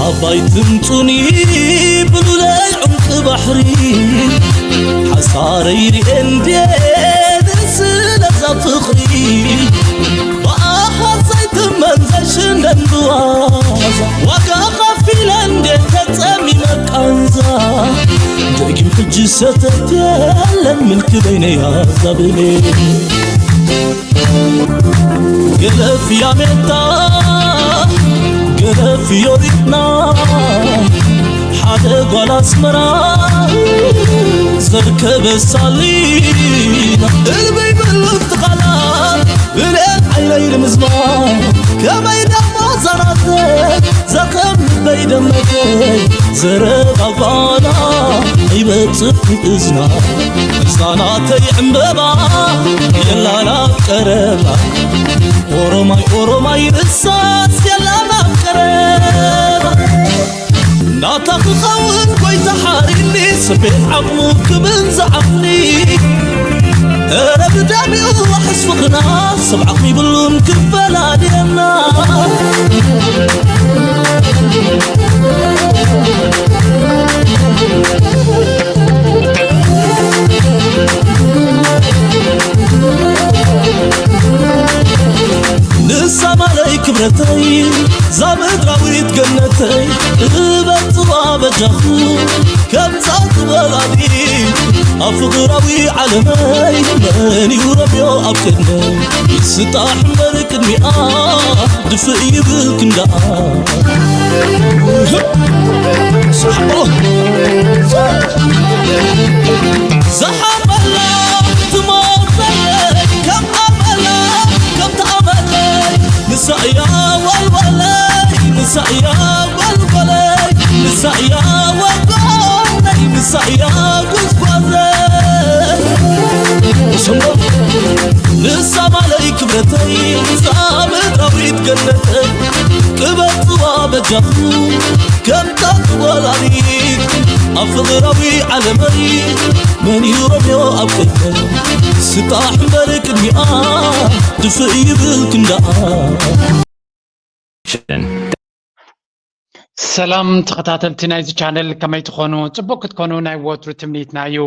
ኣባይ ትምጹኒ ብሉለይ ዑምቂ ባሕሪ ሓሳረይ ርኤ እንዴ ስለዛ ፍቕሪ ብኣሃት ዘይትመን ዘይሽነን ብዋዛ ዋጋ ኸፊለ እንዴ ተጸሚመ ቃንዛ ደጊም ሕጂ ሰተት የለን ምልኪ በይነይ ኣዛብሌ ገለፍ ያሜታ ገለፍ ዮሪትና ሓደ ጓል ኣስመራ ዘርከበ ሳሊና እልበይ በሉት ቃላት ብልኤል ዓይነይ ንምዝማር ከመይ ደሞ ዛናተ ዘኸም ልበይ ደመተ ዘረባ ጓና ይበጽሕ እዝና እዝናናተይ ዕምበባ የላና ቀረባ ኦሮማይ ኦሮማይ ርሳስ የላና ቀረባ ናታ ክኸውን ጎይታ ሓሪኒ ስቤት ዓቕሙ ክብን ዝዓቕሊ እረ ብዳሚኡ ዋሕስ ፍቕርና ሰብ ዓቕሚ ይብሉን ክፈላልየና ንሳ ማለይ ክብረተይ ዛ ምድራዊት ገነተይ እበጽዋ በጃኹ ከምዛ ትበላሊ ኣብ ፍቕራዊ ዓለመይ መን እዩ ረብዮ ኣብ ቅድመይ ይስጣሕ እምበር ቅድሚኣ ድፍእ ይብል ክንዳኣ ዝሓበላ ትሞተለይ ከም ኣመላ ከምቲ ኣመለይ ንሳ እያ ወልወለይ ንሳ እያ ወልወለይ ንሳ እያ ወልወለይ ንሳ እያ ጉዝጓዘይ ንሳ ማለይ ክብረተይ ንሳ ምድራዊት ገነተይ ቅበጽዋ በጃኹ ከምታ ወላዲት ኣብ ፍቕራዊ ዓለመይ መን እዩ ረብዮ ኣብ ቅድመይ ስጣሕ እምበር ቅድሚኣ ድፍእ ይብል ክንዳኣ ሰላም ተኸታተልቲ ናይዚ ቻነል ከመይ ትኾኑ? ጽቡቅ ክትኮኑ ናይ ወትሩ ትምኒትና እዩ።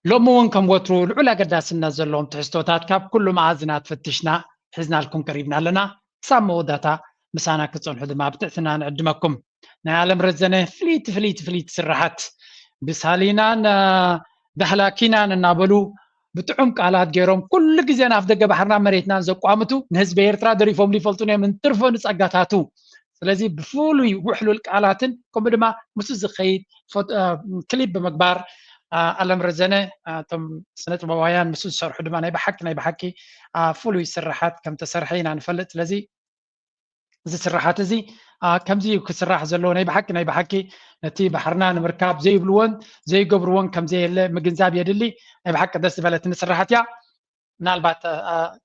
ሎሚ እውን ከም ወትሩ ልዑል ኣገዳስነት ዘለዎም ትሕዝቶታት ካብ ኩሉ መኣዝናት ፈቲሽና ሒዝናልኩም ቀሪብና ኣለና። ክሳብ መወዳእታ ምሳና ክትጸንሑ ድማ ብትሕትና ንዕድመኩም። ናይ ኣለም ረዘነ ፍልይቲ ፍልይቲ ፍልይቲ ስራሓት ብሳሊናን ዳህላኪናን እናበሉ ብጥዑም ቃላት ገይሮም ኩሉ ግዜ ንኣፍ ደገ ባሕርና መሬትናን ዘቋምቱ ንህዝቢ ኤርትራ ደሪፎም ይፈልጡን እዮም እንትርፎ ንጸጋታቱ ስለዚ ብፍሉይ ውሕሉል ቃላትን ከምኡ ድማ ምስ ዝኸይድ ክሊፕ ብምግባር ኣለም ረዘነ እቶም ስነ ጥበባውያን ምስ ዝሰርሑ ድማ ናይ ብሓቂ ናይ ብሓቂ ፍሉይ ስራሓት ከም ተሰርሐ ኢና ንፈልጥ ስለዚ እዚ ስራሓት እዚ ከምዚ እዩ ክስራሕ ዘለዎ ናይ ብሓቂ ናይ ብሓቂ ነቲ ባሕርና ንምርካብ ዘይብልዎን ዘይገብርዎን ከምዘየለ ምግንዛብ የድሊ ናይ ብሓቂ ደስ ዝበለትኒ ስራሓት እያ ምናልባት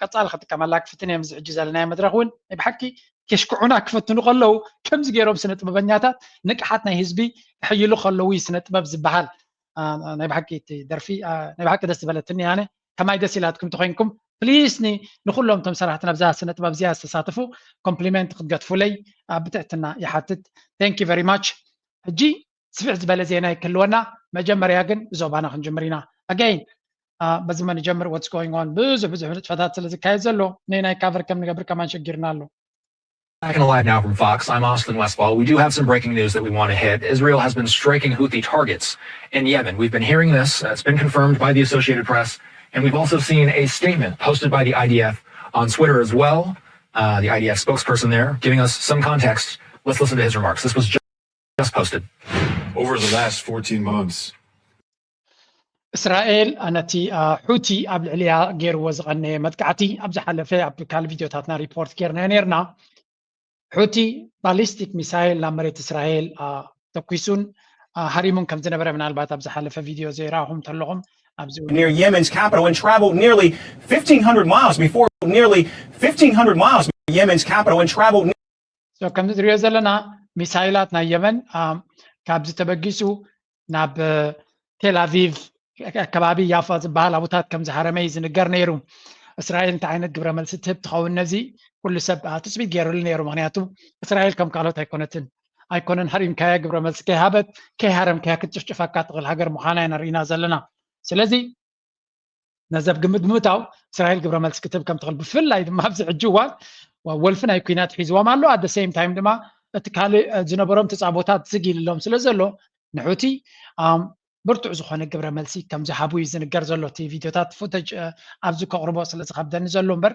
ቀፃሊ ክጥቀመላ ክፍትን እዮም እዚ ሕጂ ዘለናዮ መድረክ እውን ናይ ብሓቂ ከሽክዑና ክፈትኑ ከለዉ ከምዚ ገይሮም ስነ ጥበበኛታት ንቅሓት ናይ ህዝቢ ክሕይሉ ከለዉ እዩ ስነ ጥበብ ዝበሃል ናይ ብሓቂ እቲ ደርፊ ናይ ብሓቂ ደስ ዝበለትኒ ኣነ ከማይ ደስ ኢላትኩም ተኮይንኩም ፕሊስ ንኩሎም ቶም ሰራሕቲ ናብዛ ስነ ጥበብ እዚኣ ዝተሳተፉ ኮምፕሊመንት ክትገትፉለይ ብትሕትና ይሓትት thank you very much ሕጂ ስፍሕ ዝበለ ዜና ይክልወና መጀመርያ ግን ብዞባና ክንጅምር ኢና again በዚ መ ንጀምር what's going on ብዙሕ ብዙሕ ንጥፈታት ስለ ዝካየድ ዘሎ ንናይ ካቨር ከም ንገብር ከማን ሸጊርና ኣሎ Back in live now from Fox. I'm Austin Westfall. We do have some breaking news that we want to hit. Israel has been striking Houthi targets in Yemen. We've been hearing this. Uh, it's been confirmed by the Associated Press. And we've also seen a statement posted by the I D F on Twitter as well. Uh, the I D F spokesperson there giving us some context. Let's listen to his remarks. This was just posted. Over the last fourteen months, እስራኤል ነቲ ሑቲ ኣብ ልዕሊያ ገይርዎ ዝቐነየ መጥቃዕቲ ኣብ ዝሓለፈ ኣብ ካልእ ቪድዮታትና ሪፖርት ጌርናዮ ነርና። ሑቲ ባሊስቲክ ሚሳይል ናብ መሬት እስራኤል ተኲሱን ሃሪሙን ከም ዝነበረ ምናልባት ኣብ ዝሓለፈ ቪድዮ ዘይረኣኹም እንተለኹም ኣብዚ near Yemen's capital and traveled nearly fifteen hundred miles before nearly fifteen hundred miles from Yemen's capital and traveled so ከምዚ ትሪኦ ዘለና ሚሳይላት ናይ የመን ካብዚ ተበጊሱ ናብ ቴል ኣቪቭ ኣከባቢ ያፋ ዝበሃል ኣቡታት ከም ዝሃረመ እዩ ዝንገር ነይሩ። እስራኤል እንታይ ዓይነት ግብረ መልሲ ትህብ ትኸውን ነዚ ኩሉ ሰብ ትፅቢት ገይሩሉ ነይሩ። ምክንያቱ እስራኤል ከም ካልኦት ኣይኮነትን። ኣይኮነን ሃሪምካያ ግብረ መልሲ ከይሃበት ከይሃረምካያ ክትጭፍጭፋካ ትኽእል ሃገር ምዃና ኢና ርኢና ዘለና። ስለዚ ነዚ ኣብ ግምት ብምእታው እስራኤል ግብረ መልሲ ክትህብ ከም ትኽእል፣ ብፍላይ ድማ ኣብዚ ሕጂ እዋን ወልፊ ናይ ኩናት ሒዝዎም ኣሎ። ኣደ ሴም ታይም ድማ እቲ ካልእ ዝነበሮም ተፃቦታት ዝግ ኢልሎም ስለ ዘሎ ንሑቲ ብርቱዕ ዝኾነ ግብረ መልሲ ከም ዝሃቡ እዩ ዝንገር ዘሎ። እቲ ቪድዮታት ፉተጅ ኣብዚ ከቕርቦ ስለ ዝኸብደኒ ዘሎ እምበር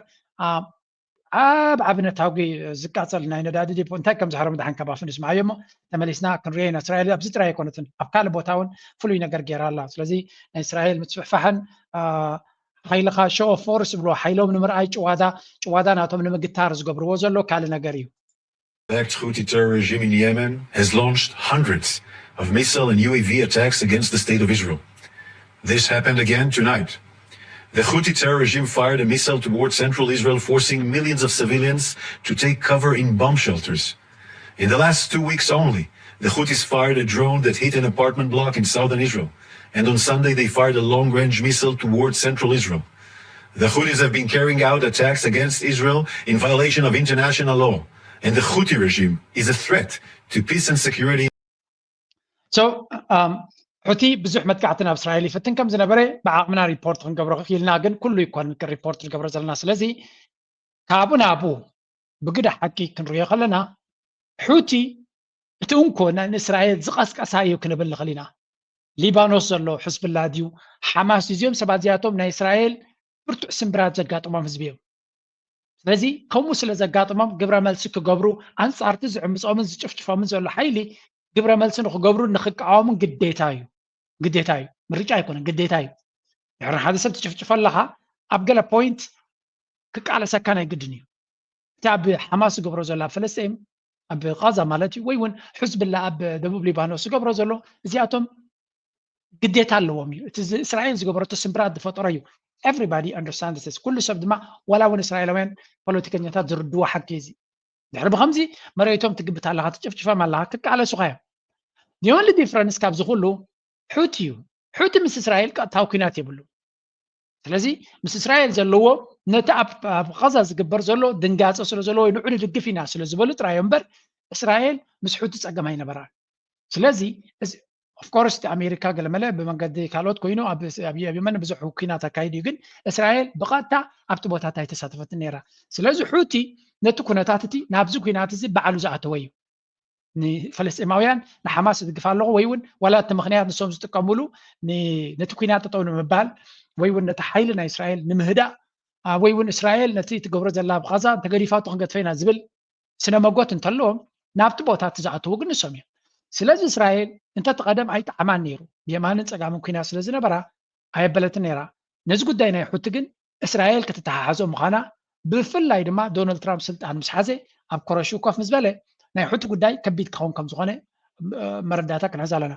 ኣብ ዓብነታዊ ዝቃፀል ናይ ነዳዲ ዲፖ እንታይ ከም ዝሃሮም ድሓን ከባፍን ስምዓዮ እሞ ተመሊስና ክንሪኦ ኢና። እስራኤል ኣብዚ ጥራይ ኣይኮነትን፣ ኣብ ካልእ ቦታ እውን ፍሉይ ነገር ገይራ ኣላ። ስለዚ ናይ እስራኤል ምስፍሕፋሕን ሓይልኻ ሾ ኦፍ ፎርስ ዝብልዎ ሓይሎም ንምርኣይ ጭዋዳ ጭዋዳ ናቶም ንምግታር ዝገብርዎ ዘሎ ካልእ ነገር እዩ። Backed Houthi terror regime in Yemen has launched hundreds of missile and U A V attacks against the state of Israel. This happened again tonight. The Houthi terror regime fired a missile towards central Israel, forcing millions of civilians to take cover in bomb shelters. In the last two weeks only, the Houthis fired a drone that hit an apartment block in southern Israel, and on Sunday they fired a long-range missile towards central Israel. The Houthis have been carrying out attacks against Israel in violation of international law, and the Houthi regime is a threat to peace and security. So, um, ሑቲ ብዙሕ መጥቃዕቲ ናብ እስራኤል ይፍትን ከም ዝነበረ ብዓቕምና ሪፖርት ክንገብሮ ክኢልና፣ ግን ኩሉ ይኮን ሪፖርት ንገብሮ ዘለና። ስለዚ ካብኡ ናብኡ ብግዳ ሓቂ ክንሪኦ ከለና ሑቲ እቲ እንኮ ንእስራኤል ዝቐስቀሳ እዩ ክንብል ንኽእል ኢና። ሊባኖስ ዘሎ ሕዝብላ ድዩ ሓማስ? እዚኦም ሰባት እዚኣቶም ናይ እስራኤል ብርቱዕ ስምብራት ዘጋጥሞም ህዝቢ እዮም። ስለዚ ከምኡ ስለ ዘጋጥሞም ግብረ መልሲ ክገብሩ፣ ኣንጻርቲ ዝዕምጾምን ዝጭፍጭፎምን ዘሎ ሓይሊ ግብረ መልሲ ንክገብሩ ንክቃወሙን ግዴታ እዩ። ግዴታ እዩ፣ ምርጫ ኣይኮነን፣ ግዴታ እዩ። ድሕሪ ሓደ ሰብ ትጭፍጭፎ ኣለኻ ኣብ ገለ ፖይንት ክቃለሰካ ናይ ግድን እዩ። እቲ ኣብ ሓማስ ዝገብሮ ዘሎ ኣብ ፈለስጢን ኣብ ቃዛ ማለት እዩ፣ ወይ እውን ሕዝብላ ኣብ ደቡብ ሊባኖስ ዝገብሮ ዘሎ፣ እዚኣቶም ግዴታ ኣለዎም እዩ። እቲ እስራኤል ዝገበረቶ ስምብራት ዝፈጠሮ እዩ። Everybody understands this። ኩሉ ሰብ ድማ ዋላ እውን እስራኤላውያን ፖለቲከኛታት ዝርድዎ ሓቂ እዚ። ድሕሪ ብከምዚ መሬቶም ትግብት ኣለካ፣ ትጭፍጭፈም ኣለካ፣ ክቃለሱካ እዮም። The only difference ካብዚ ኩሉ ሑቲ እዩ። ሑቲ ምስ እስራኤል ቀጥታዊ ኩናት የብሉ። ስለዚ ምስ እስራኤል ዘለዎ ነቲ ኣብ ቃዛ ዝግበር ዘሎ ድንጋፀ ስለ ዘለዎ ንዑ ንድግፍ ኢና ስለ ዝበሉ ጥራይ እምበር እስራኤል ምስ ሑቲ ፀገም ኣይነበራን። ስለዚ ኦፍኮርስ ኣሜሪካ ገለመለ ብመንገዲ ካልኦት ኮይኑ ኣብ የመን ብዙሕ ኩናት ኣካይድ እዩ፣ ግን እስራኤል ብቐጥታ ኣብቲ ቦታት ኣይተሳተፈትን ነይራ። ስለዚ ሑቲ ነቲ ኩነታት እቲ ናብዚ ኩናት እዚ ባዕሉ ዝኣተወ እዩ። ንፈለስጢማውያን ንሓማስ እድግፍ ኣለኹ ወይ እውን ዋላ እቲ ምኽንያት ንሶም ዝጥቀምሉ ነቲ ኩናት ጠጠው ንምባል ወይ እውን ነቲ ሓይሊ ናይ እስራኤል ንምህዳእ ወይ እውን እስራኤል ነቲ ትገብሮ ዘላ ብቓዛ እንተገዲፋቶ ክንገድፈ ኢና ዝብል ስነ መጎት እንተለዎም ናብቲ ቦታ እቲ ዝኣተዉ ግን ንሶም እዮም። ስለዚ እስራኤል እንተትቐደም ኣይጠዓማን ነይሩ፣ ብየማንን ፀጋምን ኩናት ስለ ዝነበራ ኣየበለትን ነይራ። ነዚ ጉዳይ ናይ ሑቲ ግን እስራኤል ክትተሓሓዞ ምዃና ብፍላይ ድማ ዶናልድ ትራምፕ ስልጣን ምስ ሓዘ ኣብ ኮረሹ ኮፍ ምስ በለ ናይ ሑቲ ጉዳይ ከቢድ ክኸውን ከም ዝኾነ መረዳእታ ክንሕዝ ኣለና።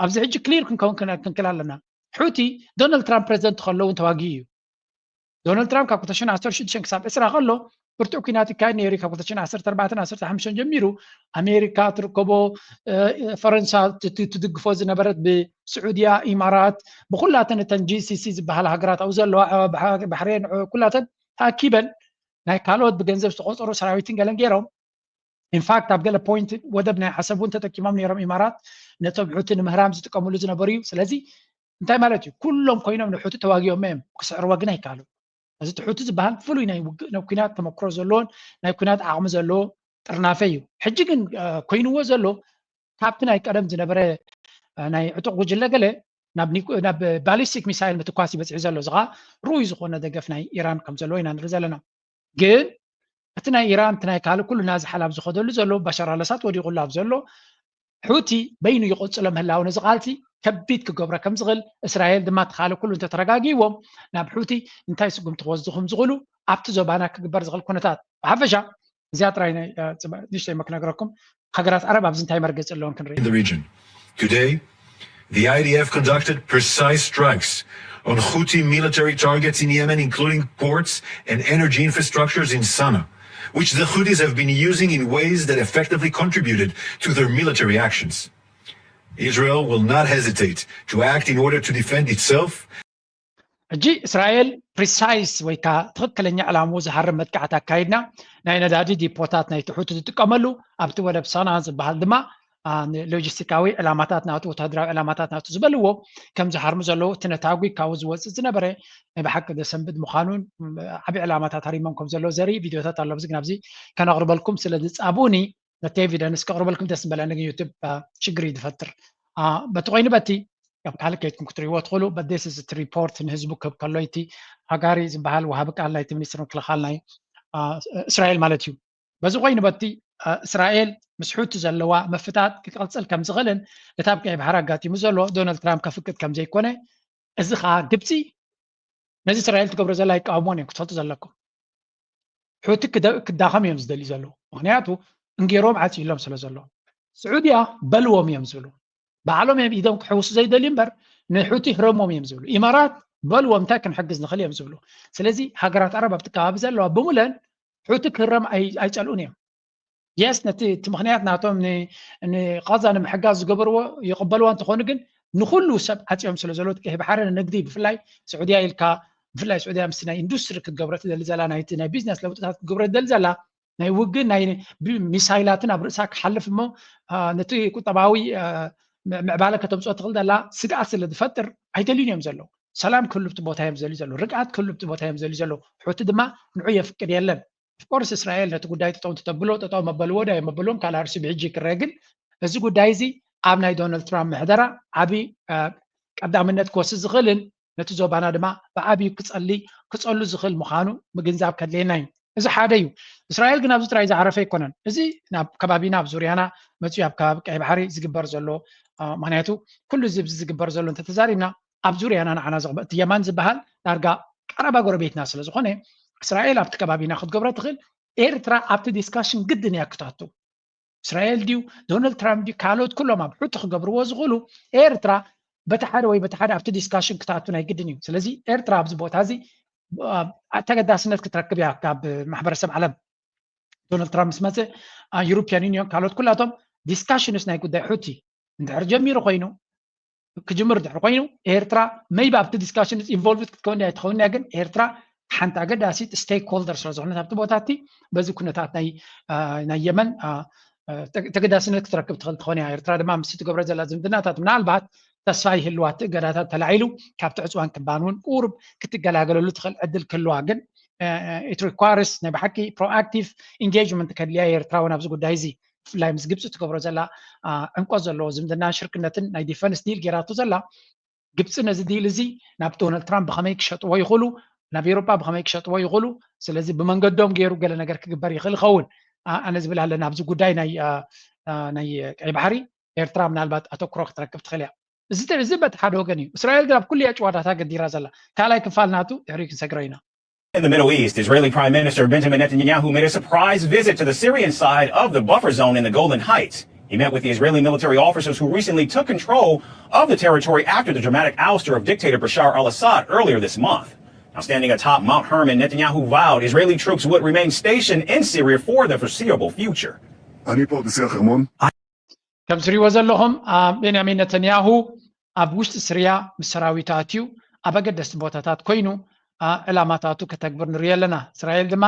ኣብዚ ሕጂ ክሊር ክንከውን ክንክል ኣለና። ሑቲ ዶናልድ ትራምፕ ፕሬዚደንት ከለውን ተዋጊኡ እዩ። ዶናልድ ትራምፕ ካብ ክልተ ሽሕን ዓሰርተ ሽዱሽተን ክሳብ ዕስራ ከሎ ብርቱዕ ኩናት ይካየድ ነይሩ። ካብ ክልተ ሽሕን ዓሰርተ ኣርባዕተን ዓሰርተ ሓሙሽተን ጀሚሩ ኣሜሪካ ትርከቦ፣ ፈረንሳ ትድግፎ ዝነበረት ብስዑድያ፣ ኢማራት፣ ብኩላተን እተን ጂ ሲ ሲ ዝበሃላ ሃገራት ኣብኡ ዘለዋ፣ ባሕሬን፣ ኩላተን ተኣኪበን ናይ ካልኦት ብገንዘብ ዝተቆፀሩ ሰራዊትን ገለን ገይሮም ኢንፋክት ኣብ ገለ ፖይንት ወደብ ናይ ዓሰብ እውን ተጠቂሞም ነይሮም ኢማራት ነቶም ሑቲ ንምህራም ዝጥቀምሉ ዝነበሩ እዩ። ስለዚ እንታይ ማለት እዩ? ኩሎም ኮይኖም ንሑቲ ተዋጊኦሞ እዮም፣ ክስዕርዎ ግን ኣይከኣሉን። እዚ እቲ ሑቲ ዝበሃል ፍሉይ ናይ ውግእ ናይ ኩናት ተመክሮ ዘለዎን ናይ ኩናት ዓቕሚ ዘለዎ ጥርናፈ እዩ። ሕጂ ግን ኮይንዎ ዘሎ ካብቲ ናይ ቀደም ዝነበረ ናይ ዕጡቕ ጉጅለ ገለ ናብ ባሊስቲክ ሚሳይል ምትኳስ ይበፅሒ ዘሎ። እዚ ከዓ ርኡይ ዝኾነ ደገፍ ናይ ኢራን ከም ዘለዎ ኢና ንርኢ ዘለና። ግን እቲ ናይ ኢራን እቲ ናይ ካልእ ኩሉ ናዚ ሓላብ ዝኸደሉ ዘሎ ባሻር ኣለሳድ ወዲቑሉ ኣብ ዘሎ ሑቲ በይኑ ይቕፅሎ ምህላው ነዚ ቃልሲ ከቢድ ክገብሮ ከም ዝኽእል እስራኤል ድማ እቲ ካልእ ኩሉ እንተተረጋጊዎም ናብ ሑቲ እንታይ ስጉምቲ ክወስዱ ከም ዝኽእሉ ኣብቲ ዞባና ክግበር ዝኽእል ኩነታት ብሓፈሻ እዚኣ ጥራይ ናይ ንሽተይ ክነግረኩም ሃገራት ዓረብ ኣብዚ እንታይ መርገፂ ኣለዎም ክንርኢ። Today, the I D F conducted precise strikes on Houthi military targets in Yemen, including ports and energy infrastructures in Sana'a, which the Houthis have been using in ways that effectively contributed to their military actions. Israel will not hesitate to act in order to defend itself. ሕጂ እስራኤል ፕሪሳይስ ወይ ከዓ ትኽክለኛ ዕላምኡ ዝሃርም መጥቃዕቲ ኣካይድና፣ ናይ ነዳዲ ዲፖታት ናይ ትሑት ዝጥቀመሉ፣ ኣብቲ ወደብ ሰና ዝበሃል ድማ ሎጂስቲካዊ ዕላማታት ናቱ፣ ወታደራዊ ዕላማታት ናቱ ዝበልዎ ከም ዝሃርሙ ዘለዉ፣ እቲ ነታጒ ካብኡ ዝወፅእ ዝነበረ ናይ ብሓቂ ዘሰንብድ ምዃኑን ዓብዪ ዕላማታት ሃሪሞም ከም ዘለዉ ዘርኢ ቪዲዮታት ኣሎ። ኣብዚ ግን ኣብዚ ከነቕርበልኩም ስለ ዝፃብኡኒ ነቲ ኤቪደንስ ከቕርበልኩም ደስ ዝበለኒ፣ ግን ዩቱብ ሽግር እዩ ዝፈጥር። በቲ ኮይኑ በቲ ኣብ ካልእ ከይድኩም ክትርእይዎ ትኽእሉ። በደስስ እቲ ሪፖርት ንህዝቡ ክህብ ከሎ እቲ ሃጋሪ ዝበሃል ወሃቢ ቃል ናይቲ ሚኒስትር ምክልኻል ናይ እስራኤል ማለት እዩ። በዚ ኮይኑ በቲ እስራኤል ምስ ሑቲ ዘለዋ ምፍጣጥ ክቐፅል ከም ዝኽእልን እቲ ኣብ ቀይ ባሕሪ ኣጋጢሙ ዘሎ ዶናልድ ትራምፕ ከፍቅድ ከም ዘይኮነ፣ እዚ ከዓ ግብፂ ነዚ እስራኤል ትገብሮ ዘላ ይቃወሞን እዮም ክትፈልጡ ዘለኩም። ሑቲ ክዳኸም እዮም ዝደልዩ ዘለዉ፣ ምክንያቱ እንጌሮም ዓፂሎም ስለ ዘሎ። ስዑድያ በልዎም እዮም ዝብሉ፣ ባዕሎም እዮም ኢዶም ክሕውሱ ዘይደልዩ እምበር ንሑቲ ህረሞም እዮም ዝብሉ። ኢማራት በልዎም እንታይ ክንሕግዝ ንኽእል እዮም ዝብሉ። ስለዚ ሃገራት ዓረብ ኣብቲ ከባቢ ዘለዋ ብምለን ሑቲ ክህረም ኣይፀልኡን እዮም። የስ ነቲ እቲ ምክንያት ናቶም ንቃዛ ንምሕጋዝ ዝገበርዎ ይቕበልዋ እንተኾኑ ግን ንኩሉ ሰብ ዓፅዮም ስለ ዘለዉ ቀይ ባሕሪ ንንግዲ ብፍላይ ስዑድያ ኢልካ ብፍላይ ስዑድያ ምስቲ ናይ ኢንዱስትሪ ክትገብረ ትደሊ ዘላ ናይቲ ናይ ቢዝነስ ለውጥታት ክትገብረ ትደሊ ዘላ ናይ ውግእ ናይ ሚሳይላትን ኣብ ርእሳ ክሓልፍ እሞ ነቲ ቁጠባዊ ምዕባለ ከተምፅኦ ትኽእል ዘላ ስግኣት ስለ ዝፈጥር ኣይደልዩን እዮም ዘለዉ። ሰላም ክህሉ ብቲ ቦታ እዮም ዘልዩ ዘለዉ፣ ርግኣት ክህሉ ብቲ ቦታ እዮም ዘልዩ ዘለዉ። ሑቲ ድማ ንዑ የፍቅድ የለን። ኦፍኮርስ እስራኤል ነቲ ጉዳይ ጠጠው እንተተብሎ ጠጠው መበልዎ ዳ የመበልዎም ካልእ ኣርሲ ብሕጂ ክረአ ግን እዚ ጉዳይ እዚ ኣብ ናይ ዶናልድ ትራምፕ ምሕደራ ዓብዪ ቀዳምነት ክወስድ ዝኽእልን ነቲ ዞባና ድማ ብዓብዩ ክጸሊ ክጸሉ ዝኽእል ምዃኑ ምግንዛብ ከድልየና እዩ። እዚ ሓደ እዩ። እስራኤል ግን ኣብዚ ጥራይ ዝዓረፈ ኣይኮነን። እዚ ናብ ከባቢና ኣብ ዙርያና መፅዩ ኣብ ከባቢ ቀይ ባሕሪ ዝግበር ዘሎ ምክንያቱ ኩሉ እዚ ዝግበር ዘሎ እንተተዛሪብና ኣብ ዙርያና ንዓና ዘቕበ እቲ የማን ዝበሃል ዳርጋ ቀረባ ጎረቤትና ስለ ዝኾነ እስራኤል ኣብቲ ከባቢና ክትገብረ ትኽእል። ኤርትራ ኣብቲ ዲስካሽን ግድን እያ ክታቱ። እስራኤል ድዩ ዶናልድ ትራምፕ ድዩ ካልኦት ኩሎም ኣብ ሑቲ ክገብርዎ ዝኽእሉ ኤርትራ በቲ ሓደ ወይ በቲ ሓደ ኣብቲ ዲስካሽን ክታቱ ናይ ግድን እዩ። ስለዚ ኤርትራ ኣብዚ ቦታ እዚ ተገዳስነት ክትረክብ እያ ካብ ማሕበረሰብ ዓለም። ዶናልድ ትራምፕ ምስ መፀ ዩሮፒያን ዩኒዮን ካልኦት ኩላቶም ዲስካሽንስ ናይ ጉዳይ ሑቲ እንድሕር ጀሚሩ ኮይኑ ክጅምር ድሕሪ ኮይኑ ኤርትራ maybe ኣብቲ ዲስካሽን ኢንቮልቭድ ክትከውን ድያ ኣይትኸውን ድያ ግን ኤርትራ ሓንቲ ኣገዳሲት ስቴክ ሆልደር ስለ ዝኾነት ኣብቲ ቦታ እቲ በዚ ኩነታት ናይ የመን ተገዳስነት ክትረክብ ትኽእል ትኾን እያ። ኤርትራ ድማ ምስ ትገብረ ዘላ ዝምድናታት ምናልባት ተስፋ ይህልዋ እቲ እገዳታት ተላዒሉ ካብቲ ዕፅዋን ክባን እውን ቁሩብ ክትገላገለሉ ትኽእል ዕድል ክህልዋ ግን it requires ናይ ብሓቂ ፕሮኣክቲቭ ኢንጌጅመንት ከድልያ ኤርትራ እውን ኣብዚ ጉዳይ እዚ ብፍላይ ምስ ግብፂ ትገብሮ ዘላ ዕምቆት ዘለዎ ዝምድና ሽርክነትን ናይ ዲፈንስ ዲል ጌራቶ ዘላ ግብፂ ነዚ ዲል እዚ ናብ ዶናልድ ትራምፕ ብኸመይ ክሸጥዎ ይኽእሉ ናብ ኤሮጳ ብኸመይ ክሸጥዎ ይኽእሉ ስለዚ ብመንገዶም ገይሩ ገለ ነገር ክግበር ይኽእል ይኸውን ኣነ ዝብል ኣለና ኣብዚ ጉዳይ ናይ ናይ ቀይ ባሕሪ ኤርትራ ምናልባት ኣተኩሮ ክትረክብ ትኽእል እያ እዚ በቲ ሓደ ወገን እዩ እስራኤል ግን ኣብ ኩሉ እያ ጭዋዳታ ገዲራ ዘላ ካልኣይ ክፋል ናቱ ድሕሪ ክንሰግሮ ኢና In the Middle East, Israeli Prime Minister Benjamin Netanyahu made a surprise visit to the Syrian side of the buffer zone in the Golan Heights. He met with the Israeli military officers who recently took control of the territory after the dramatic ouster of dictator Bashar al Assad earlier this month. Now, standing atop Mount Hermon, Netanyahu vowed Israeli troops would remain stationed in Syria for the foreseeable future. אני פה בשיח המון. ከም ዝሪእዎ ዘለኹም ቤንያሚን ነተንያሁ ኣብ ውሽጢ ስርያ ምስ ሰራዊቱ ኣትዩ ኣብ ኣገደስቲ ቦታታት ኮይኑ ዕላማታቱ ከተግብር ንሪኢ ኣለና። እስራኤል ድማ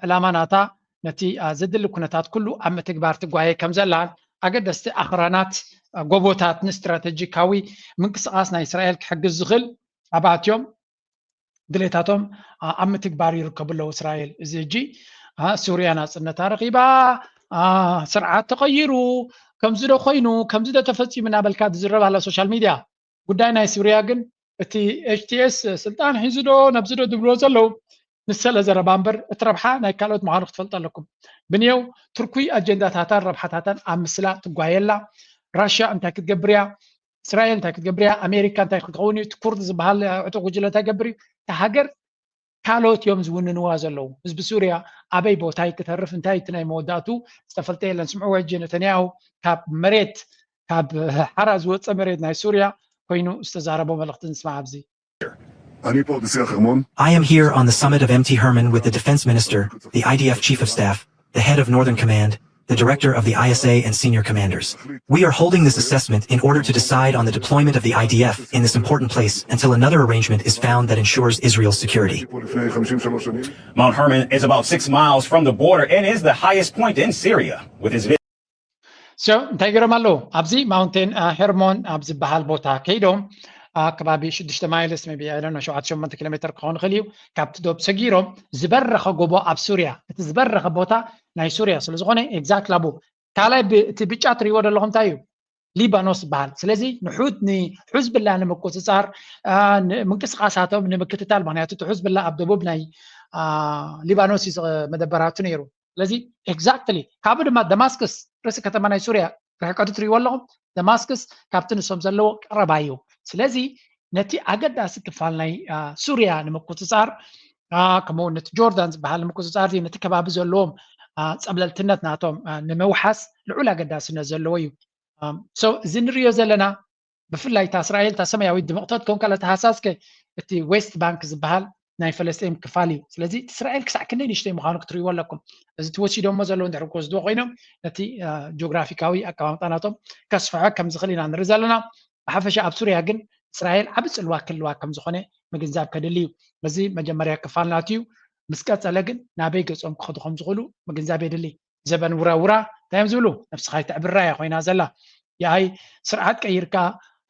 ዕላማ ናታ ነቲ ዘድሊ ኩነታት ኩሉ ኣብ ምትግባር ትጓየ ከም ዘላን ኣገደስቲ ኣኽራናት ጎቦታት ንስትራተጂካዊ ምንቅስቓስ ናይ እስራኤል ክሕግዝ ዝኽእል ኣብ ኣትዮም ድሌታቶም ኣብ ምትግባር ይርከቡ ኣለዉ እስራኤል። እዚ ሕጂ ሱርያ ናፅነታ ረኺባ፣ ስርዓት ተቐይሩ፣ ከምዚ ዶ ኮይኑ፣ ከምዚ ዶ ተፈፂሙ እናበልካ ዝዝረብ ኣላ ሶሻል ሚድያ። ጉዳይ ናይ ሱርያ ግን እቲ ኤችቲኤስ ስልጣን ሒዙ ዶ ነብዚ ዶ ዝብልዎ ዘለዉ ንሰለ ዘረባ እምበር እቲ ረብሓ ናይ ካልኦት ምዃኑ ክትፈልጡ ኣለኩም። ብንየው ትርኩይ ኣጀንዳታታን ረብሓታታን ኣብ ምስላ ትጓየላ። ራሽያ እንታይ ክትገብር እያ? እስራኤል እንታይ ክትገብር እያ? ኣሜሪካ እንታይ ክትኸውን እዩ? እቲ ኩርድ ዝበሃል ዕጡቕ ጉጅለ እንታይ ይገብር እዩ? እታ ሃገር ካልኦት እዮም ዝውንንዋ ዘለዉ። ህዝቢ ሱርያ ኣበይ ቦታ እዩ ክተርፍ? እንታይ እቲ ናይ መወዳእቱ ዝተፈልጠ የለን። ስምዕዎ ሕጂ ነተንያሁ ካብ መሬት ካብ ሓራ ዝወፀ መሬት ናይ ሱርያ ኮይኑ ዝተዛረቦ መልእኽቲ ንስማዕ ኣብዚ። אני פה בשיח המון. I am here on the summit of M T Herman with the defense minister, the I D F chief of staff, the head of Northern Command, the director of the I S A, and senior commanders. We are holding this assessment in order to decide on the deployment of the I D F in this important place until another arrangement is found that ensures Israel's security. Mount Hermon is about six miles from the border and is the highest point in Syria. With his So እንታይ ገይሮም ኣለዉ? ኣብዚ ማውንቴን ሄርሞን ኣብ ዝበሃል ቦታ ከይዶም ከባቢ ሽዱሽተ ማይልስ ቢ ሸውዓተ ሸሞንተ ኪሎ ሜትር ክኸውን ይኽእል እዩ። ካብቲ ዶብ ሰጊሮም ዝበረኸ ጎቦ ኣብ ሱርያ፣ እቲ ዝበረኸ ቦታ ናይ ሱርያ ስለዝኾነ ኤግዛክት ላቡ ካልኣይ እቲ ብጫ ትሪእዎ ዘለኹም እንታይ እዩ? ሊባኖስ ይበሃል። ስለዚ ንሑዝብላ ንምቁፅፃር ምንቅስቃሳቶም ንምክትታል፣ ምክንያቱ እቲ ሑዝብላ ኣብ ደቡብ ናይ ሊባኖስ እዩ መደበራቱ ነይሩ። ስለዚ ኤግዛክትሊ ካብኡ ድማ ደማስክስ ርእሲ ከተማ ናይ ሱርያ ርሕቀቱ ትሪእዎ ኣለኹም። ደማስክስ ካብቲ ንሶም ዘለዎ ቀረባ እዩ። ስለዚ ነቲ ኣገዳሲ ክፋል ናይ ሱርያ ንምቁፅፃር ከምኡ ነቲ ጆርዳን ዝበሃል ንምቁፅፃር ነቲ ከባቢ ዘለዎም ፀብለልትነት ናቶም ንምውሓስ ልዑል ኣገዳስነት ዘለዎ እዩ። እዚ ንሪዮ ዘለና ብፍላይ እታ እስራኤል እታ ሰማያዊት ድምቕተት ከም ካልኦት ሃሳስከ እቲ ዌስት ባንክ ዝበሃል ናይ ፈለስጢን ክፋል እዩ። ስለዚ እቲ እስራኤል ክሳዕ ክንደይ ንእሽተይ ምዃኑ ክትርእይዎ ኣለኩም። እዚ ትወሲዶሞ ዘለዉ እንድሕር ክወስድዎ ኮይኖም ነቲ ጂኦግራፊካዊ ኣቀማምጣ ናቶም ከስፍሖ ከም ዝኽእል ኢና ንርኢ ዘለና። ብሓፈሻ ኣብ ሱርያ ግን እስራኤል ዓቢ ጽልዋ ክህልዋ ከም ዝኾነ ምግንዛብ ከድሊ እዩ። እዚ መጀመርያ ክፋል ናቱ እዩ። ምስ ቀጸለ ግን ናበይ ገጾም ክኸዱ ከም ዝኽእሉ ምግንዛብ የድሊ። ዘበን ውራውራ እንታይ እዮም ዝብሉ? ነብስኻ ኣይተዕብራ እያ ኮይና ዘላ። የኣይ ስርዓት ቀይርካ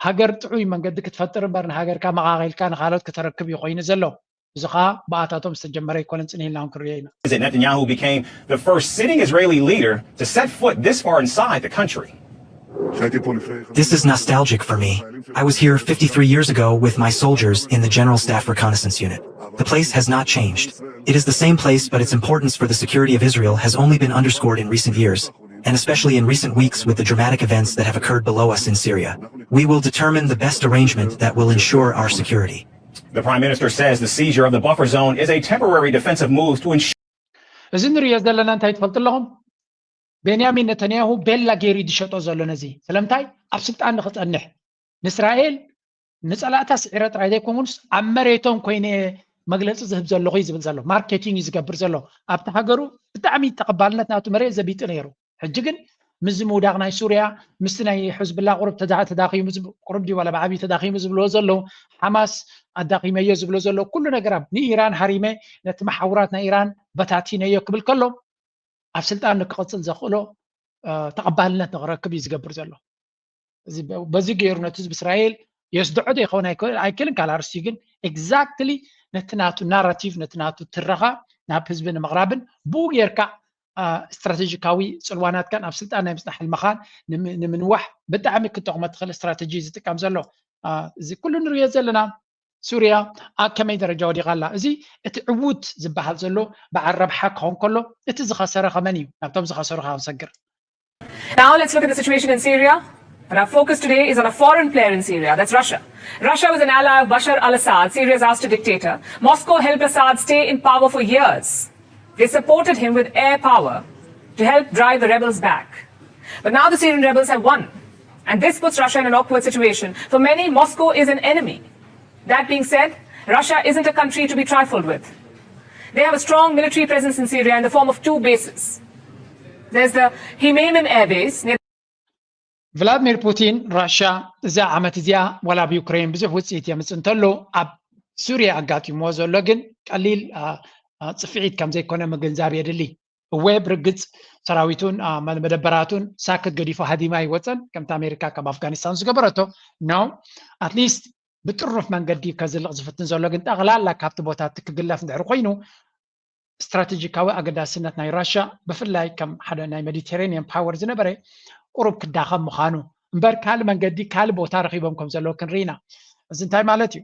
ሃገር ጥዑይ መንገዲ ክትፈጥር እምበር ንሃገርካ መቓቒልካ ንኻልኦት ከተረክብ እዩ ኮይኑ ዘሎ። እዚ ኸዓ ብኣታቶም ዝተጀመረ ኣይኮነን፣ ጽንሕ ኢልና እውን ክንሪኦ ኢና። Netanyahu became the first sitting Israeli leader to set foot this far inside the country. This is nostalgic for me. I was here fifty-three years ago with my soldiers in the General Staff Reconnaissance Unit. The place has not changed. It is the same place, but its importance for the security of Israel has only been underscored in recent years, and especially in recent weeks with the dramatic events that have occurred below us in Syria. We will determine the best arrangement that will ensure our security. The prime minister says the seizure of the buffer zone is a temporary defensive move to ensure እዚ ንሪኦ ዘለና እንታይ ትፈልጡ ኣለኹም? ቤንያሚን ነተንያሁ ቤላ ገይሩ ዝሸጦ ዘሎ ነዚ ስለምንታይ ኣብ ስልጣን ንክፀንሕ ንእስራኤል ንፀላእታ ስዒረ ጥራይ ዘይኮንኩንስ ኣብ መሬቶም ኮይነ መግለፂ ዝህብ ዘለኹ እዩ ዝብል ዘሎ። ማርኬቲንግ እዩ ዝገብር ዘሎ። ኣብቲ ሃገሩ ብጣዕሚ ተቐባልነት ናቱ መሬት ዘቢጡ ነይሩ። ሕጂ ግን ምስዚ ምውዳቕ ናይ ሱርያ ምስቲ ናይ ሕዝብላ ቁሩብ ተዳ- ተዳኺሙ ዝብ- ቁሩብ ድዩ ዋላ ብዓብዩ ተዳኺሙ ዝብልዎ ዘለዉ ሓማስ ኣዳኺመዮ ዝብሎ ዘሎ ኩሉ ነገራት ንኢራን ሃሪመ ነቲ መሓውራት ናይ ኢራን በታቲነዮ ክብል ከሎ ኣብ ስልጣን ንክቕፅል ዘኽእሎ ተቐባልነት ንክረክብ እዩ ዝገብር ዘሎ። በዚ ገይሩ ነቲ ህዝቢ እስራኤል የስድዖ ዶ ይኸውን ኣይክእልን ካልእ ኣርስቲ ግን ኤግዛክትሊ ነቲ ናቱ ናራቲቭ ነቲ ናቱ ትረኻ ናብ ህዝቢ ንምቕራብን ብኡ ጌርካ ስትራቴጂካዊ ፅልዋናትካን ኣብ ስልጣን ናይ ምፅናሕ ሕልምኻን ንምንዋሕ ብጣዕሚ ክጠቕሞ ትኽእል ስትራቴጂ ዝጥቀም ዘሎ እዚ ኩሉ ንሪኦ ዘለና ሱርያ ኣብ ከመይ ደረጃ ወዲቓ ኣላ? እዚ እቲ ዕዉት ዝበሃል ዘሎ በዓል ረብሓ ክኸውን ከሎ እቲ ዝኸሰረ ከመን እዩ? ናብቶም ዝኸሰሩ ከዓ ንሰግር። Now let's look at the situation in Syria. But our focus today is on a foreign player in Syria, that's Russia. Russia was an ally of Bashar al Assad, Syria's ousted dictator. Moscow helped Assad stay in power for years. They supported him with air power to help drive the rebels back. But now the Syrian rebels have won. And this puts Russia in an awkward situation. For many, Moscow is an enemy. That being said, Russia isn't a country to be trifled with. They have a strong military presence in Syria in the form of two bases. There's the Hmeimim air base near ቭላድሚር ፑቲን ራሻ እዛ ዓመት እዚኣ ዋላ ኣብ ዩክሬን ብዙሕ ውፅኢት የምፅእ እንተሎ ኣብ ሱርያ ኣጋጢምዎ ዘሎ ግን ቀሊል ፅፍዒት ከም ዘይኮነ ምግንዛብ የድሊ። እወ ብርግፅ ሰራዊቱን መደበራቱን ሳክት ገዲፉ ሃዲማ ይወፀን ከምቲ ኣሜሪካ ካብ ኣፍጋኒስታን ዝገበረቶ ነው ኣትሊስት ብጥሩፍ መንገዲ ከዝልቕ ዝፍትን ዘሎ ግን ጠቕላላ ካብቲ ቦታ እቲ ክግለፍ እንድሕር ኮይኑ ስትራቴጂካዊ ኣገዳስነት ናይ ራሻ ብፍላይ ከም ሓደ ናይ ሜዲቴሬኒየን ፓወር ዝነበረ ቁሩብ ክዳኸም ምዃኑ እምበር ካልእ መንገዲ ካልእ ቦታ ረኺቦም ከም ዘለዉ ክንርኢ ኢና። እዚ እንታይ ማለት እዩ?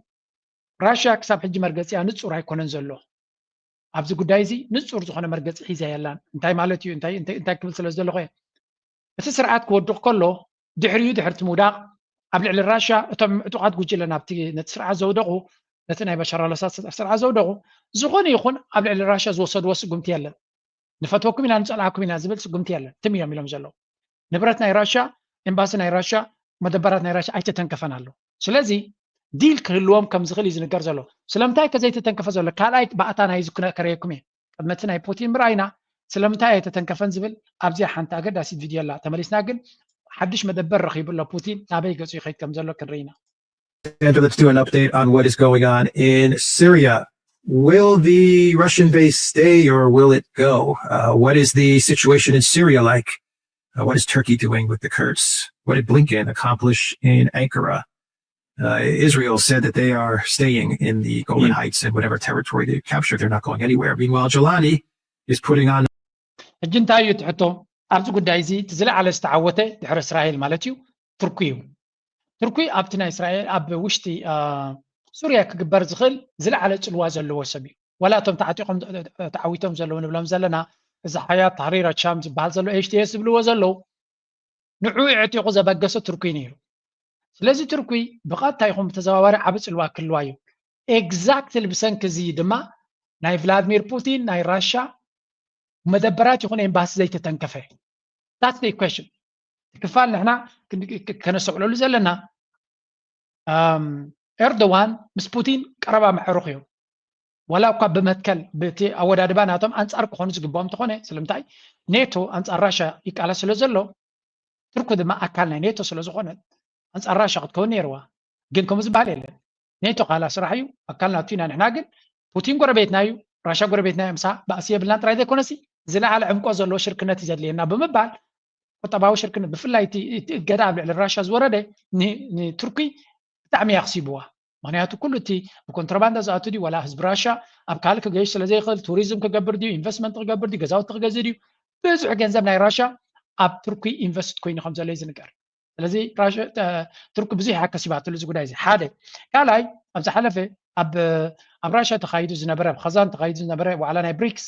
ራሽያ ክሳብ ሕጂ መርገፂኣ ንፁር ኣይኮነን ዘሎ። ኣብዚ ጉዳይ እዚ ንፁር ዝኾነ መርገፂ ሒዛ የላን። እንታይ ማለት እዩ? እንታይ ክብል ስለ ዘለኹ እየ። እቲ ስርዓት ክወድቕ ከሎ ድሕሪኡ ድሕርቲ ምውዳቕ ኣብ ልዕሊ ራሽያ እቶም ዕጡቓት ጉጅለ ናብቲ ነቲ ስርዓት ዘውደቑ ነቲ ናይ በሻር ኣልኣሳድ ስርዓት ዘውደቑ ዝኾነ ይኹን ኣብ ልዕሊ ራሽያ ዝወሰድዎ ስጉምቲ የለን። ንፈትወኩም ኢና ንፀልኣኩም ኢና ዝብል ስጉምቲ የለን። ትም እዮም ኢሎም ዘለዉ። ንብረት ናይ ራሽያ ኤምባሲ ናይ ራሽያ መደበራት ናይ ራሽያ ኣይተተንከፈን ኣሎ። ስለዚ ዲል ክህልዎም ከም ዝኽእል እዩ ዝንገር ዘሎ። ስለምንታይ ከ ዘይተተንከፈ ዘሎ ካልኣይ ባእታ ናይ ዝኩነ ከረየኩም እየ። ቅድሚ እቲ ናይ ፑቲን ምርኣይና ስለምንታይ ኣይተተንከፈን ዝብል ኣብዚኣ ሓንቲ ኣገዳሲት ቪድዮ ኣላ። ተመሊስና ግን ሓድሽ መደበር ረኺቡ ኣሎ ፑቲን፣ ናበይ ገጹ ይኸይድ ከም ዘሎ ክንርኢ ኢና። And let's do an update on what is going on in Syria. Will the Russian base stay or will it go? Uh, what is the situation in Syria like? Uh, what is Turkey doing with the Kurds? What did Blinken accomplish in Ankara? Uh, Israel said that they are staying in the Golan Heights and whatever territory they capture, they're not going anywhere. Meanwhile, Jelani is putting on ሕጂ እንታይ እዩ ትሕቶ ኣብዚ ጉዳይ እዚ? እቲ ዝለዓለ ዝተዓወተ ድሕሪ እስራኤል ማለት እዩ፣ ቱርኪ እዩ። ቱርኪ ኣብቲ ናይ እስራኤል ኣብ ውሽጢ ሱርያ ክግበር ዝኽእል ዝለዓለ ፅልዋ ዘለዎ ሰብ እዩ። ዋላ እቶም ተዓጢቆም ተዓዊቶም ዘለዉ ንብሎም ዘለና፣ እዚ ሓያት ታህሪር ኣሻም ዝበሃል ዘሎ፣ ኤች ቲ ኤስ ዝብልዎ ዘለዉ፣ ንዕኡ ኣዕጢቑ ዘበገሰ ቱርኪ ነይሩ። ስለዚ ቱርኪ ብቐጥታ ይኹን ብተዘዋዋሪ ዓቢ ጽልዋ ክህልዋ እዩ። ኤግዛክትሊ ብሰንኪ እዚ ድማ ናይ ቭላድሚር ፑቲን ናይ ራሻ መደበራት ይኹን ኤምባሲ ዘይተተንከፈ። That's the question። ክፋል ንሕና ከነስተውዕለሉ ዘለና። ኤርዶዋን ምስ ፑቲን ቀረባ መዕሩኽ እዮም። ዋላ እኳ ብመትከል ብቲ ኣወዳድባ ናቶም ኣንጻር ክኾኑ ዝግብኦም እንተኾነ፣ ስለምንታይ ኔቶ ኣንጻር ራሻ ይቃለስ ስለ ዘሎ፣ ቱርኪ ድማ ኣካል ናይ ኔቶ ስለ ዝኾነት ኣንጻር ራሻ ክትከውን ነይርዋ። ግን ከምኡ ዝበሃል የለን። ኔቶ ካላ ስራሕ እዩ፣ ኣካል ናቱ ኢና። ንሕና ግን ፑቲን ጎረቤትና እዩ፣ ራሻ ጎረቤትና እዩ፣ ምሳ ባእሲ የብልናን ጥራይ ዘይኮነሲ ዝለዓለ ዕምቆ ዘለዎ ሽርክነት እዩ ዘድልየና ብምባል ቁጠባዊ ሽርክነት፣ ብፍላይ እቲ እገዳ ኣብ ልዕሊ ራሻ ዝወረደ ንቱርኪ ብጣዕሚ እያ ክሲብዋ። ምክንያቱ ኩሉ እቲ ብኮንትሮባንዳ ዝኣቱ ድዩ ዋላ ህዝቢ ራሻ ኣብ ካልእ ክገይሽ ስለዘይኽእል ቱሪዝም ክገብር ድዩ ኢንቨስትመንት ክገብር ድዩ ገዛውቲ ክገዝእ ድዩ ብዙሕ ገንዘብ ናይ ራሻ ኣብ ቱርኪ ኢንቨስት ኮይኑ ከም ዘሎ እዩ ዝንገር። ስለዚ ቱርኪ ብዙሕ እያ ከሲባትሉ እዚ ጉዳይ እዚ ሓደ። ካልኣይ ኣብ ዝሓለፈ ኣብ ራሻ ተኻይዱ ዝነበረ ኣብ ኸዛን ተኻይዱ ዝነበረ ዋዕላ ናይ ብሪክስ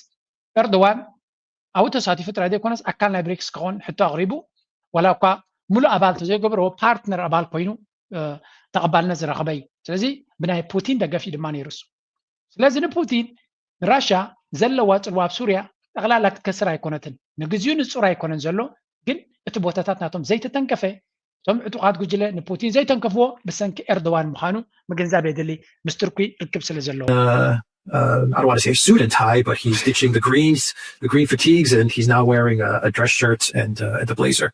ኤርዶዋን ኣብኡ ተሳቲፉ ጥራይ ዘይኮነስ ኣካል ናይ ብሪክስ ክኸውን ሕቶ ኣቕሪቡ ዋላ እኳ ሙሉእ ኣባል ተዘይገብርዎ ፓርትነር ኣባል ኮይኑ ተቐባልነት ዝረኸበ እዩ። ስለዚ ብናይ ፑቲን ደገፍ እዩ ድማ ነይሩ እሱ። ስለዚ ንፑቲን ንራሻ ዘለዋ ፅልዋ ኣብ ሱርያ ጠቕላላ ክትከስር ኣይኮነትን። ንግዚኡ ንፁር ኣይኮነን ዘሎ፣ ግን እቲ ቦታታት ናቶም ዘይተተንከፈ እቶም ዕጡቓት ጉጅለ ንፑቲን ዘይተንከፍዎ ብሰንኪ ኤርዶዋን ምዃኑ ምግንዛብ የድሊ፣ ምስ ቱርኪ ርክብ ስለ ዘለዎ። Uh, I don't want to say suit and tie, but he's ditching the greens, the green fatigues, and he's now wearing a, a dress shirt and, uh, and the blazer.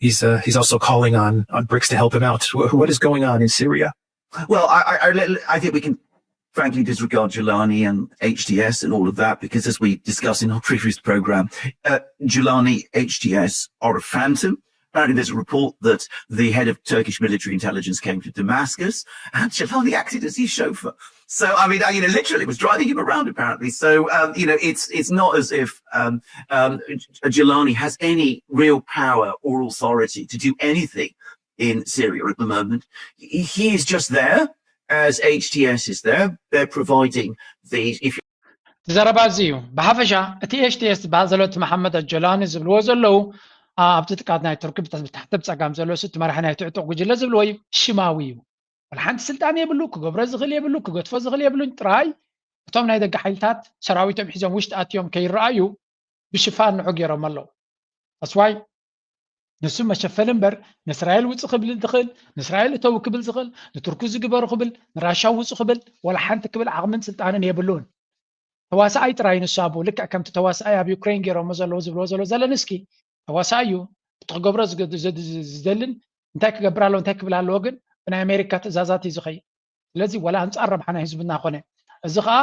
He's uh, he's also calling on on BRICS to help him out. What is going on in Syria? Well, I, I, I think we can frankly disregard Jelani and H T S and all of that because, as we discussed in our previous program, uh, Jelani, H T S are a phantom. Apparently, there's a report that the head of Turkish military intelligence came to Damascus and Jelani acted as his chauffeur. So, I mean, you know, literally was driving him around apparently. So, um, you know, it's it's not as if um, um, Jelani has any real power or authority to do anything in Syria at the moment. He is just there as H T S is there. They're providing the, if ዘረባ እዚ እዩ። ብሓፈሻ እቲ ኤች ቲ ኤስ ዝበሃል ዘሎ እቲ መሓመድ ኣጆላኒ ዝብልዎ ዘለዉ ኣብቲ ጥቃት ናይ ቱርኪ ብታሕቲ ብፀጋም ዘሎ እቲ መራሒ ናይ ትዕጡቕ ጉጅለ ዝብልዎ እዩ። ሽማዊ እዩ። ወላ ሓንቲ ስልጣን የብሉ፣ ክገብሮ ዝኽእል የብሉ፣ ክገድፎ ዝኽእል የብሉን። ጥራይ እቶም ናይ ደገ ሓይልታት ሰራዊቶም ሒዞም ውሽጢ ኣትዮም ከይረኣዩ ብሽፋን ንዑ ገይሮም ኣለዉ። ኣስዋይ ንሱ መሸፈኒ እምበር ንእስራኤል ውፁ ክብል ዝኽእል፣ ንእስራኤል እተው ክብል ዝኽእል፣ ንቱርኪ ዝግበሩ ክብል፣ ንራሻ ውፁ ክብል ወላ ሓንቲ ክብል ዓቕምን ስልጣንን የብሉን። ተዋሳኣይ ጥራይ ንሱ ኣብኡ ልክዕ ከምቲ ተዋሳኣይ ኣብ ዩክሬን ገይሮሞ ዘለዉ ዝብልዎ ዘለዉ ዘለንስኪ ተዋሳኣይ እዩ። እቲ ክገብሮ ዝደልን እንታይ ክገብር ኣለዎ እንታይ ክብል ኣለዎ ግን ብናይ ኣሜሪካ ትእዛዛት እዩ ዝኸይድ። ስለዚ ወላ ኣንፃር ረብሓ ናይ ህዝብና ኮነ እዚ ከዓ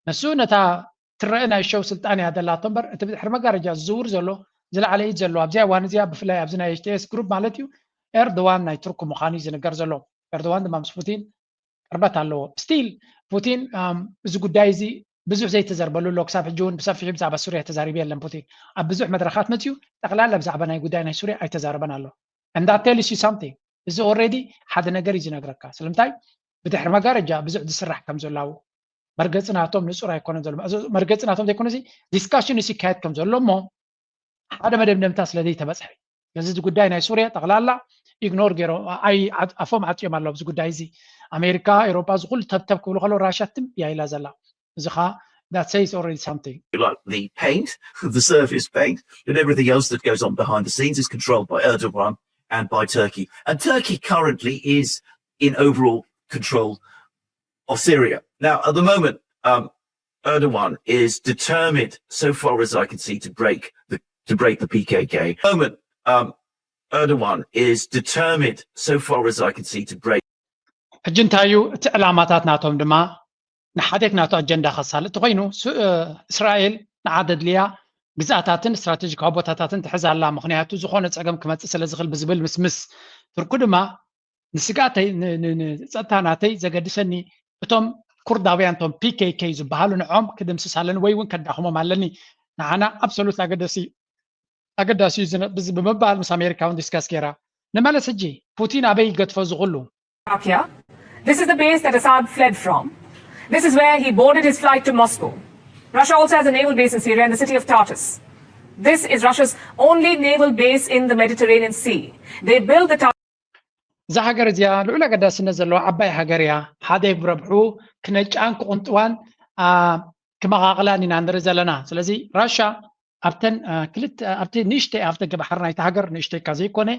ንሱ ነታ ትረአ ናይ ሸው ስልጣን እያ ደላቶ እምበር እቲ ብድሕሪ መጋረጃ ዝዝውር ዘሎ ዝለዓለ ኢድ ዘለዎ ኣብዚኣ እዋን እዚኣ ብፍላይ ኣብዚ ናይ ኤች ቲ ኤስ ግሩፕ ማለት እዩ ኤርዶዋን ናይ ቱርኪ ምዃኑ እዩ ዝንገር ዘሎ። ኤርዶዋን ድማ ምስ ፑቲን ቅርበት ኣለዎ። ስቲል ፑቲን እዚ ጉዳይ እዚ ብዙሕ ዘይተዘርበሉ ኣሎ። ክሳብ ሕጂ እውን ብሰፊሑ ብዛዕባ ሱርያ ተዛሪቡ የለን ፑቲን። ኣብ ብዙሕ መድረኻት መፅዩ ጠቕላላ ብዛዕባ ናይ ጉዳይ ናይ ሱርያ ኣይተዛረበን ኣሎ። And that tells you something። እዚ ኦልሬዲ ሓደ ነገር እዩ ዝነግረካ። ስለምንታይ ብድሕሪ መጋረጃ ብዙሕ ዝስራሕ ከም ዘሎ ኣብኡ መርገፂ ናቶም ንፁር ኣይኮነን ዘሎ። መርገፂ ናቶም ዘይኮነሲ ዲስካሽን ይካየድ ከም ዘሎ እሞ ሓደ መደምደምታ ስለ ዘይተበፅሐ ስለዚ እዚ ጉዳይ ናይ ሱርያ ጠቕላላ ኢግኖር ገይሮም ኣፎም ዓፅዮም ኣለዉ ኣብዚ ጉዳይ እዚ። ኣሜሪካ፣ ኤውሮጳ እዚ ኩሉ ተብተብ ክብሉ ከለዉ ራሻ ትም እያ ኢላ ዘላ። እዚ ኸዓ that says already something። Like the paint, the surface paint, and everything else that goes on behind the scenes is controlled by Erdogan and by Turkey. And Turkey currently is in overall control of Syria. Now, at the moment, um, Erdogan is determined, so far as I can see, to break the to break the P K K. Moment, um, Erdogan is determined, so far as I can see, to break. ሕጂ እንታይ እዩ እቲ ዕላማታት ናቶም ድማ ንሓደግ ናቱ ኣጀንዳ ከሳልጥ ተኮይኑ እስራኤል ንዓደ ድልያ ግዝኣታትን ስትራቴጂካዊ ቦታታትን ትሕዝ ኣላ። ምክንያቱ ዝኾነ ፀገም ክመፅእ ስለ ዝኽእል ብዝብል ምስምስ፣ ቱርኩ ድማ ንስጋተይ ንፀጥታ ናተይ ዘገድሰኒ እቶም ኩርዳውያን እቶም ፒ ኬ ኬ ዝበሃሉ ንዖም ክድምስስ ኣለኒ ወይ እውን ከዳኽሞም ኣለኒ። ንዓና ኣብሶሉት ኣገዳሲ ኣገዳሲ እዩ ዝነ- ብዝ- ብምባል ምስ ኣሜሪካ እውን ዲስካስ ገይራ። ንመለስ ሕጂ ፑቲን ኣበይ ይገድፎ እዚ ኩሉ? Trakia. This is the base that Assad fled from. This is where he boarded his flight to Moscow. Russia also has a naval base in Syria in the city of Tartus. This is Russia's only naval base in the Mediterranean Sea. They built the Tar- እዛ ሃገር እዚኣ ልዑል ኣገዳስነት ዘለዋ ዓባይ ሃገር እያ። ሓደ ብረብሑ ክነጫን ክቁንጥዋን ክመቃቅላን ኢና ንርኢ ዘለና። ስለዚ ራሻ ኣብተን ክልተ ኣብቲ ንእሽተይ ኣፍደገ ባሕሪ ናይቲ ሃገር ንእሽተይ እካ ዘይኮነ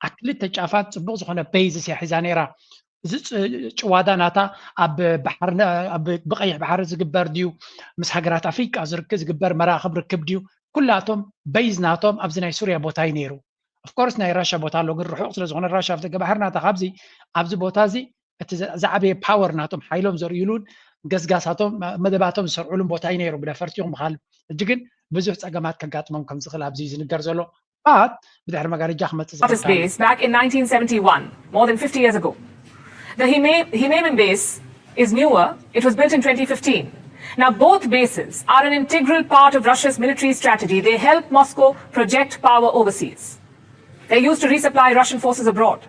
ኣብ ክልተ ጫፋት ፅቡቅ ዝኮነ ቤዝስ እያ ሒዛ ነይራ። እዚ ጭዋዳ ናታ ኣብ ባሕሪ ኣብ ብቀይሕ ባሕሪ ዝግበር ድዩ ምስ ሃገራት ኣፍሪቃ ዝርክ ዝግበር መራክብ ርክብ ድዩ? ኩላቶም ቤዝ ናቶም ኣብዚ ናይ ሱርያ ቦታ እዩ ነይሩ። ኦፍኮርስ ናይ ራሻ ቦታ ኣሎ፣ ግን ርሑቅ ስለዝኮነ ራሻ ኣፍደገ ባሕሪ ናታ ካብዚ ኣብዚ ቦታ እዚ እቲ ዝዓበየ ፓወር ናቶም ሓይሎም ዘርእይሉን ገስጋሳቶም መደባቶም ዝሰርዕሉን ቦታ እዩ ነይሩ። ብደፈርቲ ይኹን ብካል ሕጂ ግን ብዙሕ ፀገማት ከጋጥሞም ከም ዝኽእል ኣብዚ እዩ ዝንገር ዘሎ። ባት ብድሕሪ መጋረጃ ክመፅእ Tartus base back in nineteen seventy-one, more than fifty years ago. The Hime- Himeiim base is newer. It was built in twenty fifteen. Now, both bases are an integral part of Russia's military strategy. They help Moscow project power overseas. They're used to resupply Russian forces abroad.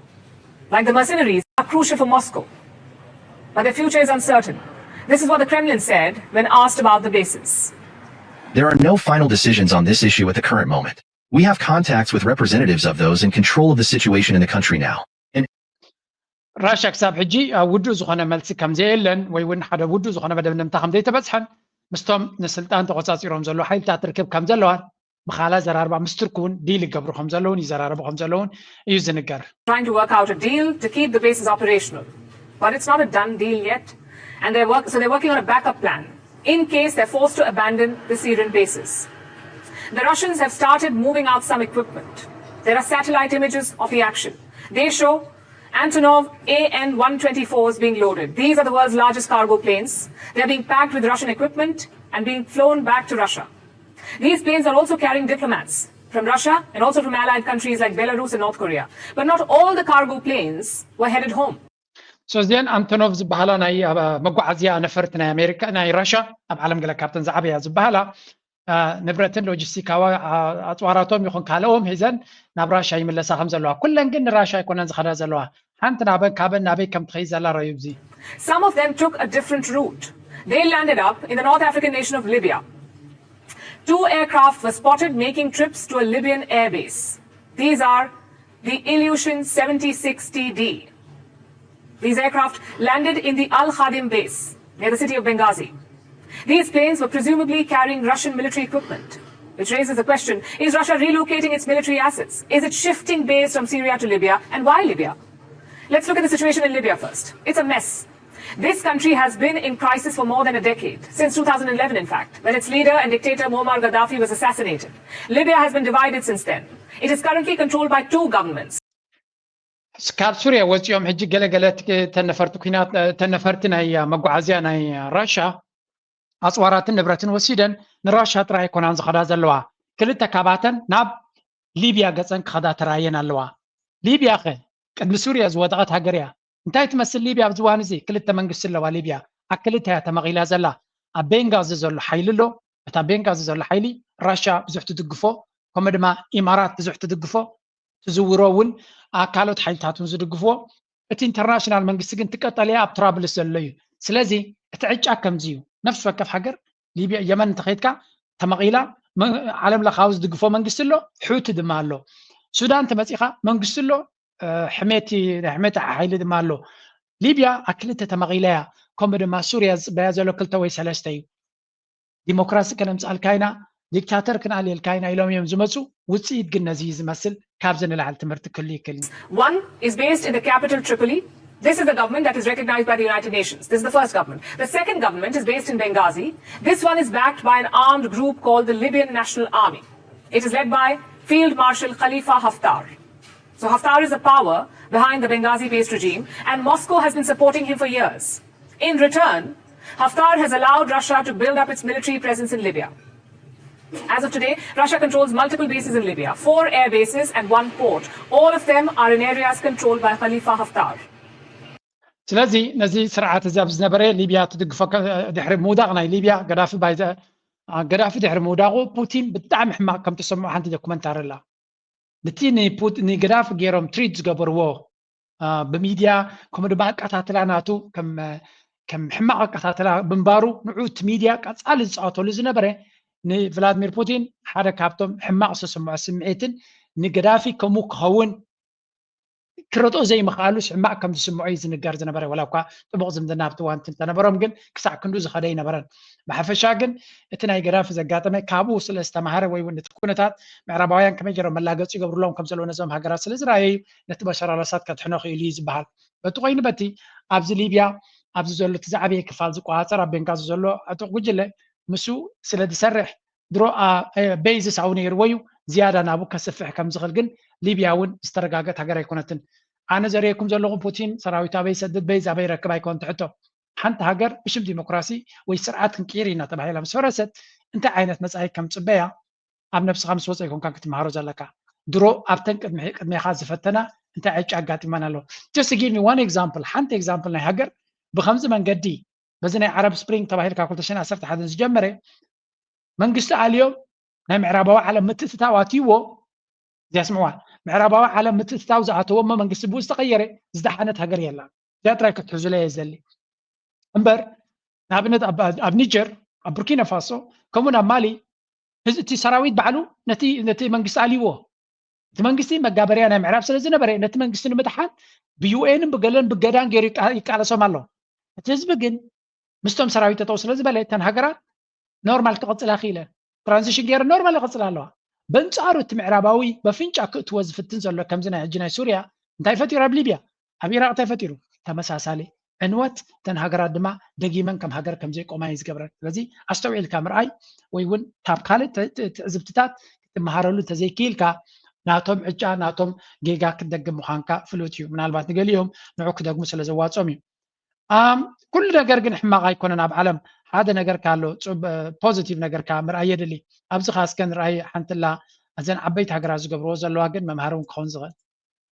Like the mercenaries, are crucial for Moscow. But their future is uncertain. This is what the Kremlin said when asked about the bases. There are no final decisions on this issue at the current moment. We have contacts with representatives of those in control of the situation in the country now. ራሻ ክሳብ ሕጂ ኣብ ውዱእ ዝኾነ መልሲ ከም ዘየለን ወይ እውን ሓደ ውዱእ ዝኾነ መደምደምታ ከም ዘይተበፅሐን ምስቶም ንስልጣን ተቆፃፂሮም ዘለዉ ሓይልታት ርክብ ከም ዘለዋን ብካላ ዘራርባ ምስ ቱርክ እውን ዲል ይገብሩ ከም ዘለውን ይዘራረቡ ከም ዘለውን እዩ ዝንገር። Trying to work out a deal to keep the bases operational. But it's not a done deal yet. And they're work- so they're working on a backup plan in case they're forced to abandon the Syrian bases. The Russians have started moving out some equipment. There are satellite images of the action. They show Antonov A N one twenty-fours being loaded. These are the world's largest cargo planes. They're being packed with Russian equipment and being flown back to Russia. These planes are also carrying diplomats from Russia and also from allied countries like Belarus and North Korea. But not all the cargo planes were headed home. So እዚአን ኣንቶኖቭ ዝበሃላ ናይ መጓዓዝያ ነፈርቲ ናይ ኣሜሪካ ናይ ራሻ ኣብ ዓለም ገለ ካብተን ዝዓበያ ዝበሃላ ንብረትን ሎጂስቲካዊ ኣፅዋራቶም ይኹን ካልኦም ሒዘን ናብ ራሻ ይምለሳ ከም ዘለዋ፣ ኩለን ግን ንራሻ ኣይኮነን ዝኸዳ ዘለዋ። ሓንቲ ናበን ካበን ናበይ ከም ትኸይድ ዘላ ረዩ። እዚ Some of them took a different route. They landed up in the North African nation of Libya. Two aircraft were spotted making trips to a Libyan airbase. These are the Ilyushin seventy-six T D. These aircraft landed in the Al Khadim base near the city of Benghazi. These planes were presumably carrying Russian military equipment, which raises the question, is Russia relocating its military assets? Is it shifting base from Syria to Libya? And why Libya? Let's look at the situation in Libya first. It's a mess. This country has been in crisis for more than a decade, since two thousand eleven, in fact, when its leader and dictator Muammar Gaddafi was assassinated. Libya has been divided since then. It is currently controlled by two governments. ካብ ሱርያ ወፂኦም ሕጂ ገለገለ ተነፈርቲ ኩናት ተነፈርቲ ናይ መጓዓዝያ ናይ ራሻ ኣፅዋራትን ንብረትን ወሲደን ንራሻ ጥራይ ኣይኮናን ዝኸዳ ዘለዋ። ክልተ ካባተን ናብ ሊብያ ገፀን ክኸዳ ተራየን ኣለዋ። ሊብያ ኸ ቅድሚ ሱርያ ዝወደቐት ሃገር እያ። እንታይ ትመስል ሊብያ ኣብዚ እዋን እዚ? ክልተ መንግስቲ ኣለዋ ሊብያ። ኣብ ክልተ እያ ተመቒላ ዘላ። ኣብ ቤንጋዚ ዘሎ ሓይሊ ኣሎ። እታ ቤንጋዚ ዘሎ ሓይሊ ራሻ ብዙሕ ትድግፎ፣ ከምኡ ድማ ኢማራት ብዙሕ ትድግፎ፣ ትዝውሮ እውን ኣካሎት ሓይልታት እውን ዝድግፍዎ። እቲ ኢንተርናሽናል መንግስቲ ግን ትቀጠልያ ኣብ ትራብልስ ዘሎ እዩ። ስለዚ እቲ ዕጫ ከምዚ እዩ። ነፍሲ ወከፍ ሃገር ሊብያ የመን እንተኸይድካ ተመቒላ ዓለም ለኻዊ ዝድግፎ መንግስቲ ኣሎ፣ ሑቲ ድማ ኣሎ። ሱዳን ተመፂኻ መንግስቲ ኣሎ፣ ሕሜቲ ናይ ሕሜቲ ሓይሊ ድማ ኣሎ። ሊብያ ኣብ ክልተ ተመቒላ እያ። ከምኡ ድማ ሱርያ ዝፅበያ ዘሎ ክልተ ወይ ሰለስተ እዩ። ዲሞክራሲ ከነምፅኣልካ ኢና፣ ዲክታተር ክንኣልየልካ ኢና ኢሎም እዮም ዝመፁ። ውፅኢት ግን ነዚ እዩ ዝመስል። ካብዚ ንላዕሊ ትምህርቲ ክህሉ ይክእል እዩ። One is based in the capital Tripoli, This is the government that is recognized by the United Nations. This is the first government. The second government is based in Benghazi. This one is backed by an armed group called the Libyan National Army. It is led by Field Marshal Khalifa Haftar. So Haftar is the power behind the Benghazi-based regime, and Moscow has been supporting him for years. In return, Haftar has allowed Russia to build up its military presence in Libya. As of today, Russia controls multiple bases in Libya, four air bases and one port. All of them are in areas controlled by Khalifa Haftar. ስለዚ ነዚ ስርዓት እዚ ኣብ ዝነበረ ሊብያ ትድግፎ ድሕሪ ምውዳቕ ናይ ሊብያ ገዳፊ ባይዘ ገዳፊ ድሕሪ ምውዳቑ ፑቲን ብጣዕሚ ሕማቕ ከም ተሰምዖ ሓንቲ ዶኩመንታሪ ኣላ። ነቲ ንገዳፊ ገይሮም ትሪት ዝገበርዎ ብሚድያ ከምኡ ድማ ኣቀታትላ ናቱ ከም ሕማቕ ኣቀታትላ ብምባሩ ንዑ እቲ ሚድያ ቀፃሊ ዝፃወተሉ ዝነበረ ንቭላድሚር ፑቲን ሓደ ካብቶም ሕማቕ ዝተሰምዖ ስምዒትን ንገዳፊ ከምኡ ክኸውን ክረድኦ ዘይምኽኣሉስ ሕማቕ ከም ዝስምዖ እዩ ዝንገር ዝነበረ። ዋላ እኳ ጥቡቕ ዝምድና ኣብቲ እዋን እንተነበሮም ግን ክሳዕ ክንዱ ዝኸደ ኣይነበረን። ብሓፈሻ ግን እቲ ናይ ገዳፊ ዘጋጠመ ካብኡ ስለ ዝተማሃረ ወይ እውን እቲ ኩነታት ምዕራባውያን ከመይ ገይሮም መላገፂ ይገብርሎም ከም ዘለዉ ነዞም ሃገራት ስለ ዝረኣየ እዩ ነቲ በሻር ኣልኣሳድ ከድሕኖ ክኢሉ እዩ ዝበሃል። በቲ ኮይኑ በቲ ኣብዚ ሊብያ ኣብዚ ዘሎ እቲ ዝዓበየ ክፋል ዝቆፃፀር ኣብ ቤንጋዚ ዘሎ ዕጡቕ ጉጅለ ምስኡ ስለ ዝሰርሕ ድሮ ቤይዝስ ኣብኡ ነይርዎ እዩ ዝያዳ ናብኡ ከስፍሕ ከም ዝኽእል ግን ሊብያ እውን ዝተረጋገት ሃገር ኣይኮነትን። ኣነ ዘርእየኩም ዘለኹ ፑቲን ሰራዊት ኣበይ ይሰድድ ቤይዝ ኣበይ ይረክብ ኣይኮን ትሕቶ። ሓንቲ ሃገር ብሽም ዲሞክራሲ ወይ ስርዓት ክንቅይር ኢና ተባሂላ ምስ ፈረሰት እንታይ ዓይነት መፃኢ ከም ፅበያ ኣብ ነብስኻ ምስ ወፀ ይኮንካ ክትመሃሮ ዘለካ። ድሮ ኣብተን ቅድሜኻ ዝፈተና እንታይ ዕጫ ኣጋጢማን ኣሎ። Just give me one example ሓንቲ example ናይ ሃገር ብከምዚ መንገዲ በዚ ናይ ዓረብ ስፕሪንግ ተባሂልካ ክልተ ሽሕን ዓሰርተ ሓደን ዝጀመረ መንግስቲ ኣልዮም ናይ ምዕራባዊ ዓለም ምትእትታው ኣትይዎ እዚኣ ስምዕዋ ምዕራባዊ ዓለም ምትእትታው ዝኣተዎ እሞ መንግስቲ ብኡ ዝተቐየረ ዝደሓነት ሃገር የላን። እዚኣ ጥራይ ክትሕዙለ እየ ዝደሊ እምበር ንኣብነት ኣብ ኒጀር ኣብ ቡርኪና ፋሶ ከምኡ ናብ ማሊ እቲ ሰራዊት ባዕሉ ነቲ መንግስቲ ኣልይዎ እቲ መንግስቲ መጋበርያ ናይ ምዕራብ ስለ ዝነበረ ነቲ መንግስቲ ንምድሓን ብዩኤንን ብገለን ብገዳን ገይሩ ይቃለሶም ኣሎ። እቲ ህዝቢ ግን ምስቶም ሰራዊት ጠጠው ስለ ዝበለ እተን ሃገራት ኖርማል ክቕፅላ ክኢለን። ትራንዚሽን ገይረ ኖርማል ይቕፅላ ኣለዋ። በንፃሩ እቲ ምዕራባዊ በፍንጫ ክእትዎ ዝፍትን ዘሎ ከምዚ ናይ ሕጂ ናይ ሱርያ እንታይ ፈጢሩ ኣብ ሊብያ ኣብ ኢራቅ እንታይ ፈጢሩ ተመሳሳሊ ዕንወት እተን ሃገራት ድማ ደጊመን ከም ሃገር ከም ዘይቆማ እዩ ዝገብረን። ስለዚ ኣስተውዒልካ ምርኣይ ወይ እውን ካብ ካልእ ትዕዝብትታት ክትመሃረሉ እንተዘይክኢልካ ናቶም ዕጫ ናቶም ጌጋ ክትደግም ምዃንካ ፍሉጥ እዩ። ምናልባት ንገሊኦም ንዑ ክደግሙ ስለ ዘዋፅኦም እዩ። ኩሉ ነገር ግን ሕማቕ ኣይኮነን ኣብ ዓለም ሓደ ነገር ካሎ positive ነገር ከዓ ምርኣይ የድሊ። ኣብዚ ከዓ እስከ ንርኣይ ሓንትላ እዘን ዓበይቲ ሃገራት ዝገብርዎ ዘለዋ ግን መምሃሪ እውን ክኸውን ዝኽእል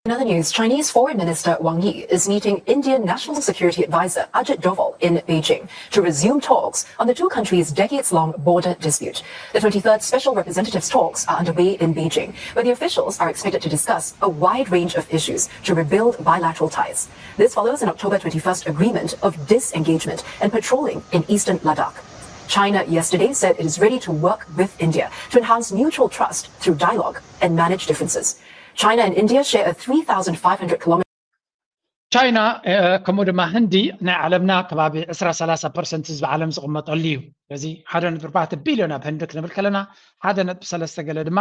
In other news, Chinese Foreign Minister Wang Yi is meeting Indian National Security Advisor Ajit Doval in Beijing to resume talks on the two countries' decades-long border dispute. The twenty-third Special Representatives' talks are underway in Beijing, where the officials are expected to discuss a wide range of issues to rebuild bilateral ties. This follows an October twenty-first agreement of disengagement and patrolling in eastern Ladakh. China yesterday said it is ready to work with India to enhance mutual trust through dialogue and manage differences. China and India share a three thousand five hundred kilometer ቻይና ከምኡ ድማ ህንዲ ናይ ዓለምና ከባቢ ዕስራ ሰላሳ ፐርሰንት ህዝቢ ዓለም ዝቕመጠሉ እዩ። ስለዚ ሓደ ነጥቢ ኣርባዕተ ቢልዮን ኣብ ህንዲ ክንብል ከለና ሓደ ነጥቢ ሰለስተ ገለ ድማ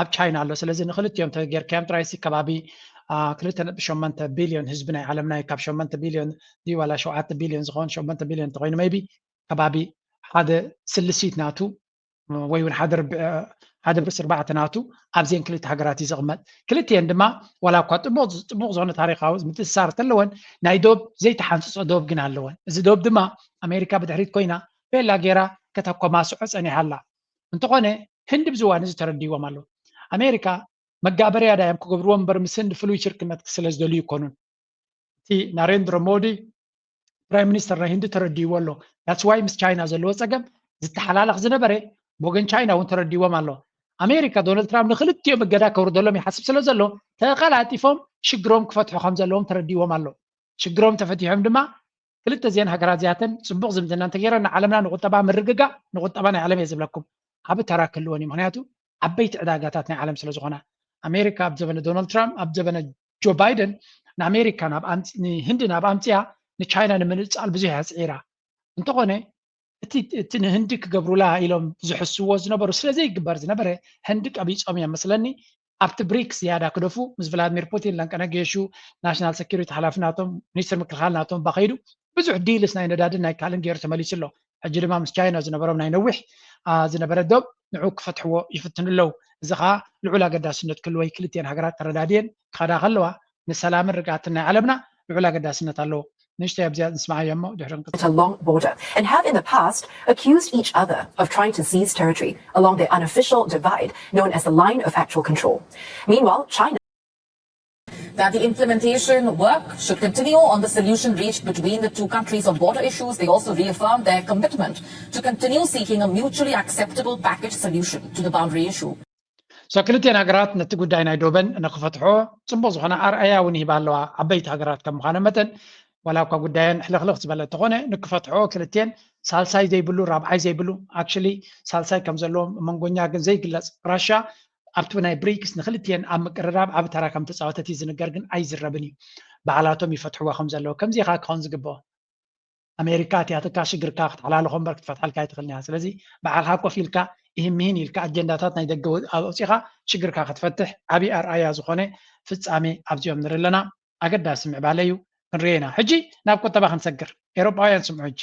ኣብ ቻይና ኣሎ። ስለዚ ንክልቲኦም ተጌርካዮም ጥራይሲ ከባቢ ክልተ ነጥቢ ሸሞንተ ቢልዮን ህዝቢ ናይ ዓለምና እዩ። ካብ ሸሞንተ ቢልዮን ድዩ ዋላ ሸውዓተ ቢልዮን ዝኸውን ሸሞንተ ቢልዮን እንተኮይኑ maybe ከባቢ ሓደ ስልሲት ናቱ ወይ እውን ሓደ ርብዒ ሓደ ብርሲ ኣርባዕተ ናቱ ኣብዘን ክልተ ሃገራት እዩ ዝቕመጥ። ክልቲኤን ድማ ዋላ እኳ ጥቡቕ ጥቡቕ ዝኾነ ታሪኻዊ ምትእስሳር እንተለወን ናይ ዶብ ዘይተሓንፅፆ ዶብ ግን ኣለወን። እዚ ዶብ ድማ ኣሜሪካ ብድሕሪት ኮይና ቤላ ጌራ ከተኮማስዖ ፀኒሓ ኣላ። እንተኾነ ህንዲ ብዚ እዋን እዚ ተረዲዎም ኣለዉ። ኣሜሪካ መጋበርያ ዳዮም ክገብርዎ እምበር ምስ ህንዲ ፍሉይ ሽርክነት ስለ ዝደልዩ ይኮኑን። እቲ ናሬንድሮ ሞዲ ፕራይም ሚኒስተር ናይ ህንዲ ተረዲእዎ ኣሎ። That's why ምስ ቻይና ዘለዎ ፀገም ዝተሓላለኽ ዝነበረ ብወገን ቻይና እውን ተረዲዎም ኣሎ። ኣሜሪካ ዶናልድ ትራምፕ ንክልቲኦም እገዳ ከውርደሎም ይሓስብ ስለ ዘሎ ተቀላጢፎም ሽግሮም ክፈትሑ ከም ዘለዎም ተረዲዎም ኣሎ። ሽግሮም ተፈቲሖም ድማ ክልተ እዚአን ሃገራት እዚኣተን ፅቡቕ ዝምድና እንተገይረን ንዓለምና ንቁጠባ ምርግጋእ ንቁጠባ ናይ ዓለም እየ ዝብለኩም ዓቢ ተራ ክህልወን እዩ። ምክንያቱ ዓበይቲ ዕዳጋታት ናይ ዓለም ስለ ዝኾና ኣሜሪካ ኣብ ዘበነ ዶናልድ ትራምፕ ኣብ ዘበነ ጆ ባይደን ንኣሜሪካ ንህንዲ ናብ ኣምፅያ ንቻይና ንምንፃል ብዙሕ እያ ፅዒራ። እንተኾነ እቲ ንህንዲ ክገብሩላ ኢሎም ዝሕስዎ ዝነበሩ ስለ ዘይግበር ዝነበረ ህንዲ ቀቢፆም እዮም መስለኒ። ኣብቲ ብሪክስ ዝያዳ ክደፉ ምስ ቭላድሚር ፑቲን ለንቀነ ገየሹ ናሽናል ሴኩሪቲ ሓላፊ ናቶም ሚኒስትር ምክልኻል ናቶም ባኸይዱ ብዙሕ ዲልስ ናይ ነዳድን ናይ ካልእን ገይሩ ተመሊሱ ኣሎ። ሕጂ ድማ ምስ ቻይና ዝነበሮም ናይ ነዊሕ ዝነበረ ዶብ ንዑ ክፈትሕዎ ይፍትኑ ኣለዉ። እዚ ከዓ ልዑል ኣገዳስነት ክህልዎ ክልቲኤን ሃገራት ተረዳድየን ክኸዳ ከለዋ ንሰላምን ርግኣትን ናይ ዓለምና ልዑል ኣገዳስነት ኣለዎ። ንእሽተይ ኣብዚኣ ንስማዓዮ እሞ ድሕሪ ንቅጽል። A long border and have in the past accused each other of trying to seize territory along the unofficial divide known as the Line of Actual Control. Meanwhile, China that the implementation work should continue on the solution reached between the two countries on border issues. They also reaffirmed their commitment to continue seeking a mutually acceptable package solution to the boundary issue. So ክልቲኤን ሃገራት ነቲ ጉዳይ ናይ ዶበን ንክፈትሖ ፅቡቅ ዝኾነ ኣርኣያ እውን ይህባ ኣለዋ። ዓበይቲ ሃገራት ከም ምዃነ መጠን ዋላ እኳ ጉዳየን ሕልኽልኽ ዝበለ እንተኾነ ንክፈትሖ ክልቲኤን ሳልሳይ ዘይብሉ ራብዓይ ዘይብሉ actually ሳልሳይ ከም ዘለዎም መንጎኛ ግን ዘይግለፅ ራሻ ኣብቲ ናይ ብሪክስ ንክልቲኤን ኣብ ምቅርራብ ዓቢ ተራ ከም ተፃወተት እዩ ዝንገር ግን ኣይዝረብን እዩ። ባዕላቶም ይፈትሕዎ ከም ዘለዉ ከምዚ ኢኻ ክኸውን ዝግብኦ። ኣሜሪካ እቲኣትካ ሽግርካ ክትሓላልኾ እምበር ክትፈትሓልካ ኣይትኽእልን እያ። ስለዚ ባዕልኻ ኮፍ ኢልካ ይህምሂን ኢልካ ኣጀንዳታት ናይ ደገ ኣውፂኻ ሽግርካ ክትፈትሕ ዓብዪ ኣርኣያ ዝኾነ ፍፃሜ ኣብዚኦም ንርኢ ኣለና። ኣገዳሲ ምዕባለ እዩ፣ ክንሪኦ ኢና። ሕጂ ናብ ቁጠባ ክንሰግር። ኤሮጳውያን ስምዑ ሕጂ።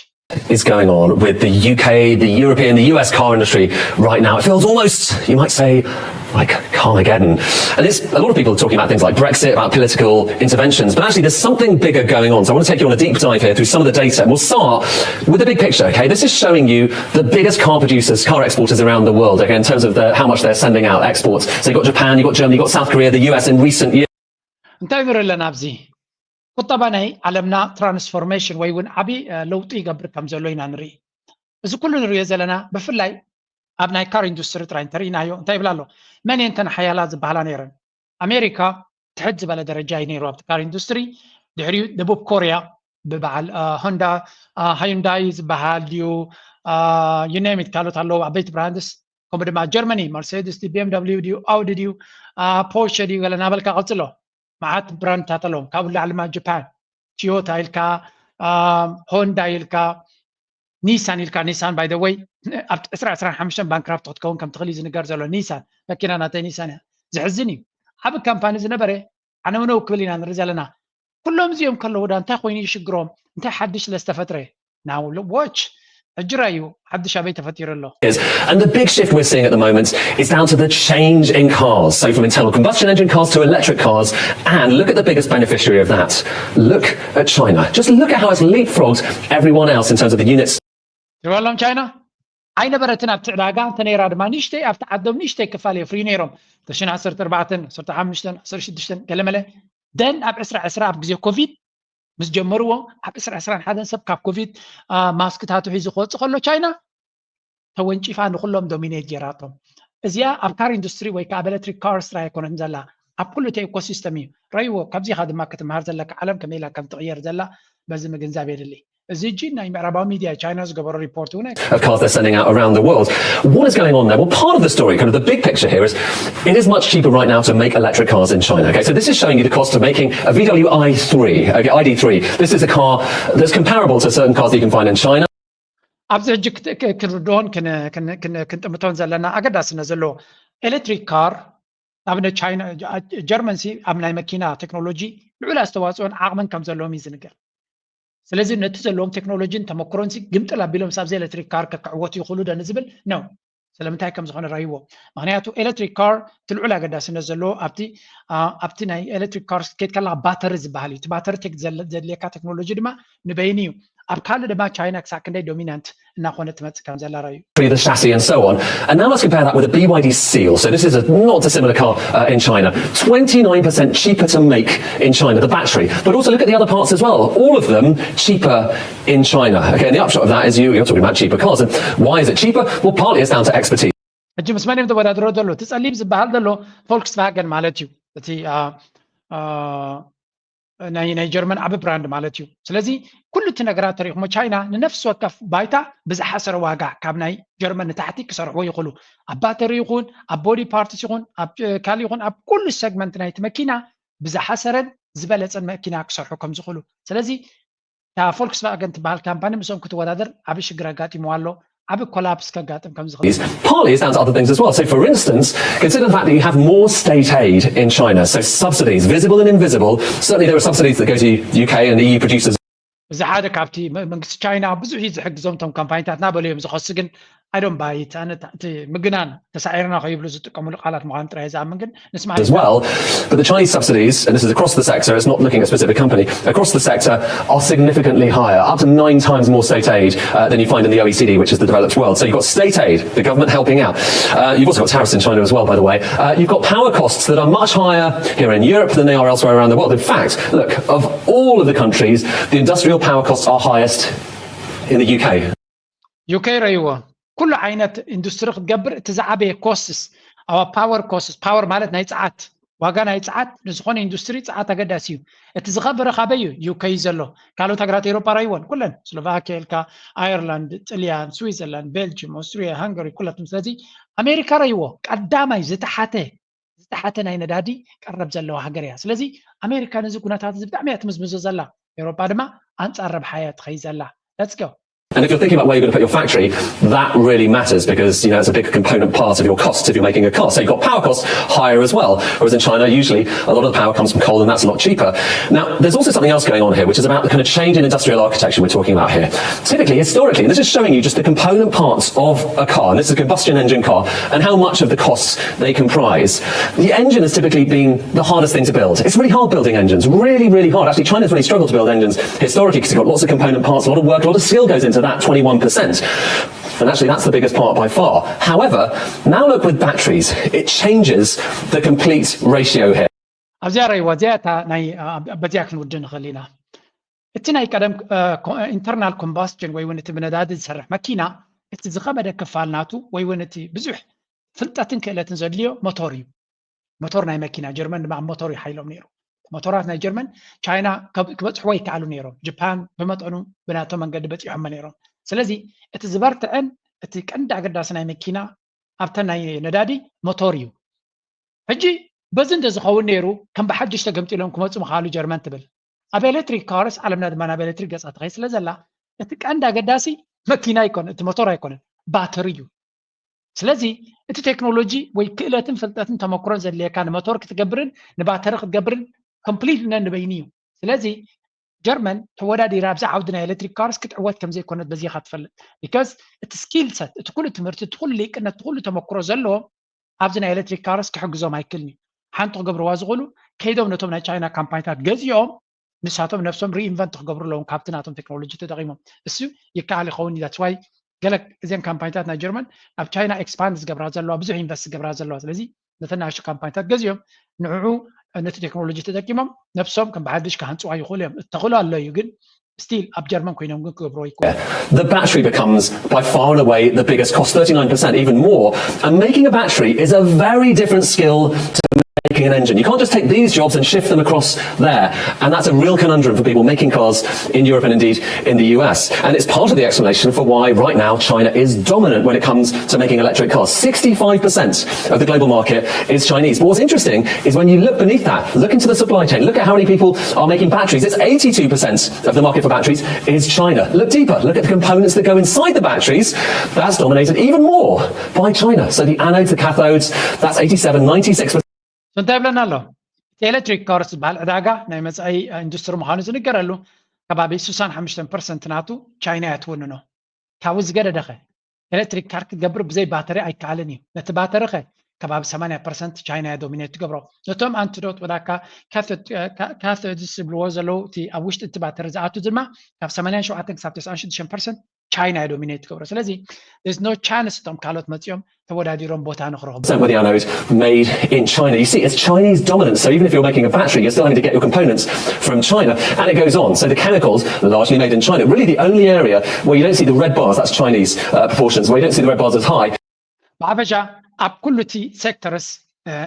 is going on with the U K, the European, the U S car industry right now. It feels almost, you might say, like Carmageddon. And it's a lot of people talking about things like Brexit, about political interventions, but actually there's something bigger going on. So I want to take you on a deep dive here through some of the data. And we'll start with the big picture, okay? This is showing you the biggest car producers, car exporters around the world, okay, in terms of the, how much they're sending out, exports. So you've got Japan, you've got Germany, you've got South Korea, the U S in recent years. እንታይ ንርኢ ኣለና ኣብዚ? ቁጠባ ናይ ዓለምና ትራንስፎርሜሽን ወይ እውን ዓብዪ ለውጢ ይገብር ከም ዘሎ ኢና ንርኢ። እዚ ኩሉ ንሪኦ ዘለና ብፍላይ ኣብ ናይ ካር ኢንዱስትሪ ጥራይ እንተርኢናዮ እንታይ ይብል ኣሎ? መን እየን እተን ሓያላት ዝበሃላ ነይረን? ኣሜሪካ ትሕት ዝበለ ደረጃ እዩ ነይሩ ኣብቲ ካር ኢንዱስትሪ። ድሕሪኡ ደቡብ ኮርያ ብበዓል ሆንዳ ሃዩንዳይ ዝበሃል ድዩ ዩኔሚት ካልኦት ኣለዉ ዓበይቲ ብራንድስ ከምኡ ድማ ጀርመኒ መርሴድስ ድዩ ቢኤምደብሊዩ ድዩ ኣውዲ ድዩ ፖርሸ ድዩ ገለ እናበልካ ቀፅሎ። መዓት ብራንድታት ኣለዎም ካብኡ ላዕሊ ድማ ጃፓን ቲዮታ ኢልካ ሆንዳ ኢልካ ኒሳን ኢልካ ኒሳን ባይ ወይ ኣብ ዕስራ ዕስራን ሓሙሽተን ባንክራፕት ክትከውን ከም ትኽእል እዩ ዝንገር ዘሎ ኒሳን መኪና ናተይ ኒሳን እያ። ዝሕዝን እዩ። ዓብ ካምፓኒ ዝነበረ ዓነውነው ክብል ኢና ንርኢ ዘለና። ኩሎም እዚኦም ከለዉ ዳ እንታይ ኮይኑ እዩ ሽግሮም እንታይ ሓድሽ ስለዝተፈጥረ? ናው ዎች ሕጂ ራዩ ሓድሽ ኣበይ ተፈጢሩ ኣሎ? And the big shift we're seeing at the moment is down to the change in cars. So from internal combustion engine cars to electric cars. And look at the biggest beneficiary of that. Look at China. Just look at how it's leapfrogged everyone else in terms of the units. ትሪእዎም ቻይና ኣይነበረትን ኣብቲ ዕዳጋ እንተነይራ ድማ ንእሽተይ ኣብቲ ዓዶም ንእሽተይ ክፋል የፍርዩ ነይሮም። ክልተ ሽሕን ዓሰርተ ኣርባዕተን ዓሰርተ ሓሙሽተን ዓሰርተ ሽዱሽተን ገለመለ ደን ኣብ ዕስራ ዕስራ ኣብ ግዜ ኮቪድ ምስ ጀመርዎ ኣብ ዕስራ ዕስራን ሓደን ሰብ ካብ ኮቪድ ማስክታቱ ሒዙ ክወፅእ ከሎ ቻይና ተወንጪፋ ንኩሎም ዶሚኔት ጌራቶም። እዚኣ ኣብ ካር ኢንዱስትሪ ወይ ከዓ ኣብ ኤሌክትሪክ ካርስ ጥራይ ኣይኮነትን ዘላ ኣብ ኩሉ እቲ ኤኮሲስተም እዩ ረይዎ። ካብዚኻ ድማ ክትምሃር ዘለካ ዓለም ከመይ ኢላ ከም ትቕየር ዘላ በዚ ምግንዛብ የድሊ። እዚ እጂ ናይ ምዕራባዊ ሚድያ ቻይና ዝገበሮ ሪፖርት እውን of cars they're sending out around the world. What is going on there? Well, part of the story, kind of the big picture here is it is much cheaper right now to make electric cars in China. Okay, so this is showing you the cost of making a V W I three, okay, I D three. This is a car that's comparable to certain cars that you can find in China. ኣብዚ ሕጂ ክንርድኦን ክንጥምቶን ዘለና ኣገዳስነት ዘለዎ ኤሌክትሪክ ካር ኣብ ቻይና ጀርመን ሲ ኣብ ናይ መኪና ቴክኖሎጂ ልዑል ኣስተዋፅኦን ዓቕምን ከም ዘለዎም እዩ ዝንገር። ስለዚ ነቲ ዘለዎም ቴክኖሎጂን ተመክሮን ሲ ግምጥል ኣቢሎም ኣብዚ ኤሌክትሪክ ካር ከክዕወቱ ይኽእሉ ዶ ንዝብል ነው። ስለምንታይ ከም ዝኾነ ረሂዎ። ምክንያቱ ኤሌክትሪክ ካር እቲ ልዑል ኣገዳስነት ዘለዎ ኣብቲ ኣብቲ ናይ ኤሌክትሪክ ካር ክትከይድ ከለካ ባተሪ ዝበሃል እዩ። እቲ ባተሪ ዘድልየካ ቴክኖሎጂ ድማ ንበይኑ እዩ። ኣብ ካልእ ድማ ቻይና ክሳብ ክንደይ ዶሚናንት እናኾነ ትመፅእ ከም ዘላ ረዩ። The chassis and so on. And now let's compare that with a B Y D Seal. So this is a not dissimilar car uh, in China. twenty-nine percent cheaper to make in China, the battery. But also look at the other parts as well. All of them cheaper in China. Okay, and the upshot of that is you, you're talking about cheaper cars. And why is it cheaper? Well, partly it's down to expertise. ሕጂ ምስ መን እዮም ተወዳድሮ ዘሎ? እቲ ጸሊም ዝበሃል ዘሎ ፎልክስቫገን ማለት እዩ። እቲ ናይ ናይ ጀርመን ዓቢ ብራንድ ማለት እዩ። ስለዚ ኩሉ እቲ ነገራት ተሪኹሞ ቻይና ንነፍሲ ወከፍ ባይታ ብዝሓሰረ ዋጋ ካብ ናይ ጀርመን ንታሕቲ ክሰርሕዎ ይኽእሉ። ኣብ ባተሪ ይኹን ኣብ ቦዲ ፓርትስ ይኹን ኣብ ካልእ ይኹን ኣብ ኩሉ ሰግመንት ናይቲ መኪና ብዝሓሰረን ዝበለጸን መኪና ክሰርሑ ከም ዝኽእሉ። ስለዚ እታ ፎልክስቫገን ትበሃል ካምፓኒ ምስኦም ክትወዳደር ዓቢ ሽግር ኣጋጢምዋ ኣሎ። ዓብ ኮላፕስ ከጋጥም ከም ዝኽእል Partly it's down to other things as well. So, for instance, consider the fact that you have more state aid in China. So, subsidies, visible and invisible. Certainly, there are subsidies that go to U K and E U producers. እዚ ሓደ ካብቲ መንግስቲ ቻይና ብዙሕ እዩ ዝሕግዞም እቶም ካምፓኒታት ናበሉ እዮም ዝኸሱ። ግን I don't buy it። ኣነ እቲ ምግናን ተሳዒርና ከይብሉ ዝጥቀምሉ ቃላት ምዃኑ ጥራይ ዝኣምን። ግን ንስማ as well. But the Chinese subsidies, and this is across the sector, it's not looking at a specific company, across the sector are significantly higher, up to nine times more state aid uh, than you find in the O E C D, which is the developed world. So you've got state aid, the government helping out. Uh, you've also got tariffs in China as well, by the way. Uh, you've got power costs that are much higher here in Europe than they are elsewhere around the world. In fact, look, of all of the countries, the industrial power costs are highest in the U K. U K ረይዎ ኩሉ ዓይነት ኢንዱስትሪ ክትገብር እቲ ዝዓበየ ኮስትስ ኣብ power costs፣ power ማለት ናይ ጸዓት ዋጋ ናይ ጸዓት ንዝኾነ ኢንዱስትሪ ጸዓት ኣገዳሲ እዩ። እቲ ዝኸበረ ካበይ እዩ? U K እዩ ዘሎ። ካልኦት ሃገራት ኤሮፓ ረይዎን ኩለን ስሎቫኪያ ኢልካ፣ ኣየርላንድ፣ ጥልያን፣ ስዊዘርላንድ፣ ቤልጅም፣ ኦስትሪያ፣ ሃንጋሪ ኩላትም። ስለዚ ኣሜሪካ ረይዎ ቀዳማይ ዝተሓተ ዝተሓተ ናይ ነዳዲ ቀረብ ዘለዋ ሃገር እያ። ስለዚ ኣሜሪካ ነዚ ኩነታት እዚ ብጣዕሚ እያ ትምዝምዞ ዘላ። ኤሮፓ ድማ ኣንጻር ረብሓ እያ ትኸይድ ዘላ። Let's go. And if you're thinking about where you're going to put your factory, that really matters because you know it's a big component part of your costs if you're making a car. So you've got power costs higher as well, whereas in China usually a lot of the power comes from coal and that's a lot cheaper. Now there's also something else going on here, which is about the kind of change in industrial architecture we're talking about here. Typically, historically, and this is showing you just the component parts of a car, and this is a combustion engine car, and how much of the costs they comprise. The engine has typically been the hardest thing to build. It's really hard building engines, really, really hard. Actually, China's really struggled to build engines historically because you've got lots of component parts, a lot of work, a lot of skill goes into that twenty-one percent. And actually, that's the biggest part by far. However, now look with batteries, it changes the complete ratio here. ኣብዚኣ ረይዋ እዚኣ እታ ናይ በዚኣ ክንውድ ንኽእል ኢና። እቲ ናይ ቀደም internal combustion ወይ እውን እቲ ብነዳዲ ዝሰርሕ መኪና እቲ ዝኸበደ ክፋል ናቱ ወይ እውን እቲ ብዙሕ ፍልጠትን ክእለትን ዘድልዮ ሞቶር እዩ። ሞቶር ናይ መኪና ጀርመን ድማ ኣብ ሞቶር ይሓይሎም ነይሩ። ሞቶራት ናይ ጀርመን ቻይና ክበፅሕዎ ይከኣሉ ነይሮም። ጃፓን ብመጠኑ ብናቶ መንገዲ በፂሖሞ ነይሮም። ስለዚ እቲ ዝበርትዐን እቲ ቀንዲ ኣገዳሲ ናይ መኪና ኣብተን ናይ ነዳዲ ሞቶር እዩ። ሕጂ በዚ እንተዝኸውን ነይሩ ከም ብሓድሽ ተገምጢሎም ክመፁ ምኽኣሉ ጀርመን ትብል። ኣብ ኤሌክትሪክ ካርስ ዓለምና ድማ ናብ ኤሌክትሪክ ገፃ ትኸይድ ስለ ዘላ እቲ ቀንዲ ኣገዳሲ መኪና ኣይኮነን፣ እቲ ሞቶር ኣይኮነን፣ ባተሪ እዩ። ስለዚ እቲ ቴክኖሎጂ ወይ ክእለትን ፍልጠትን ተመክሮን ዘድልየካ ንሞቶር ክትገብርን ንባተሪ ክትገብርን ኮምፕሊት ነንበይኒ እዩ። ስለዚ ጀርመን ተወዳዲራ ኣብዚ ዓውዲ ናይ ኤሌክትሪክ ካርስ ክትዕወት ከም ዘይኮነት በዚኻ ትፈልጥ። ቢካዝ እቲ ስኪል ሰት፣ እቲ ኩሉ ትምህርቲ፣ እቲ ኩሉ ሊቅነት፣ እቲ ኩሉ ተመክሮ ዘለዎም ኣብዚ ናይ ኤሌክትሪክ ካርስ ክሕግዞም ኣይክእልን እዩ። ሓንቲ ክገብርዋ ዝኽእሉ ከይዶም ነቶም ናይ ቻይና ካምፓኒታት ገዚኦም ንሳቶም ነብሶም ሪኢንቨንት ክገብሩ ኣለዎም ካብቲ ናቶም ቴክኖሎጂ ተጠቂሞም። እሱ ይከኣል ይኸውን እዩ። That's why ገለ እዘን ካምፓኒታት ናይ ጀርመን ኣብ ቻይና ኤክስፓንድ ዝገብራ ዘለዋ ብዙሕ ኢንቨስት ዝገብራ ዘለዋ። ስለዚ ነተን ንኣሽቱ ካምፓኒታት ገዚኦም ንዕዑ ነቲ ቴክኖሎጂ ተጠቂሞም ነብሶም ከም ብሓድሽ ክሃንፅዋ ይኽእሉ እዮም። እተኽእሎ ኣሎ እዩ ግን still ኣብ ጀርመን ኮይኖም ግን ክገብርዎ ይክእሉ። The battery becomes by far and away the biggest cost, thirty-nine percent, even more. And making a battery is a very different skill to making an engine. You can't just take these jobs and shift them across there. And that's a real conundrum for people making cars in Europe and indeed in the U S. And it's part of the explanation for why right now China is dominant when it comes to making electric cars. Sixty-five percent of the global market is Chinese. But what's interesting is when you look beneath that, look into the supply chain, look at how many people are making batteries. It's eighty-two percent of the market for batteries is China. Look deeper, look at the components that go inside the batteries. That's dominated even more by China. So the anodes, the cathodes, that's eighty-seven, ninety-six percent. እንታይ ይብለና ኣሎ? እቲ ኤሌክትሪክ ካርስ ዝበሃል ዕዳጋ ናይ መጻኢ ኢንዱስትሪ ምዃኑ ዝንገረሉ ከባቢ ስሳን ሓሙሽተን ፐርሰንት ናቱ ቻይና እያ ትውንኖ። ካብኡ ዝገደደኸ ኤሌክትሪክ ካር ክትገብር ብዘይ ባተሪ ኣይከኣልን እዩ። ነቲ ባተሪ ኸ ከባቢ ሰማንያ ፐርሰንት ቻይና እያ ዶሚኔት ትገብሮ። ነቶም ኣንቲዶት ወዳካ ካቶድስ ዝብልዎ ዘለዉ እቲ ኣብ ውሽጢ እቲ ባተሪ ዝኣቱ ድማ ካብ ሰማንያን ሸውዓተን ክሳብ ተስዓን ሽዱሽተን ፐርሰንት ቻይና እያ ዶሚኔት ትገብሮ። ስለዚ there's no chance እቶም ካልኦት መፂኦም ተወዳዲሮም ቦታ ንክረኽቡ። With the anode made in China. You see, it's Chinese dominance. So even if you're making a battery, you're still having to get your components from China. And it goes on. So the chemicals, largely made in China. Really the only area where you don't see the red bars, that's Chinese uh, proportions, where you don't see the red bars as high. ብሓፈሻ ኣብ ኩሉ እቲ ሴክተርስ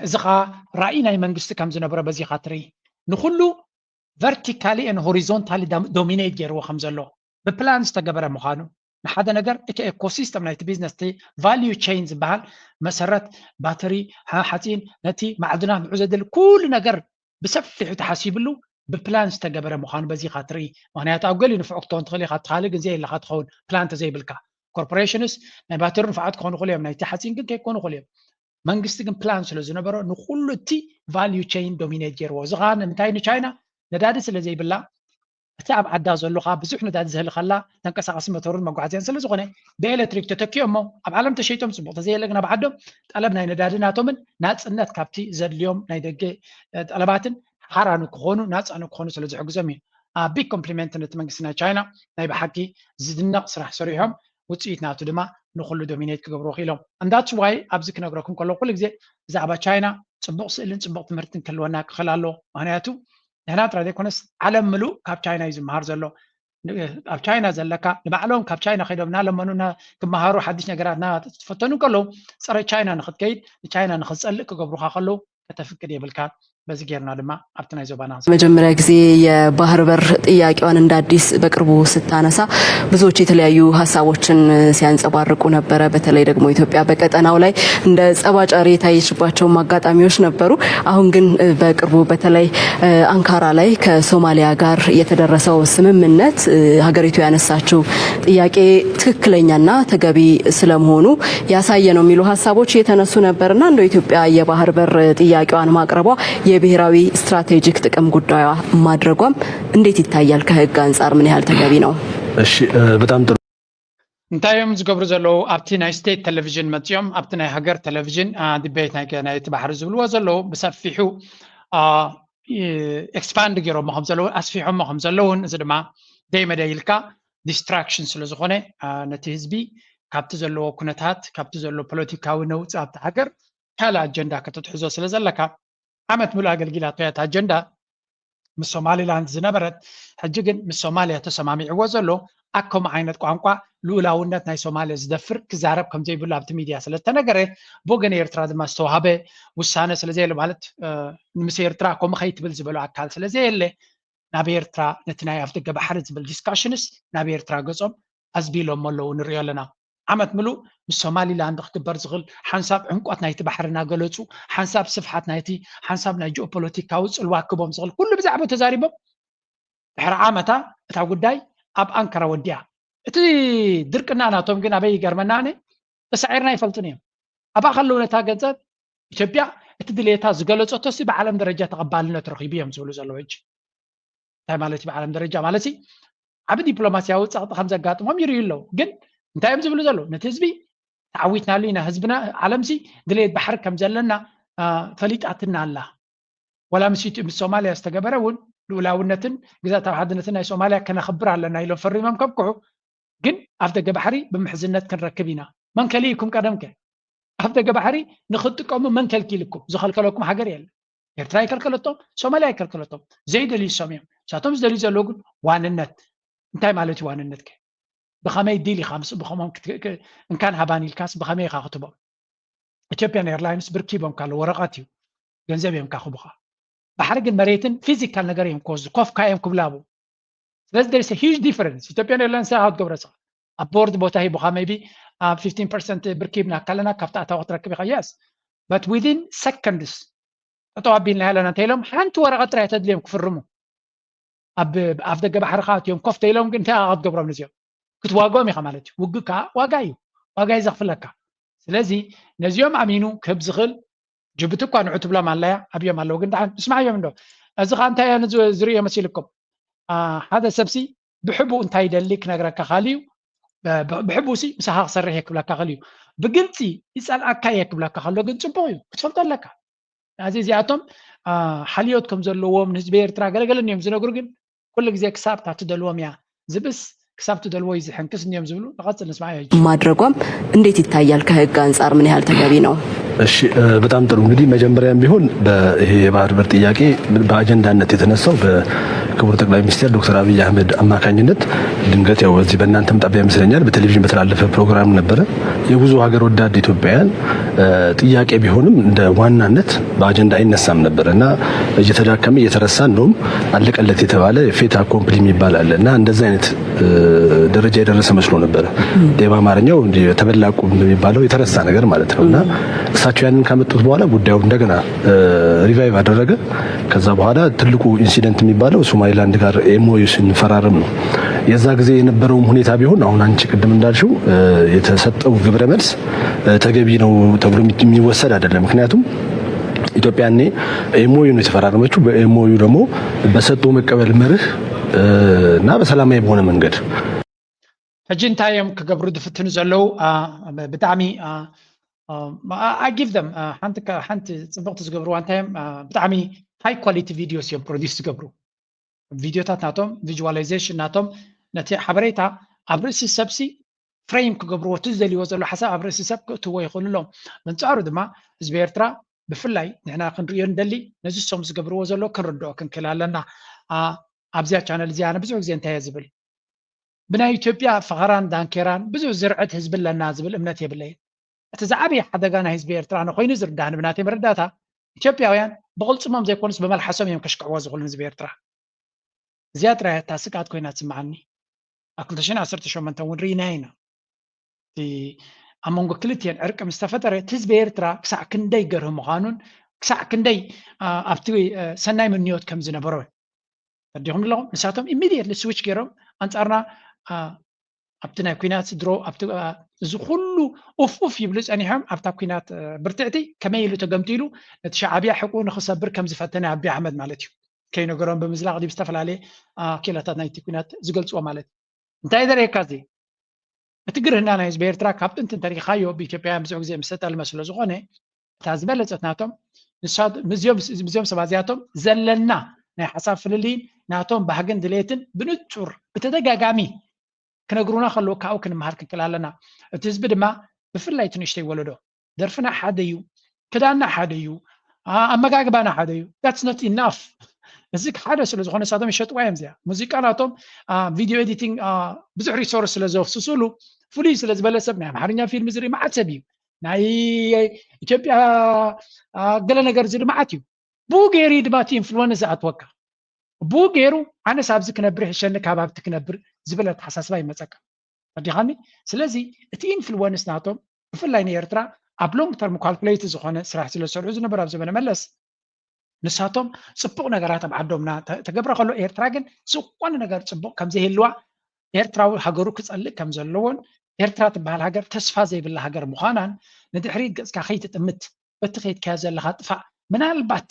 እዚ ኸዓ ራእይ ናይ መንግስቲ ከም ዝነበረ በዚኻ ትርኢ። ንኩሉ vertically and horizontally dominate ገይርዎ ከም ዘሎ ብፕላን ዝተገበረ ምዃኑ ንሓደ ነገር እቲ ኤኮሲስተም ናይቲ ቢዝነስ እቲ ቫልዩ ቼን ዝበሃል መሰረት ባተሪ ሓፂን ነቲ ማዕድናት ንዑ ዘድሊ ኩሉ ነገር ብሰፊሑ ተሓሲብሉ ብፕላን ዝተገበረ ምዃኑ በዚኻ ትርኢ። ምክንያቱ ኣብ ገሊኡ ንፉዕ ክትከውን ትኽእል ኢኻ፣ ትኻልእ ግን ዘየለኻ ትኸውን ፕላን ተዘይብልካ። ኮርፖሬሽንስ ናይ ባትሪ ንፉዓት ክኾኑ ይኽእሉ እዮም፣ ናይቲ ሓፂን ግን ከይኮኑ ይኽእሉ እዮም። መንግስቲ ግን ፕላን ስለ ዝነበሮ ንኩሉ እቲ ቫልዩ ቸይን ዶሚኔት ገይርዎ። እዚ ከዓ ንምንታይ? ንቻይና ነዳዲ ስለ ዘይብላ፣ እቲ ኣብ ዓዳ ዘሎ ከዓ ብዙሕ ነዳዲ ዘህልኸላ ተንቀሳቃሲ ሞተርን መጓዓዝያን ስለ ዝኾነ ብኤሌክትሪክ ተተኪኦሞ ኣብ ዓለም ተሸይጦም፣ ፅቡቅ ተዘየለ ግን ኣብ ዓዶም ጠለብ ናይ ነዳዲ ናቶምን ናፅነት ካብቲ ዘድልዮም ናይ ደገ ጠለባትን ሓራ ንክኾኑ ናፃ ንክኾኑ ስለ ዝሕግዞም እዩ። ቢግ ኮምፕሊመንት ነቲ መንግስቲ ናይ ቻይና፣ ናይ ብሓቂ ዝድነቕ ስራሕ ሰሪሖም ውፅኢት ናቱ ድማ ንኩሉ ዶሚኔት ክገብርዎ ክኢሎም። ኣንዳትስ ዋይ ኣብዚ ክነግረኩም ከሎ ኩሉ ግዜ ብዛዕባ ቻይና ፅቡቕ ስእልን ፅቡቕ ትምህርትን ክህልወና ክኽእል ኣለዎ። ምክንያቱ ንሕና ጥራይ ዘይኮነስ ዓለም ምሉእ ካብ ቻይና እዩ ዝመሃር ዘሎ። ኣብ ቻይና ዘለካ ንባዕሎም ካብ ቻይና ከይዶም እናለመኑ ክመሃሩ ሓድሽ ነገራት እናተፈተኑ ከለዉ ፀረ ቻይና ንክትከይድ ንቻይና ንክትፀልእ ክገብሩካ ከለዉ ከተፍቅድ የብልካ። በዚ ጌርና ድማ ኣብቲ ናይ ዞባና መጀመሪያ ጊዜ የባህር በር ጥያቄዋን እንደ አዲስ በቅርቡ ስታነሳ ብዙዎች የተለያዩ ሀሳቦችን ሲያንጸባርቁ ነበረ። በተለይ ደግሞ ኢትዮጵያ በቀጠናው ላይ እንደ ጸባጫሪ የታየችባቸውም አጋጣሚዎች ነበሩ። አሁን ግን በቅርቡ በተለይ አንካራ ላይ ከሶማሊያ ጋር የተደረሰው ስምምነት ሀገሪቱ ያነሳችው ጥያቄ ትክክለኛና ተገቢ ስለመሆኑ ያሳየ ነው የሚሉ ሀሳቦች እየተነሱ ነበርና እንደ ኢትዮጵያ የባህር በር ጥያቄዋን ማቅረቧ የብሔራዊ ስትራቴጂክ ጥቅም ጉዳዩ ማድረጓም እንዴት ይታያል? ከህግ አንጻር ምን ያህል ተገቢ ነው? እሺ፣ በጣም ጥሩ። እንታይ እዮም ዝገብሩ ዘለዉ? ኣብቲ ናይ ስቴት ቴሌቪዥን መፂኦም ኣብቲ ናይ ሃገር ቴሌቪዥን ዲቤት ናይ እቲ ባሕሪ ዝብልዎ ዘለዉ ብሰፊሑ ኤክስፓንድ ገይሮሞ ከም ዘለዉ ኣስፊሖሞ ከም ዘለዉን እዚ ድማ ደይ መደይ ኢልካ ዲስትራክሽን ስለ ዝኾነ ነቲ ህዝቢ ካብቲ ዘለዎ ኩነታት ካብቲ ዘሎ ፖለቲካዊ ነውፂ ኣብቲ ሃገር ካልእ ኣጀንዳ ከተትሕዞ ስለ ዘለካ ዓመት ሙሉእ ኣገልጊላቶ እያ እታ ኣጀንዳ ምስ ሶማሊላንድ ዝነበረት ሕጂ ግን ምስ ሶማልያ ተሰማሚዕዎ ዘሎ ኣከም ዓይነት ቋንቋ ልኡላውነት ናይ ሶማልያ ዝደፍር ክዛረብ ከም ዘይብሉ ኣብቲ ሚድያ ስለ ዝተነገረ ብወገን ኤርትራ ድማ ዝተዋሃበ ውሳነ ስለ ዘየለ ማለት ምስ ኤርትራ ከምኡ ከይትብል ዝበሎ ኣካል ስለ ዘየለ ናብ ኤርትራ ነቲ ናይ ኣፍደገ ባሕሪ ዝብል ዲስካሽንስ ናብ ኤርትራ ገጾም ኣዝቢሎሞ ኣለዉ ንሪኦ ኣለና። ዓመት ምሉእ ምስ ሶማሊላንድ ክግበር ዝኽእል ሓንሳብ ዕምቆት ናይቲ ባሕሪ እናገለጹ ሓንሳብ ስፍሓት ናይቲ ሓንሳብ ናይ ጂኦፖለቲካዊ ጽልዋ ክቦም ዝኽእል ኩሉ ብዛዕባ ተዛሪቦም ድሕሪ ዓመታ እታ ጉዳይ ኣብ ኣንካራ ወዲኣ። እቲ ድርቅና ናቶም ግን ኣበይ ይገርመና ኣነ ተሳዒርና ይፈልጡን እዮም። ኣብኣ ከለዉ ነታ ገንዘብ ኢትዮጵያ እቲ ድሌታ ዝገለጸቶ ሲ ብዓለም ደረጃ ተቐባልነት ረኺቡ እዮም ዝብሉ ዘለዉ ሕጂ እንታይ ማለት እዩ ብዓለም ደረጃ ማለት ሲ ዓብ ዲፕሎማስያዊ ፀቕጢ ከም ዘጋጥሞም ይርእዩ ኣለዉ ግን እንታይ እዮም ዝብሉ ዘለዉ ነቲ ህዝቢ ተዓዊትናሉ ኢና ህዝብና ዓለም ሲ ድሌት ባሕሪ ከም ዘለና ፈሊጣትና ኣላ ወላ ምስ ኢትዮ ምስ ሶማልያ ዝተገበረ እውን ልኡላውነትን ግዛታዊ ሓድነትን ናይ ሶማልያ ከነኽብር ኣለና ኢሎም ፈሪሞም ከብቅዑ ግን ኣፍደገ ባሕሪ ብምሕዝነት ክንረክብ ኢና መን ከሊእኩም ቀደምከ ኣፍደገ ባሕሪ ንክትጥቀሙ መን ከልኪልኩም ዝኸልከለኩም ሃገር የለን ኤርትራ ይከልከለቶም ሶማልያ ይከልከለቶም ዘይደልዩ ሰም እዮም እሳቶም ዝደልዩ ዘለዉ ግን ዋንነት እንታይ ማለት እዩ ዋንነት ከ ብኸመይ ዲል ኢኻ ምስ ብኸሞም እንካን ሃባን ኢልካስ ብኸመይ ኢኻ ክትቦም ኢትዮጵያን ኤርላይንስ ብርኪቦም ካለ ወረቐት እዩ ገንዘብ እዮም ካኽቡኻ ባሕሪ ግን መሬትን ፊዚካል ነገር እዮም ክወስዱ ኮፍካ እዮም ክብላቡ ስለዚ there is a huge difference ኢትዮጵያን ኤርላይንስ ስራ ክትገብረ ስኻ ኣብ ቦርድ ቦታ ሂቡኻ maybe ኣብ fifteen percent ብርኪ ሂብና ካለና ካብቲ ኣታዊ ክትረክብ ኢኻ yes but within seconds ጠጠው ኣቢልና ያለና እንተ ኢሎም ሓንቲ ወረቐት ጥራይ ተድልዮም ክፍርሙ ኣብ ኣፍ ደገ ባሕሪ ከዓ እትዮም ኮፍ ተኢሎም ግን እንታይ ክትገብሮም ነዚኦም ክትዋግኦም ኢኻ ማለት እዩ ውግእ ከዓ ዋጋ እዩ ዋጋ እዩ ዘኽፍለካ ስለዚ ነዚኦም ኣሚኑ ክህብ ዝኽእል ጅቡቲ እኳ ንዑ ትብሎም ኣለያ ኣብዮም ኣለዉ ግን ደሓን ንስማዕዮም እንዶ እዚ ከዓ እንታይ እያ ዝርእዮ መሲልኩም ሓደ ሰብሲ ብሕቡ እንታይ ይደሊ ክነግረካ ካልዩ ብሕቡ ሲ ምሳኻ ክሰርሕ እየ ክብለካ ክእል እዩ ብግልፂ ይፀልኣካ እየ ክብለካ ከሎ ግን ፅቡቅ እዩ ክትፈልጦ ኣለካ እዚ እዚኣቶም ሓልዮት ከም ዘለዎም ንህዝቢ ኤርትራ ገለገለን እዮም ዝነግሩ ግን ኩሉ ግዜ ክሳብ እታ ትደልዎም እያ ዝብስ ክሳብ ትደልዎ እዩ ዝሕንክስ እንዲዮም ዝብሉ ንቐፅል ንስማዕ እዩ ማድረጓም እንዴት ይታያል? ከህግ አንጻር ምን ያህል ተገቢ ነው? እሺ በጣም ጥሩ እንግዲህ መጀመሪያም ቢሆን ይሄ የባህር በር ጥያቄ በአጀንዳነት የተነሳው በክቡር ጠቅላይ ሚኒስትር ዶክተር አብይ አህመድ አማካኝነት ድንገት ያው በዚህ በእናንተም ጣቢያ ይመስለኛል በቴሌቪዥን በተላለፈ ፕሮግራም ነበረ የብዙ ሀገር ወዳድ ኢትዮጵያውያን ጥያቄ ቢሆንም እንደ ዋናነት በአጀንዳ አይነሳም ነበር እና እየተዳከመ እየተረሳ እንደውም አለቀለት የተባለ ፌት አኮምፕሊ የሚባል አለ እና እንደዚህ አይነት ደረጃ የደረሰ መስሎ ነበረ። በአማርኛው ተበላ ቁብ የሚባለው የተረሳ ነገር ማለት ነው እና እሳቸው ያንን ካመጡት በኋላ ጉዳዩ እንደገና ሪቫይቭ አደረገ። ከዛ በኋላ ትልቁ ኢንሲደንት የሚባለው ታይላንድ ጋር ኤምኦዩ ስንፈራረም ነው። የዛ ጊዜ የነበረውም ሁኔታ ቢሆን አሁን አንቺ ቅድም እንዳልሽው የተሰጠው ግብረ መልስ ተገቢ ነው ተብሎ የሚወሰድ አይደለም። ምክንያቱም ኢትዮጵያ እኔ ኤምኦዩ ነው የተፈራረመችው። በኤምኦዩ ደግሞ በሰጥቶ መቀበል መርህ እና በሰላማዊ በሆነ መንገድ ሕጂ እንታይ እዮም ክገብሩ ዝፍትኑ ዘለዉ? ብጣዕሚ ኣጊቭ ደም ሓንቲ ጽብቕቲ ዝገብርዋ እንታይ እዮም? ብጣዕሚ ሃይ ኳሊቲ ቪዲዮስ እዮም ፕሮዲስ ዝገብሩ። ቪዲዮታት ናቶም፣ ቪዥዋላይዜሽን ናቶም ነቲ ሓበሬታ ኣብ ርእሲ ሰብሲ ፍሬም ክገብርዎ፣ እቲ ዝደልይዎ ዘሎ ሓሳብ ኣብ ርእሲ ሰብ ክእትዎ ይኽእሉ ኣለዎም። በንጻሩ ድማ ህዝቢ ኤርትራ ብፍላይ ንሕና ክንርእዮ ንደሊ፣ ነዚ እሶም ዝገብርዎ ዘሎ ክንርድኦ ክንክእል ኣለና። ኣብዚኣ ቻነል እዚኣ ኣነ ብዙሕ ግዜ እንታይ እየ ዝብል፣ ብናይ ኢትዮጵያ ፈኸራን ዳንኬራን ብዙሕ ዝርዕት ህዝቢ ኣለና ዝብል እምነት የብለይን። እቲ ዝዓበየ ሓደጋ ናይ ህዝቢ ኤርትራ ንኮይኑ ዝርዳእኒ ብናተይ መረዳእታ፣ ኢትዮጵያውያን ብቕልጽሞም ዘይኮኑስ ብመልሓሶም እዮም ከሽክዕዎ ዝኽእሉ ንህዝቢ ኤርትራ። እዚኣ ጥራይ እታ ስግኣት ኮይና ትስምዓኒ። ኣብ ክልተ ሽሕን ዓሰርተ ሸሞንተን እውን ርኢናዮ ኢና። እቲ ኣብ መንጎ ክልቲኤን ዕርቂ ምስ ተፈጠረ፣ እቲ ህዝቢ ኤርትራ ክሳዕ ክንደይ ገርህ ምዃኑን ክሳዕ ክንደይ ኣብቲ ሰናይ ምንዮት ከም ዝነበሮን ተረዲኹም ኣለኹም። ንሳቶም ኢሚድየትሊ ስዊች ገይሮም ኣንጻርና ኣብቲ ናይ ኩናት ድሮ ኣብቲ እዚ ኩሉ ኡፍ ኡፍ ይብሉ ጸኒሖም ኣብታ ኩናት ብርትዕቲ ከመይ ኢሉ ተገምጢሉ ነቲ ሻዕብያ ሕቁ ንኽሰብር ከም ዝፈተነ ኣቢ ኣሕመድ ማለት እዩ። ከይነገሮም ብምዝላቕ ድዩ ዝተፈላለየ ክኢላታት ናይቲ ኩናት ዝገልጽዎ ማለት እዩ። እንታይ ዘርእየካ እዚ እቲ ግርህና ናይ ህዝቢ ኤርትራ ካብ ጥንቲ እንተሪኻዮ ብኢትዮጵያውያን ብዙሕ ግዜ ምስተጠልመ ስለ ዝኾነ እታ ዝበለጸት ናቶም ንሳ- ምስዚኦም ምስዚኦም ሰባት እዚኣቶም ዘለና ናይ ሓሳብ ፍልልይን ናቶም ባህግን ድሌትን ብንጹር ብተደጋጋሚ ክነግሩና ከለዉ ካብኡ ክንመሃር ክንክእል ኣለና። እቲ ህዝቢ ድማ ብፍላይ እቲ ንእሽተይ ወለዶ ደርፍና ሓደ እዩ፣ ክዳንና ሓደ እዩ፣ ኣመጋግባና ሓደ እዩ። That's not enough። እዚ ሓደ ስለ ዝኾነ ንሳቶም ይሸጥዋ እዮም። እዚኣ ሙዚቃ ናቶም ቪድዮ ኤዲቲንግ ብዙሕ ሪሶርስ ስለ ዘፍስሱሉ ፍሉይ ስለ ዝበለ ሰብ ናይ ኣምሓርኛ ፊልም ዝርኢ መዓት ሰብ እዩ። ናይ ኢትዮጵያ ገለ ነገር ዝርኢ መዓት እዩ። ብኡ ገይሩ እዩ ድማ እቲ ኢንፍሉወንስ ዝኣትወካ። ብኡ ገይሩ ኣነስ ኣብዚ ክነብር ይሕሸኒ ካብ ኣብቲ ክነብር ዝብል ኣተሓሳስባ ይመፀካ። ተረዲኻኒ? ስለዚ እቲ ኢንፍሉወንስ ናቶም ብፍላይ ንኤርትራ ኣብ ሎንግ ተርም ካልኩሌት ዝኾነ ስራሕ ስለ ዝሰርሑ ዝነበሩ ኣብ ዘበነ መለስ ንሳቶም ፅቡቕ ነገራት ኣብ ዓዶምና ተገብረ ከሎ ኤርትራ ግን ዝኾነ ነገር ፅቡቕ ከም ዘይህልዋ ኤርትራዊ ሃገሩ ክፀልእ ከም ዘለዎን ኤርትራ ትበሃል ሃገር ተስፋ ዘይብላ ሃገር ምዃናን ንድሕሪት ገፅካ ከይትጥምት በቲ ከይድካዮ ዘለኻ ጥፋእ ምናልባት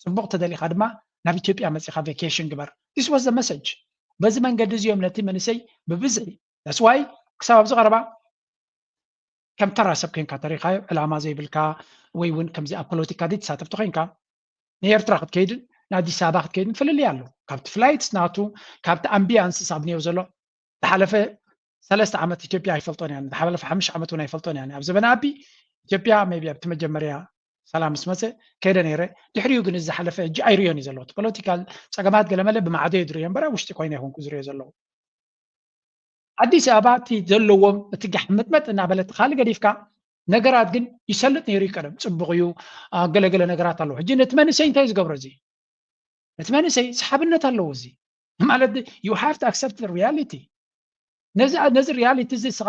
ፅቡቕ ተደሊኻ ድማ ናብ ኢትዮጵያ መፂኻ ቬኬሽን ግበር this was the message በዚ መንገዲ እዚኦም ነቲ መንእሰይ ብብዝሒ that's why ክሳብ ኣብዚ ቀረባ ከም ተራ ሰብ ኮይንካ ተሪኻዮ ዕላማ ዘይብልካ ወይ እውን ከምዚ ኣብ ፖለቲካ ዘይትሳተፍ ተኮይንካ ንኤርትራ ክትከይድን ንኣዲስ ኣበባ ክትከይድን ፍልልይ ኣሎ ካብቲ ፍላይትስ ናቱ ካብቲ ኣምቢያንስስ ኣብ ኒዮ ዘሎ ዝሓለፈ ሰለስተ ዓመት ኢትዮጵያ ኣይፈልጦን እያ ዝሓለፈ ሓሙሽተ ዓመት እውን ኣይፈልጦን እያ ኣብ ዘበነ ኣቢ ኢትዮጵያ ቢ ኣብቲ መጀመርያ ሰላም ምስ መፀ ከይደ ነይረ ድሕሪኡ ግን ዝሓለፈ ሕጂ ኣይርእዮን እዩ ዘለኹ ፖለቲካል ፀገማት ገለመለ ብማዕዶ እየ ዝርእዮ እምበራ ውሽጢ ኮይነ ይኹንኩ ዝርእዮ ዘለኹ ኣዲስ ኣበባ እቲ ዘለዎም እቲ ጋሕምጥመጥ እናበለት ካልእ ገዲፍካ ነገራት ግን ይሰልጥ ነይሩ እዩ ቀደም ፅቡቕ እዩ ገለገለ ነገራት ኣለዎ ሕጂ ነቲ መንእሰይ እንታይ ዝገብሮ እዚ ነቲ መንእሰይ ሰሓብነት ኣለዎ እዚ ማለት you have to accept reality ነዚ ነዚ ሪያሊቲ እዚ ስኻ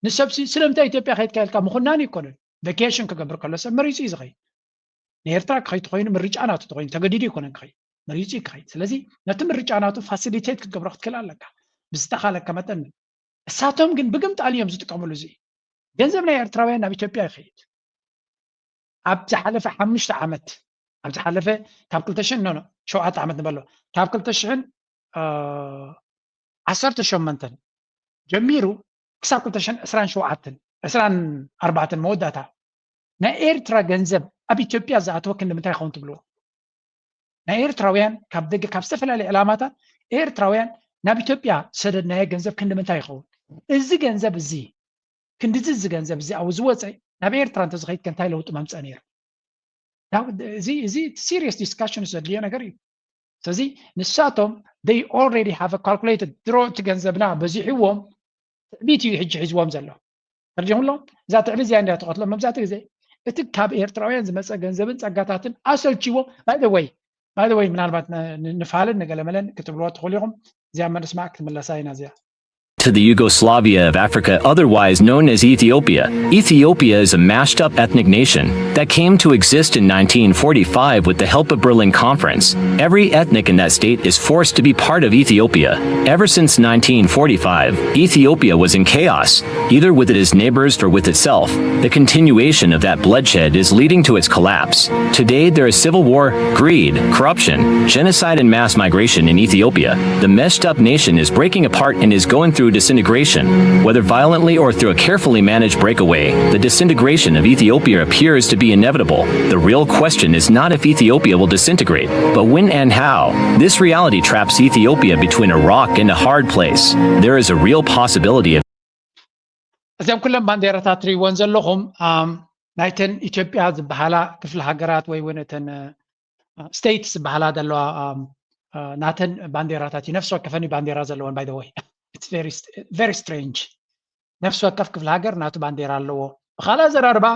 ንሰብሲ ስለምንታይ ኢትዮጵያ ከይድካ ኢልካ ምኹናን ይኮነን ቬኬሽን ክገብር ከሎ ሰብ መሪፁ እዩ ዝኸይድ ንኤርትራ ክኸይድ ተኮይኑ ምርጫ ናቱ ተኮይኑ ተገዲዱ ይኮነን ክኸይድ መሪፁ እዩ ክኸይድ ስለዚ ነቲ ምርጫ ናቱ ፋሲሊቴት ክትገብሮ ክትክእል ኣለካ ብዝተኻለካ መጠን እሳቶም ግን ብግምጣል እዮም ዝጥቀምሉ እዚ ገንዘብ ናይ ኤርትራውያን ናብ ኢትዮጵያ ይኸይድ ኣብ ዝሓለፈ ሓሙሽተ ዓመት ኣብ ዝሓለፈ ካብ ክልተ ሽሕን ኖ ሸውዓተ ዓመት ንበሎ ካብ ክልተ ሽሕን ዓሰርተ ሸሞንተን ጀሚሩ ክሳብ ክልተ ሽሕን ዕስራን ሸውዓተን ዕስራን ኣርባዕተን መወዳእታ ናይ ኤርትራ ገንዘብ ኣብ ኢትዮጵያ ዝኣተወ ክንዲ ምንታይ ይኸውን ትብልዎ ናይ ኤርትራውያን ካብ ደገ ካብ ዝተፈላለዩ ዕላማታት ኤርትራውያን ናብ ኢትዮጵያ ዝሰደድናዮ ገንዘብ ክንዲ ምንታይ ይኸውን እዚ ገንዘብ እዚ ክንድዚ እዚ ገንዘብ እዚ ኣብኡ ዝወፀ ናብ ኤርትራ እንተዝኸይድ ከ እንታይ ለውጢ መምፀ ነይሩ እዚ እዚ ሲሪየስ ዲስካሽን ዘድልዮ ነገር እዩ ስለዚ ንሳቶም they already have calculated ድሮ እቲ ገንዘብና በዚሕዎም ትዕቢት እዩ ሕጂ ሒዝዎም ዘሎ ተርዲኹም ኣሎ እዛ ትዕቢት እዚኣ እንዲያ ትቐትሎም መብዛሕትኡ ግዜ እቲ ካብ ኤርትራውያን ዝመፀ ገንዘብን ፀጋታትን ኣሰልችዎም ባይደወይ ባይደወይ ምናልባት ንፋልን ንገለመለን ክትብልዎ ትኽእሉ ኢኹም እዚኣ መልስማ ክትምለሳ ኢና እዚኣ to the Yugoslavia of Africa, otherwise known as Ethiopia. Ethiopia is a mashed up ethnic nation that came to exist in nineteen forty-five with the help of Berlin Conference. Every ethnic in that state is forced to be part of Ethiopia. Ever since nineteen forty-five, Ethiopia was in chaos, either with its neighbors or with itself. The continuation of that bloodshed is leading to its collapse. Today, there is civil war, greed, corruption, genocide, and mass migration in Ethiopia. The meshed up nation is breaking apart and is going through disintegration. Whether violently or through a carefully managed breakaway, the disintegration of Ethiopia appears to be inevitable. The real question is not if Ethiopia will disintegrate, but when and how. This reality traps Ethiopia between a rock and a hard place. There is a real possibility of እዚኦም ኩሎም ባንዴራታት ትሪእዎን ዘለኹም ናይተን ኢትዮጵያ ዝበሃላ ክፍለ ሃገራት ወይ እውን እተን ስቴትስ ዝበሃላ ዘለዋ ናተን ባንዴራታት እዩ። ነፍሲ ወከፈን ባንዴራ ዘለወን። By the way, it's very strange። ነፍሲ ወከፍ ክፍለ ሃገር ናቱ ባንዴራ ኣለዎ። ብካልእ ኣዘራርባ፣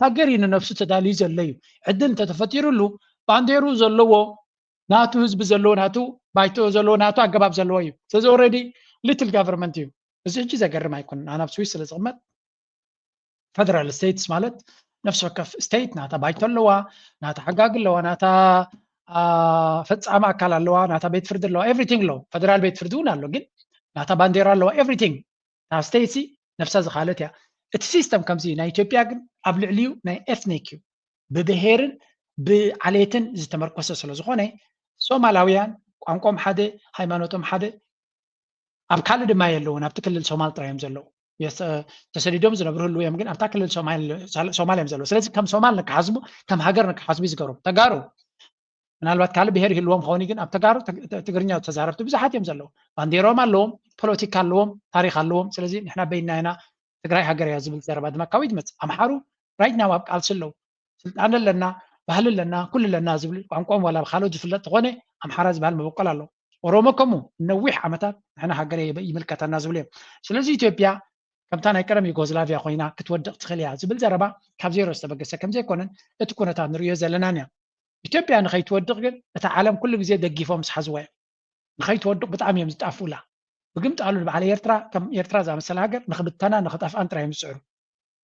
ሃገር እዩ ንነፍሱ ተዳልዩ ዘሎ እዩ። ዕድል እንተተፈጢሩሉ፣ ባንዴሩ ዘለዎ፣ ናቱ ህዝቢ ዘለዎ፣ ናቱ ባይቶ ዘለዎ፣ ናቱ ኣገባብ ዘለዎ እዩ። ስለዚ already little government እዩ። እዚ ሕጂ ዘገርም ኣይኮነን። ኣነ ኣብ ስዊስ ስለ ዝቕመጥ፣ ፈደራል ስቴትስ ማለት ነፍሲ ወከፍ ስቴት ናታ ባይቶ ኣለዋ፣ ናታ ሓጋጊ ኣለዋ፣ ናታ ፈፃሚ ኣካል ኣለዋ፣ ናታ ቤት ፍርዲ ኣለዋ፣ everything ኣለዎ። ፈደራል ቤት ፍርዲ እውን ኣሎ፣ ግን ናታ ባንዴራ ኣለዋ፣ everything። እታ ስቴትሲ ነፍሳ ዝኻለት እያ። እቲ ሲስተም ከምዚ ናይ ኢትዮጵያ ግን ኣብ ልዕሊኡ ናይ ኤትኒክ እዩ፣ ብብሄርን ብዓሌትን ዝተመርኮሰ ስለ ዝኾነ፣ ሶማላውያን ቋንቋኦም ሓደ፣ ሃይማኖቶም ሓደ፣ ኣብ ካልእ ድማ የለውን። ኣብቲ ክልል ሶማል ጥራይ እዮም ዘለዉ። ተሰዲዶም ዝነብሩ ህልው እዮም፣ ግን ኣብታ ክልል ሶማል እዮም ዘለዉ። ስለዚ ከም ሶማል ንክሓስቡ፣ ከም ሃገር ንክሓስቡ እዩ ዝገብሮም። ተጋሩ ምናልባት ካልእ ብሄር ይህልዎም ኸውን፣ ግን ኣብ ተጋሩ ትግርኛ ተዛረብቲ ብዙሓት እዮም ዘለዉ። ባንዴሮም ኣለዎም፣ ፖለቲካ ኣለዎም፣ ታሪክ ኣለዎም። ስለዚ ንሕና በይና ኢና፣ ትግራይ ሃገር እያ ዝብል ዘረባ ድማ ካበይ ትመፅእ? ኣምሓሩ right now ኣብ ቃልሲ ኣለዉ። ስልጣን ኣለና፣ ባህሊ ኣለና፣ ኩሉ ኣለና ዝብል፣ ቋንቋኦም ዋላ ብካልኦት ዝፍለጥ ተኾነ፣ ኣምሓራ ዝበሃል መበቆል ኣሎ። ኦሮሞ ከምኡ ነዊሕ ዓመታት ንሕና ሃገር ይምልከተና ዝብሉ እዮም። ስለዚ ኢትዮጵያ ከምታ ናይ ቀደም ዩጎዝላቪያ ኮይና ክትወድቕ ትኽእል እያ ዝብል ዘረባ ካብ ዜሮ ዝተበገሰ ከምዘይኮነን እቲ ኩነታት ንርእዮ ዘለናን እያ። ኢትዮጵያ ንኸይትወድቕ ግን እታ ዓለም ኩሉ ግዜ ደጊፎም ዝሓዝዋ እዮም። ንኸይትወድቕ ብጣዕሚ እዮም ዝጣፍኡላ። ብግምጣሉ ንበዓል ኤርትራ ከም ኤርትራ ዝኣመሰለ ሃገር ንኽብተና ንኽጠፍኣን ጥራይ እዮም ዝፅዕሩ።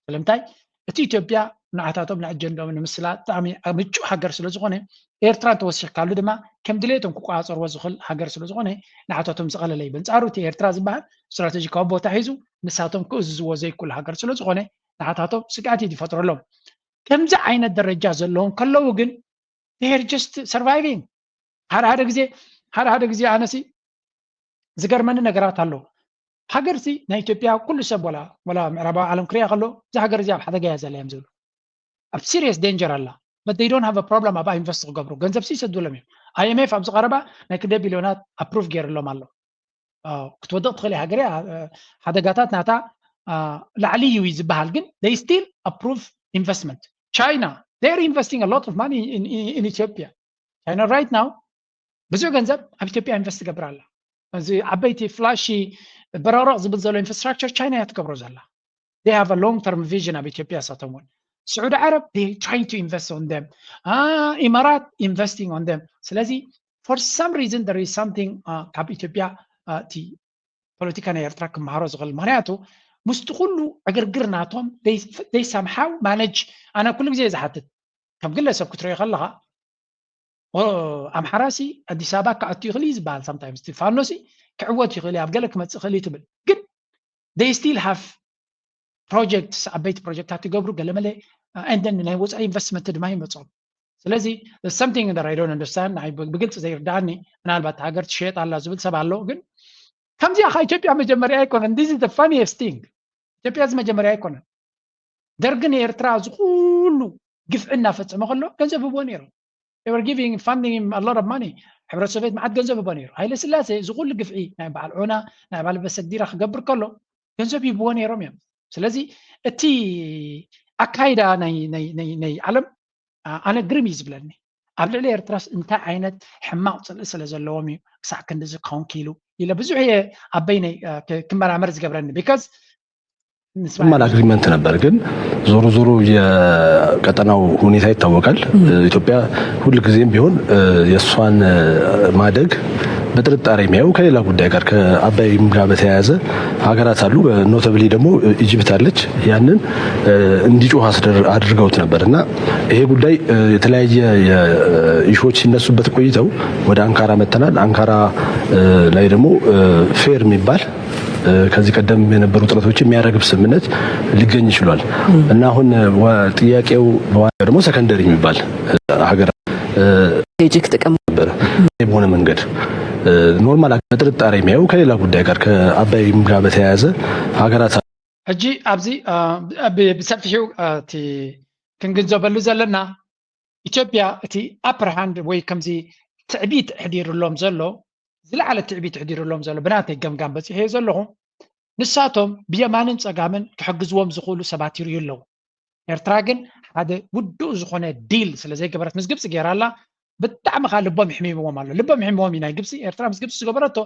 ስለምንታይ? እቲ ኢትዮጵያ ንዓታቶም ንኣጀንዳኦም ንምስላ ብጣዕሚ ምቹእ ሃገር ስለ ዝኾነ፣ ኤርትራ እንተወሲኽካሉ ድማ ከም ድሌቶም ክቆፃፀርዎ ዝኽእል ሃገር ስለ ዝኾነ ንዓታቶም ዝቐለለ እዩ። በንፃሩ እቲ ኤርትራ ዝበሃል ስትራቴጂካዊ ቦታ ሒዙ ንሳቶም ክእዝዝዎ ዘይክእሉ ሃገር ስለ ዝኾነ ንዓታቶም ስግኣት እዩ ዝፈጥረሎም። ከምዚ ዓይነት ደረጃ ዘለዎም ከለዉ ግን they're just surviving። ሓደ ሓደ ግዜ ሓደ ሓደ ግዜ ኣነሲ ዝገርመኒ ነገራት ኣሎ። ሃገርሲ ናይ ኢትዮጵያ ኩሉ ሰብ ወላ ወላ ምዕራባዊ ዓለም ክሪኣ ከሎ እዛ ሃገር እዚኣ ኣብ ሓደጋ እያ ዘላ እዮም ዝብሉ። ኣብ serious danger ኣላ። But they don't have a problem ኣብኣ ኢንቨስት ክገብሩ፣ ገንዘብ ሲ ይሰዱሎም እዮም። ኣይኤምኤፍ ኣብዚ ቀረባ ናይ ክንደይ ቢልዮናት ኣፕሩቭ ገይርሎም ኣሎ። ክትወድቕ ትኽእል እያ ሃገር እያ፣ ሓደጋታት ናታ ላዕሊ እዩ ዝበሃል፣ ግን they still approve investment። China, they're investing a lot of money in, in, in Ethiopia. China right now ብዙሕ ገንዘብ ኣብ ኢትዮጵያ ኢንቨስት ትገብር ኣላ። እዚ ዓበይቲ ፍላሺ በራቕረቕ ዝብል ዘሎ ኢንፍራስትራክቸር ቻይና እያ ትገብሮ ዘላ። They have a long term vision ኣብ ኢትዮጵያ እሳቶም እውን። ስዑዲ ዓረብ they trying to invest on them። ኢማራት investing on them። ስለዚ for some reason there is something ካብ ኢትዮጵያ እቲ ፖለቲካ ናይ ኤርትራ ክመሃሮ ዝኽእል። ምክንያቱ ምስቲ ኩሉ ዕግርግር ናቶም they somehow manage። ኣነ ኩሉ ግዜ ዝሓትት ከም ግለሰብ ክትሪኦ ከለኻ ኣምሓራሲ ኣዲስ ኣበባ ክኣቱ ይኽእል እዩ ዝበሃል። Sometimes ፋኖሲ ክዕወት ይኽእል እዩ፣ ኣብ ገለ ክመፅእ ይኽእል እዩ ትብል፣ ግን they still have projects፣ ዓበይቲ ፕሮጀክታት ይገብሩ፣ ገለመለ and then ናይ ወፃኢ ኢንቨስትመንት ድማ ይመፅኦም። ስለዚ something that I don't understand፣ ብግልፂ ዘይርዳኣኒ። ምናልባት ሃገር ትሸየጥ ኣላ ዝብል ሰብ ኣሎ፣ ግን ከምዚኣ ከ ኢትዮጵያ መጀመርያ ኣይኮነን። This is the funniest thing። ኢትዮጵያ እዚ መጀመርያ ኣይኮነን። ደርጊ ንኤርትራ እዚ ኩሉ ግፍዒ እናፈፀመ ከሎ ገንዘብ ህቦ ነይሩ። They were giving funding him a lot of money። ሕብረት ሶቪየት መዓት ገንዘብ ህቦ ነይሩ። ሃይለ ስላሴ እዚ ኩሉ ግፍዒ ናይ በዓል ዑና ናይ በዓል በሰግዲራ ክገብር ከሎ ገንዘብ ይህብዎ ነይሮም እዮም። ስለዚ እቲ ኣካይዳ ናይ ናይ ናይ ናይ ዓለም ኣነ ግርም እዩ ዝብለኒ። ኣብ ልዕሊ ኤርትራስ እንታይ ዓይነት ሕማቕ ፅልኢ ስለ ዘለዎም እዩ ክሳዕ ክንድዚ ክኸውን ክኢሉ ኢለ ብዙሕ እየ ኣብ በይነይ ክመራመር ዝገብረኒ። Because ኖርማል ኣግሪመንት ነበር፣ ግን ዞሮ ዞሮ የቀጠናው ሁኔታ ይታወቃል። ኢትዮጵያ ሁል ጊዜም ቢሆን የእሷን ማደግ በጥርጣሬ የሚያዩ ከሌላ ጉዳይ ጋር ከአባይም ጋር በተያያዘ ሀገራት አሉ። ኖተብሊ ደግሞ ኢጅፕት አለች። ያንን እንዲጮህ አድርገውት ነበር እና ይሄ ጉዳይ የተለያየ ኢሹዎች ሲነሱበት ቆይተው ወደ አንካራ መተናል። አንካራ ላይ ደግሞ ፌር የሚባል ከዚህ ቀደም የነበሩ ጥረቶች የሚያረግብ ስምምነት ሊገኝ ይችሏል እና አሁን ጥያቄው ደግሞ ሰከንደሪ የሚባል ሀገር ጅክ ጥቅም ነበረ በሆነ መንገድ ኖርማል በጥርጣሬ የሚያዩ ከሌላ ጉዳይ ጋር ከአባይም ጋር በተያያዘ ሀገራት ሕጂ ኣብዚ ብሰፊሑ እቲ ክንግንዘበሉ ዘለና ኢትዮጵያ እቲ ኣፕር ሃንድ ወይ ከምዚ ትዕቢት ኣሕዲሩሎም ዘሎ ዝለዓለ ትዕቢት ኣሕዲሩሎም ዘሎ ብናተይ ገምጋም በፂሐዮ ዘለኹ ንሳቶም ብየማንን ፀጋምን ክሕግዝዎም ዝኽእሉ ሰባት ይርእዩ ኣለዉ። ኤርትራ ግን ሓደ ውዱእ ዝኾነ ዲል ስለ ዘይገበረት ምስ ግብፂ ገይራ ኣላ። ብጣዕሚ ከዓ ልቦም ይሕሚምዎም ኣሎ። ልቦም ይሕምዎም እዩ ናይ ግብፂ። ኤርትራ ምስ ግብፂ ዝገበረቶ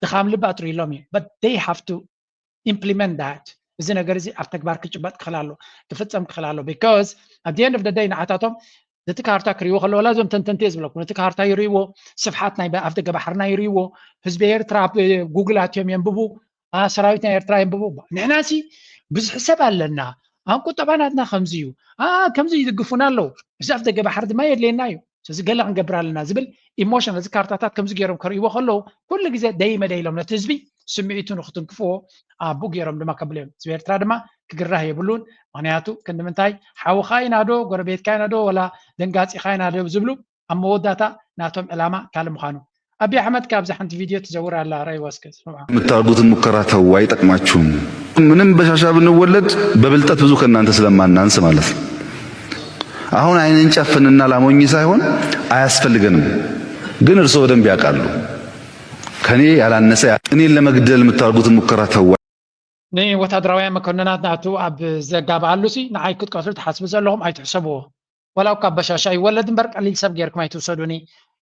ድኻም ልቢ ኣጥርዩሎም እዩ። But they have to implement that። እዚ ነገር እዚ ኣብ ተግባር ክጭበጥ ክኽእል ኣሎ፣ ክፍፀም ክኽእል ኣሎ። Because at the end of the day ንዓታቶም ነቲ ካርታ ክርእይዎ ከለዉ ላ እዞም ተንተንቲ እየ ዝብለኩም፣ ነቲ ካርታ ይርእይዎ፣ ስፍሓት ናይ ኣፍ ደገ ባሕርና ይርእይዎ፣ ህዝቢ ኤርትራ ኣብ ጉግል ኣትዮም የንብቡ፣ ሰራዊት ናይ ኤርትራ የንብቡ። ንሕና ሲ ብዙሕ ሰብ ኣለና፣ ኣብ ቁጠባ ናትና ከምዚ እዩ፣ ከምዚ ይድግፉና ኣለዉ፣ እዚ ኣፍ ደገ ባሕሪ ድማ የድልየና እዩ። ስለዚ ገለ ክንገብር ኣለና ዝብል ኢሞሽን እዚ ካርታታት ከምዚ ገይሮም ከርእይዎ ከለዉ ኩሉ ግዜ ደይመደ ኢሎም ነቲ ህዝቢ ስምዒቱ ንክትንክፍዎ ኣቡ ገይሮም ድማ ከብሉ እዮም። ህዝቢ ኤርትራ ድማ ክግራህ የብሉን። ምክንያቱ ክንዲ ምንታይ ሓውኻ ኢና ዶ ጎረቤትካ ኢና ዶ ወላ ደንጋፂኻ ኢና ዶ ዝብሉ ኣብ መወዳእታ ናቶም ዕላማ ካልእ ምዃኑ። ኣቢ ኣሕመድ ካብዚ ሓንቲ ቪድዮ ትዘውር ኣላ ራይ ወስከ ስምዓ። የምታደርጉትን ሙከራ ተዉ፣ አይጠቅማችሁም። ምንም በሻሻ ብንወለድ በብልጠት ብዙ ከእናንተ ስለማናንስ ማለት ነው። አሁን አይንን ጨፍንና ላሞኝ ሳይሆን አያስፈልገንም። ግን እርስዎ በደንብ ያውቃሉ። ከኔ ያላነሰ እኔን ለመግደል የምታደርጉትን ሙከራ ተዉ። ንወታደራውያን መኮንናት ናቱ ኣብ ዘጋብኣሉ ሲ ንዓይ ክትቀትሉ ትሓስቡ ዘለኹም ኣይትሕሰብዎ። ዋላ እኳ በሻሻ ይወለድ እምበር ቀሊል ሰብ ጌርኩም ኣይትውሰዱኒ።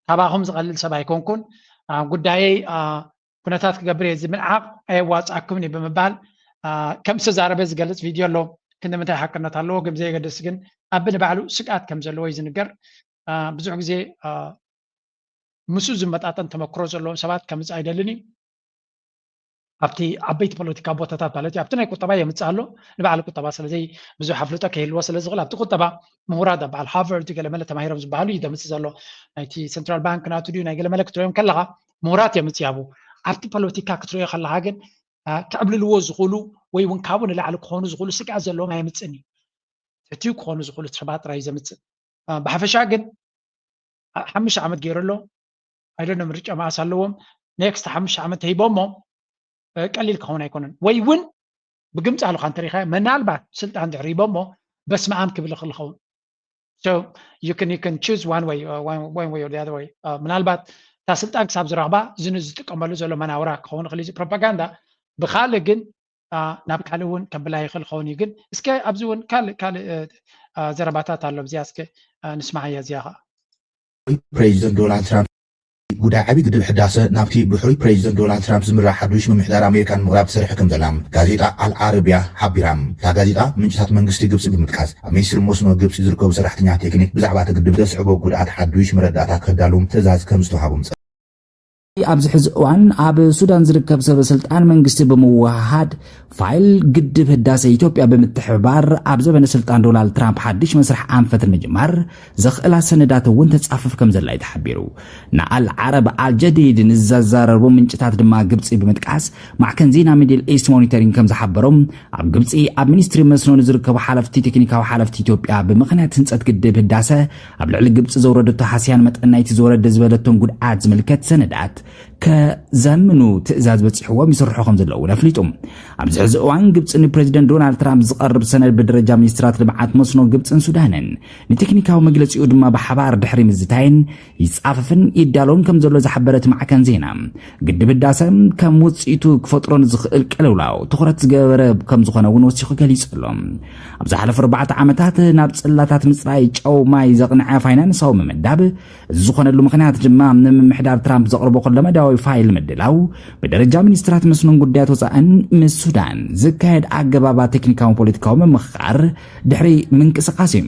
ካባኹም ዝቐልል ሰብ ኣይኮንኩን። ጉዳየይ ኩነታት ክገብር እየ ዝምንዓቕ ኣየዋፅኣኩምን እዩ ብምባል ከም ዝተዛረበ ዝገልፅ ቪድዮ ኣሎ። ክንዲ ምንታይ ሓቅነት ኣለዎ ግን ብዘየገድስ ግን ኣቢ ንባዕሉ ስግኣት ከም ዘለዎ እዩ ዝንገር። ብዙሕ ግዜ ምስኡ ዝመጣጠን ተመክሮ ዘለዎም ሰባት ከምፅእ ኣይደልን እዩ። ኣብቲ ዓበይቲ ፖለቲካ ቦታታት ማለት እዩ ኣብቲ ናይ ቁጠባ የምፅእ ኣሎ። ንባዕሊ ቁጠባ ስለዘይ ብዙሕ ኣፍልጦ ከይህልዎ ስለ ዝኽእል ኣብቲ ቁጠባ ምሁራት ኣብ በዓል ሃርቨርድ ገለመለ ተማሂሮም ዝበሃሉ እዩ ዘምፅእ ዘሎ። ናይቲ ሰንትራል ባንክ ናቱ ድዩ ናይ ገለመለ ክትሪኦም ከለኻ ምሁራት የምፅእ ያቡ። ኣብቲ ፖለቲካ ክትሪኦ ከለኻ ግን ክዕብልልዎ ዝኽእሉ ወይ እውን ካብኡ ንላዕሊ ክኾኑ ዝኽእሉ ስግኣት ዘለዎም ኣየምፅእን እዩ። ትሕትኡ ክኾኑ ዝኽእሉ ሰባት ጥራይ እዩ ዘምፅእ። ብሓፈሻ ግን ሓሙሽተ ዓመት ገይሩ ኣሎ። ኣይደነ ምርጫ መኣስ ኣለዎም። ኔክስት ሓሙሽተ ዓመት ተሂቦሞ ቀሊል ክኸውን ኣይኮነን። ወይ እውን ብግምፃ ኣለካ እንተሪኻ ምናልባት ስልጣን ድሕር ሂቦሞ በስመኣም ክብል ይኽእል ይኸውን። So you can you can choose one way uh, one, one way or the other way. ምናልባት እታ ስልጣን ክሳብ ዝረኽባ ዝን ዝጥቀመሉ ዘሎ መናውራ ክኸውን ይኽእል እዚ ፕሮፓጋንዳ ብካልእ ግን ናብ ካልእ እውን ከብላ ይኽእል ኸውን እዩ ግን እስከ ኣብዚ እውን ካልእ ካልእ ዘረባታት ኣሎ እዚኣ እስከ ንስማዓያ እዚኣ ከዓ ፕሬዚደንት ዶናልድ ትራምፕ ጉዳይ ዓብዪ ግድብ ሕዳሰ ናብቲ ብሕሩይ ፕሬዚደንት ዶናልድ ትራምፕ ዝምራሕ ሓዱሽ ምምሕዳር ኣሜሪካ ንምቕራብ ትሰርሕ ከም ዘላ ጋዜጣ ኣልዓረብያ ሓቢራ። እታ ጋዜጣ ምንጭታት መንግስቲ ግብፂ ብምጥቃስ ኣብ ሚኒስትሪ መስኖ ግብፂ ዝርከቡ ሰራሕተኛ ቴክኒክ ብዛዕባ እቲ ግድብ ዘስዕቦ ጉድኣት ሓዱሽ መረዳእታ ክዳሉ ትእዛዝ ከም ዝተዋሃቦም ኣብዚ ሕዚ እዋን ኣብ ሱዳን ዝርከብ ሰበ ስልጣን መንግስቲ ብምውሃሃድ ፋይል ግድብ ህዳሰ ኢትዮጵያ ብምትሕብባር ኣብ ዘበነ ስልጣን ዶናልድ ትራምፕ ሓድሽ መስርሕ ኣንፈት ንምጅማር ዘኽእላ ሰነዳት እውን ተጻፍፍ ከም ዘላ እዩ ተሓቢሩ። ንኣል ዓረብ ኣልጀዲድ ንዘዛረቡ ምንጭታት ድማ ግብፂ ብምጥቃስ ማዕከን ዜና ሚድል ኢስት ሞኒተሪንግ ከም ዝሓበሮም ኣብ ግብፂ ኣብ ሚኒስትሪ መስኖ ንዝርከቡ ሓለፍቲ ቴክኒካዊ ሓለፍቲ ኢትዮጵያ ብምኽንያት ህንፀት ግድብ ህዳሰ ኣብ ልዕሊ ግብፂ ዘውረደቶ ሃስያን መጠን ናይቲ ዝወረደ ዝበለቶን ጉድኣት ዝምልከት ሰነዳት ከዘምኑ ትእዛዝ በፂሕዎም ይስርሑ ከም ዘለዉ እውን ኣፍሊጡ። ኣብዚ ሕዚ እዋን ግብፂ ንፕሬዚደንት ዶናልድ ትራምፕ ዝቐርብ ሰነድ ብደረጃ ሚኒስትራት ልምዓት መስኖ ግብፅን ሱዳንን ንቴክኒካዊ መግለፂኡ ድማ ብሓባር ድሕሪ ምዝታይን ይፃፈፍን ይዳለውን ከም ዘሎ ዝሓበረ እቲ ማዕከን ዜና ግድብ ህዳሰ ከም ውፅኢቱ ክፈጥሮ ንዝኽእል ቅልውላው ትኹረት ዝገበረ ከም ዝኾነ እውን ወሲኹ ገሊፁ ኣሎ። ኣብ ዝሓለፉ ኣርባዕተ ዓመታት ናብ ፅላታት ምፅራይ ጨው ማይ ዘቕንዐ ፋይናንሳዊ ምምዳብ እዚ ዝኾነሉ ምኽንያት ድማ ንምምሕዳር ትራምፕ ዘቕርቦ ኩለመዳያዊ ፋይል ምድላው ብደረጃ ሚኒስትራት መስኖን ጉዳያት ወፃእን ምስ ሱዳን ዝካየድ ኣገባባት ቴክኒካዊ ፖለቲካዊ ምምኽኻር ድሕሪ ምንቅስቃስ እዩ።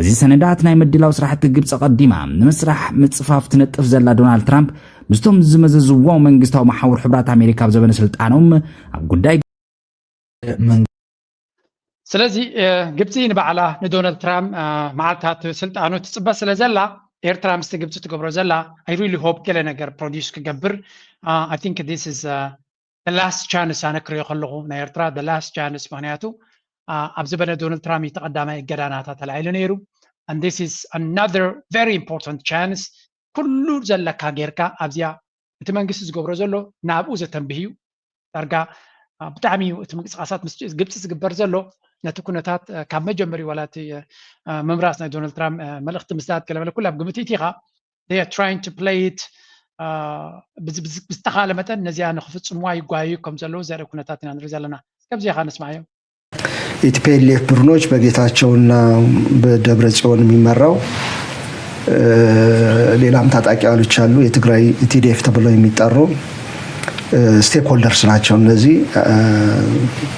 እዚ ሰነዳት ናይ ምድላው ስራሕቲ ግብፂ ቀዲማ ንምስራሕ ምፅፋፍ ትነጥፍ ዘላ ዶናልድ ትራምፕ ምስቶም ዝመዘዝዎ መንግስታዊ መሓውር ሕቡራት ኣሜሪካ ኣብ ዘበነ ስልጣኖም ኣብ ጉዳይ ስለዚ ግብፂ ንባዕላ ንዶናልድ ትራምፕ መዓልታት ስልጣኑ ትፅበ ስለ ዘላ ኤርትራ ምስቲ ግብፂ ትገብሮ ዘላ I really hope ገለ ነገር produce ክገብር I think this is last chance ኣነ ክሪኦ ከለኹ ናይ ኤርትራ last chance ምክንያቱ ኣብ ዘበነ ዶናልድ ትራምፕ ተቐዳማይ እገዳ ናታ ተላዒሉ ነይሩ and this is another very important chance ኩሉ ዘለካ ጌርካ ኣብዚኣ እቲ መንግስቲ ዝገብሮ ዘሎ ናብኡ ዘተንብህ እዩ ዳርጋ ብጣዕሚ እዩ እቲ ምንቅስቃሳት ምስ ግብፂ ዝግበር ዘሎ ነቲ ኩነታት ካብ መጀመሪ ዋላ እቲ ምምራፅ ናይ ዶናልድ ትራምፕ መልእክቲ ምስዳት ገለመለ ኩላ ኣብ ግምት ኢኻ trying to play it ብዝተኻለ መጠን ነዚኣ ንክፍፅምዋ ይጓዩ ከም ዘለዉ ዘርኢ ኩነታት ኢና ንርኢ ዘለና እስከብዚ ኢኻ ንስማዓዮ የቲፒኤልኤፍ ቡድኖች በጌታቸውና በደብረ ጽዮን የሚመራው ሌላም ታጣቂ ኃይሎች አሉ። የትግራይ ቲዲኤፍ ተብለው የሚጠሩ stakeholders ናቸው። እነዚህ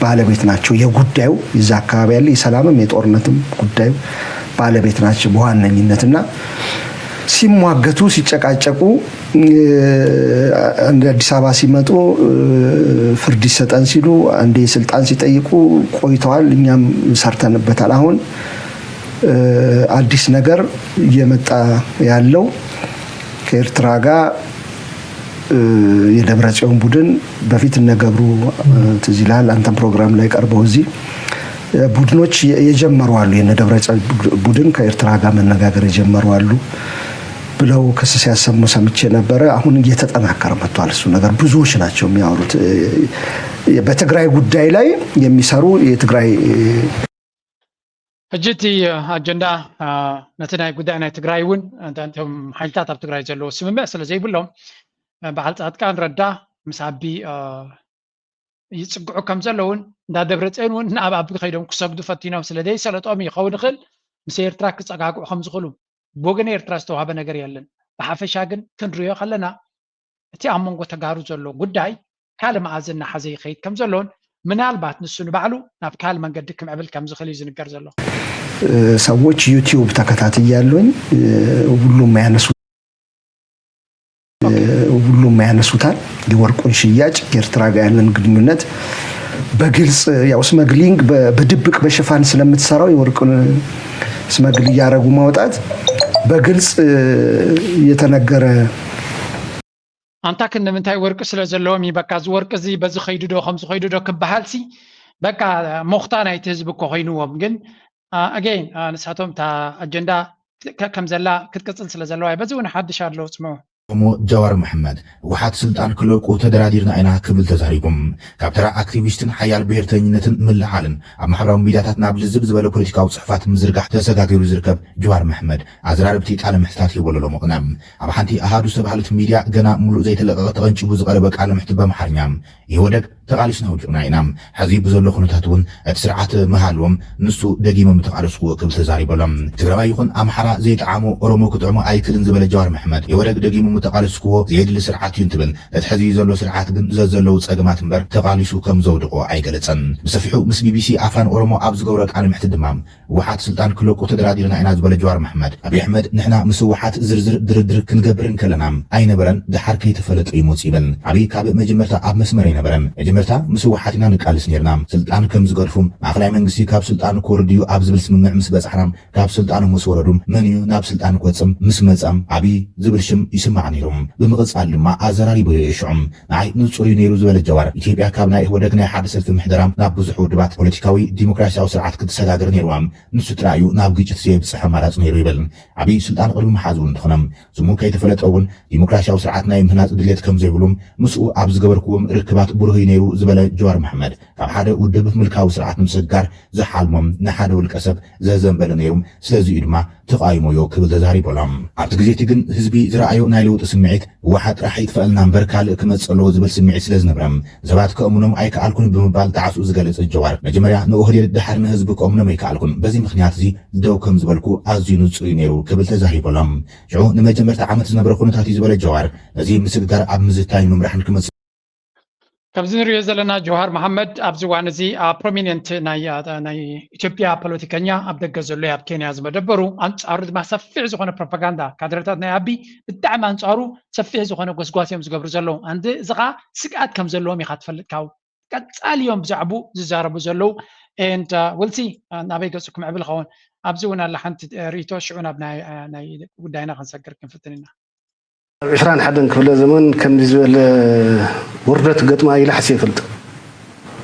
ባለቤት ናቸው የጉዳዩ የዛ አካባቢ ያለ የሰላምም የጦርነትም ጉዳዩ ባለቤት ናቸው በዋነኝነት እና ሲሟገቱ ሲጨቃጨቁ እንደ አዲስ አበባ ሲመጡ ፍርድ ይሰጠን ሲሉ አንዴ ስልጣን ሲጠይቁ ቆይተዋል። እኛም ሰርተንበታል። አሁን አዲስ ነገር እየመጣ ያለው ከኤርትራ ጋር የደብረ ጽዮን ቡድን በፊት እነ ገብሩ ትዝ ይልሃል፣ አንተም ፕሮግራም ላይ ቀርበው እዚህ ቡድኖች የጀመሩ አሉ። የነ ደብረ ጽዮን ቡድን ከኤርትራ ጋር መነጋገር የጀመሩ አሉ ብለው ክስ ሲያሰሙ ሰምቼ ነበረ። አሁን እየተጠናከረ መጥቷል እሱ ነገር። ብዙዎች ናቸው የሚያወሩት በትግራይ ጉዳይ ላይ የሚሰሩ የትግራይ ሕጂ እቲ ኣጀንዳ ነቲ ናይ ጉዳይ ናይ ትግራይ እውን እቶም ሓይልታት ኣብ ትግራይ ዘለዎ ስምምዕ ስለ ዘይብሎም በዓል ፃድቃን ረዳ ምስ ኣቢ ይፅግዑ ከም ዘለውን እንዳ ደብረፅዮን እውን ናብ ኣቢ ከይዶም ክሰግዱ ፈቲኖም ስለ ዘይሰለጦም ይኸውን ይኽእል ምስ ኤርትራ ክፀጋግዑ ከም ዝኽእሉ ብወገን ኤርትራ ዝተዋህበ ነገር የለን። ብሓፈሻ ግን ክንሪኦ ከለና እቲ ኣብ መንጎ ተጋሩ ዘሎ ጉዳይ ካልእ መኣዝን እናሓዘ ይኸይድ ከም ዘሎን ምናልባት ንሱ ንባዕሉ ናብ ካልእ መንገዲ ክምዕብል ከም ዝኽእል እዩ ዝንገር ዘሎ። ሰዎች ዩቲዩብ ተከታትያለሁኝ። ሁሉም ያነሱ ሁሉም ያነሱታል። የወርቁን ሽያጭ ከኤርትራ ጋር ያለን ግንኙነት በግልጽ ያው ስመግሊንግ በድብቅ በሽፋን ስለምትሰራው የወርቁን ስመግል እያረጉ ማውጣት በግልጽ የተነገረ ኣንታ ክን ንምንታይ ወርቂ ስለ ዘለዎም እዩ በቃ እዚ ወርቂ እዚ በዚ ከይዱ ዶ ከምዚ ከይዱ ዶ ክበሃል ሲ በቃ ሞኽታ ናይቲ ህዝቢ እኮ ኮይንዎም ግን again ንሳቶም እታ ኣጀንዳ ከም ዘላ ክትቅፅል ስለ ዘለዋ በዚ እውን ሓድሽ ኣሎ ፅምዑ እሞ ጃዋር መሐመድ ህወሓት ስልጣን ክለቁ ተደራዲርና ኢና ክብል ተዛሪቡ። ካብ ተራ ኣክቲቪስትን ሓያል ብሄርተኝነትን ምልዓልን ኣብ ማሕበራዊ ሚድያታት ናብ ልዝብ ዝበለ ፖለቲካዊ ፅሑፋት ምዝርጋሕ ተሰጋጊሩ ዝርከብ ጀዋር መሐመድ ኣዘራርብቲ ቃለ ምሕትታት ሂቦ ኣሎ ሎሚ ቅነ። ኣብ ሓንቲ ኣሃዱ ዝተባህለት ሚድያ ገና ሙሉእ ዘይተለቀቐ ተቐንጭቡ ዝቐረበ ቃለ ምሕትት በምሓርኛ ኢህወደግ ተቓሊስና ወዲቕና ኢና። ሕዚ ብዘሎ ኩነታት እውን እቲ ስርዓት ምሃልዎም ንሱ ደጊሞም ምተቓለስክዎ ክብል ተዛሪቡ ኣሎ። ትግራዋይ ይኹን ኣምሓራ ዘይጠዓሞ ኦሮሞ ክጥዕሞ ኣይክልን ዝበለ ጀዋር መሕመድ ኢህወደግ ደጊሙ ምተቓለስክዎ ዘየድሊ ስርዓት እዩ እንትብል እቲ ሕዚ ዘሎ ስርዓት ግን ዘዘለዉ ፀገማት እምበር ተቓሊሱ ከም ዘውድቖ ኣይገለፀን። ብሰፊሑ ምስ ቢቢሲ ኣፋን ኦሮሞ ኣብ ዝገብሮ ቃለ ምሕትት ድማ ህወሓት ስልጣን ክለቁ ተደራዲርና ኢና ዝበለ ጀዋር መሓመድ፣ ኣብይ ኣሕመድ ንሕና ምስ ህወሓት ዝርዝር ድርድር ክንገብር እንከለና ኣይነበረን፣ ደሓር ከይተፈለጠ እዩ መፂኡ ይብል። ኣብይ ካብ መጀመርታ ኣብ መስመር ኣይነበረን። መጀመርታ ምስ ህወሓት ኢና ንቃልስ ነይርና። ስልጣን ከም ዝገድፉ፣ ማእኸላይ መንግስቲ ካብ ስልጣኑ ክወርድ እዩ ኣብ ዝብል ስምምዕ ምስ በፃሕና፣ ካብ ስልጣኖም ምስ ወረዱ መን እዩ ናብ ስልጣን ክወፅእ? ምስ መፀ ኣብይ ዝብል ሽም ይስማዕ ነይሩ። ብምቕፃል ድማ ኣዘራሪቡ እዩ ሽዑ። ንዓይ ንፁር እዩ ነይሩ ዝበለ ጀዋር፣ ኢትዮጵያ ካብ ናይ ኢህወደግ ናይ ሓደ ሰልፊ ምሕደራ ናብ ብዙሕ ውድባት ፖለቲካዊ ዲሞክራሲያዊ ስርዓት ክትሰጋገር ነይርዋ። ንሱ ጥራይ እዩ ናብ ግጭት ዘየብፅሕ ኣማራፂ ነይሩ ይብል። ዓብዪ ስልጣን ቅድሚ ምሓዙ እንተኾነ ስሙ ከይተፈለጠ እውን ዲሞክራሲያዊ ስርዓት ናይ ምህናፅ ድሌት ከም ዘይብሉ ምስኡ ኣብ ዝገበርክዎም ርክባት ብሩህ እዩ ነይሩ ዝበለ ጀዋር መሓመድ፣ ካብ ሓደ ውድብ ምልካዊ ስርዓት ንምስግጋር ዝሓልሞም ንሓደ ውልቀ ሰብ ዘዘንበለ ነይሩ፣ ስለዚ እዩ ድማ ተቓይሞዮ ክብል ተዛሪቡ ኣሎ። ኣብቲ ግዜ እቲ ግን ህዝቢ ዝረኣዮ ናይ ለውጢ ስምዒት ህወሓት ጥራሕ ይጥፈኣልና እምበር ካልእ ክመፅእ ኣለዎ ዝብል ስምዒት ስለ ዝነብረ ሰባት ከእምኖም ኣይከኣልኩን ብምባል ጣዕስኡ ዝገልፅ ጀዋር፣ መጀመርያ ንኦህዴድ ደሓር ንህዝቢ ከእምኖም ኣይከኣልኩን፣ በዚ ምኽንያት እዚ ደው ከም ዝበልኩ ኣዝዩ ንፁር እዩ ነይሩ ክብል ተዛሪቡ ኣሎ። ሽዑ ንመጀመርታ ዓመት ዝነበረ ኩነታት እዩ ዝበለ ጀዋር፣ ነዚ ምስግጋር ኣብ ምዝታይን ምምራሕን ክመፅእ ከምዚ ንሪኦ ዘለና ጀውሃር መሓመድ ኣብዚ እዋን እዚ ኣብ ፕሮሚኒየንት ናይ ናይ ኢትዮጵያ ፖለቲከኛ ኣብ ደገ ዘሎ ኣብ ኬንያ ዝመደበሩ ኣንጻሩ ድማ ሰፊሕ ዝኾነ ፕሮፓጋንዳ ካድረታት ናይ ኣቢ ብጣዕሚ ኣንጻሩ ሰፊሕ ዝኾነ ጎስጓስ እዮም ዝገብሩ ዘለዉ። ኣንድ እዚ ኸዓ ስግኣት ከም ዘለዎም ኢኻ ትፈልጥ ካብ ቀጻሊ እዮም ብዛዕቡ ዝዛረቡ ዘለዉ። And we'll see ናበይ ገጹ ክምዕብል ኸውን። ኣብዚ እውን ኣላ ሓንቲ ርእይቶ ሽዑ ናብ ናይ ጉዳይና ክንሰግር ክንፍትን ኢና። ኣብ ዕስራን ሓደን ክፍለ ዘመን ከምዚ ዝበለ ውርደት ገጥማ ኢለ ሓሲበ ይፈልጥ።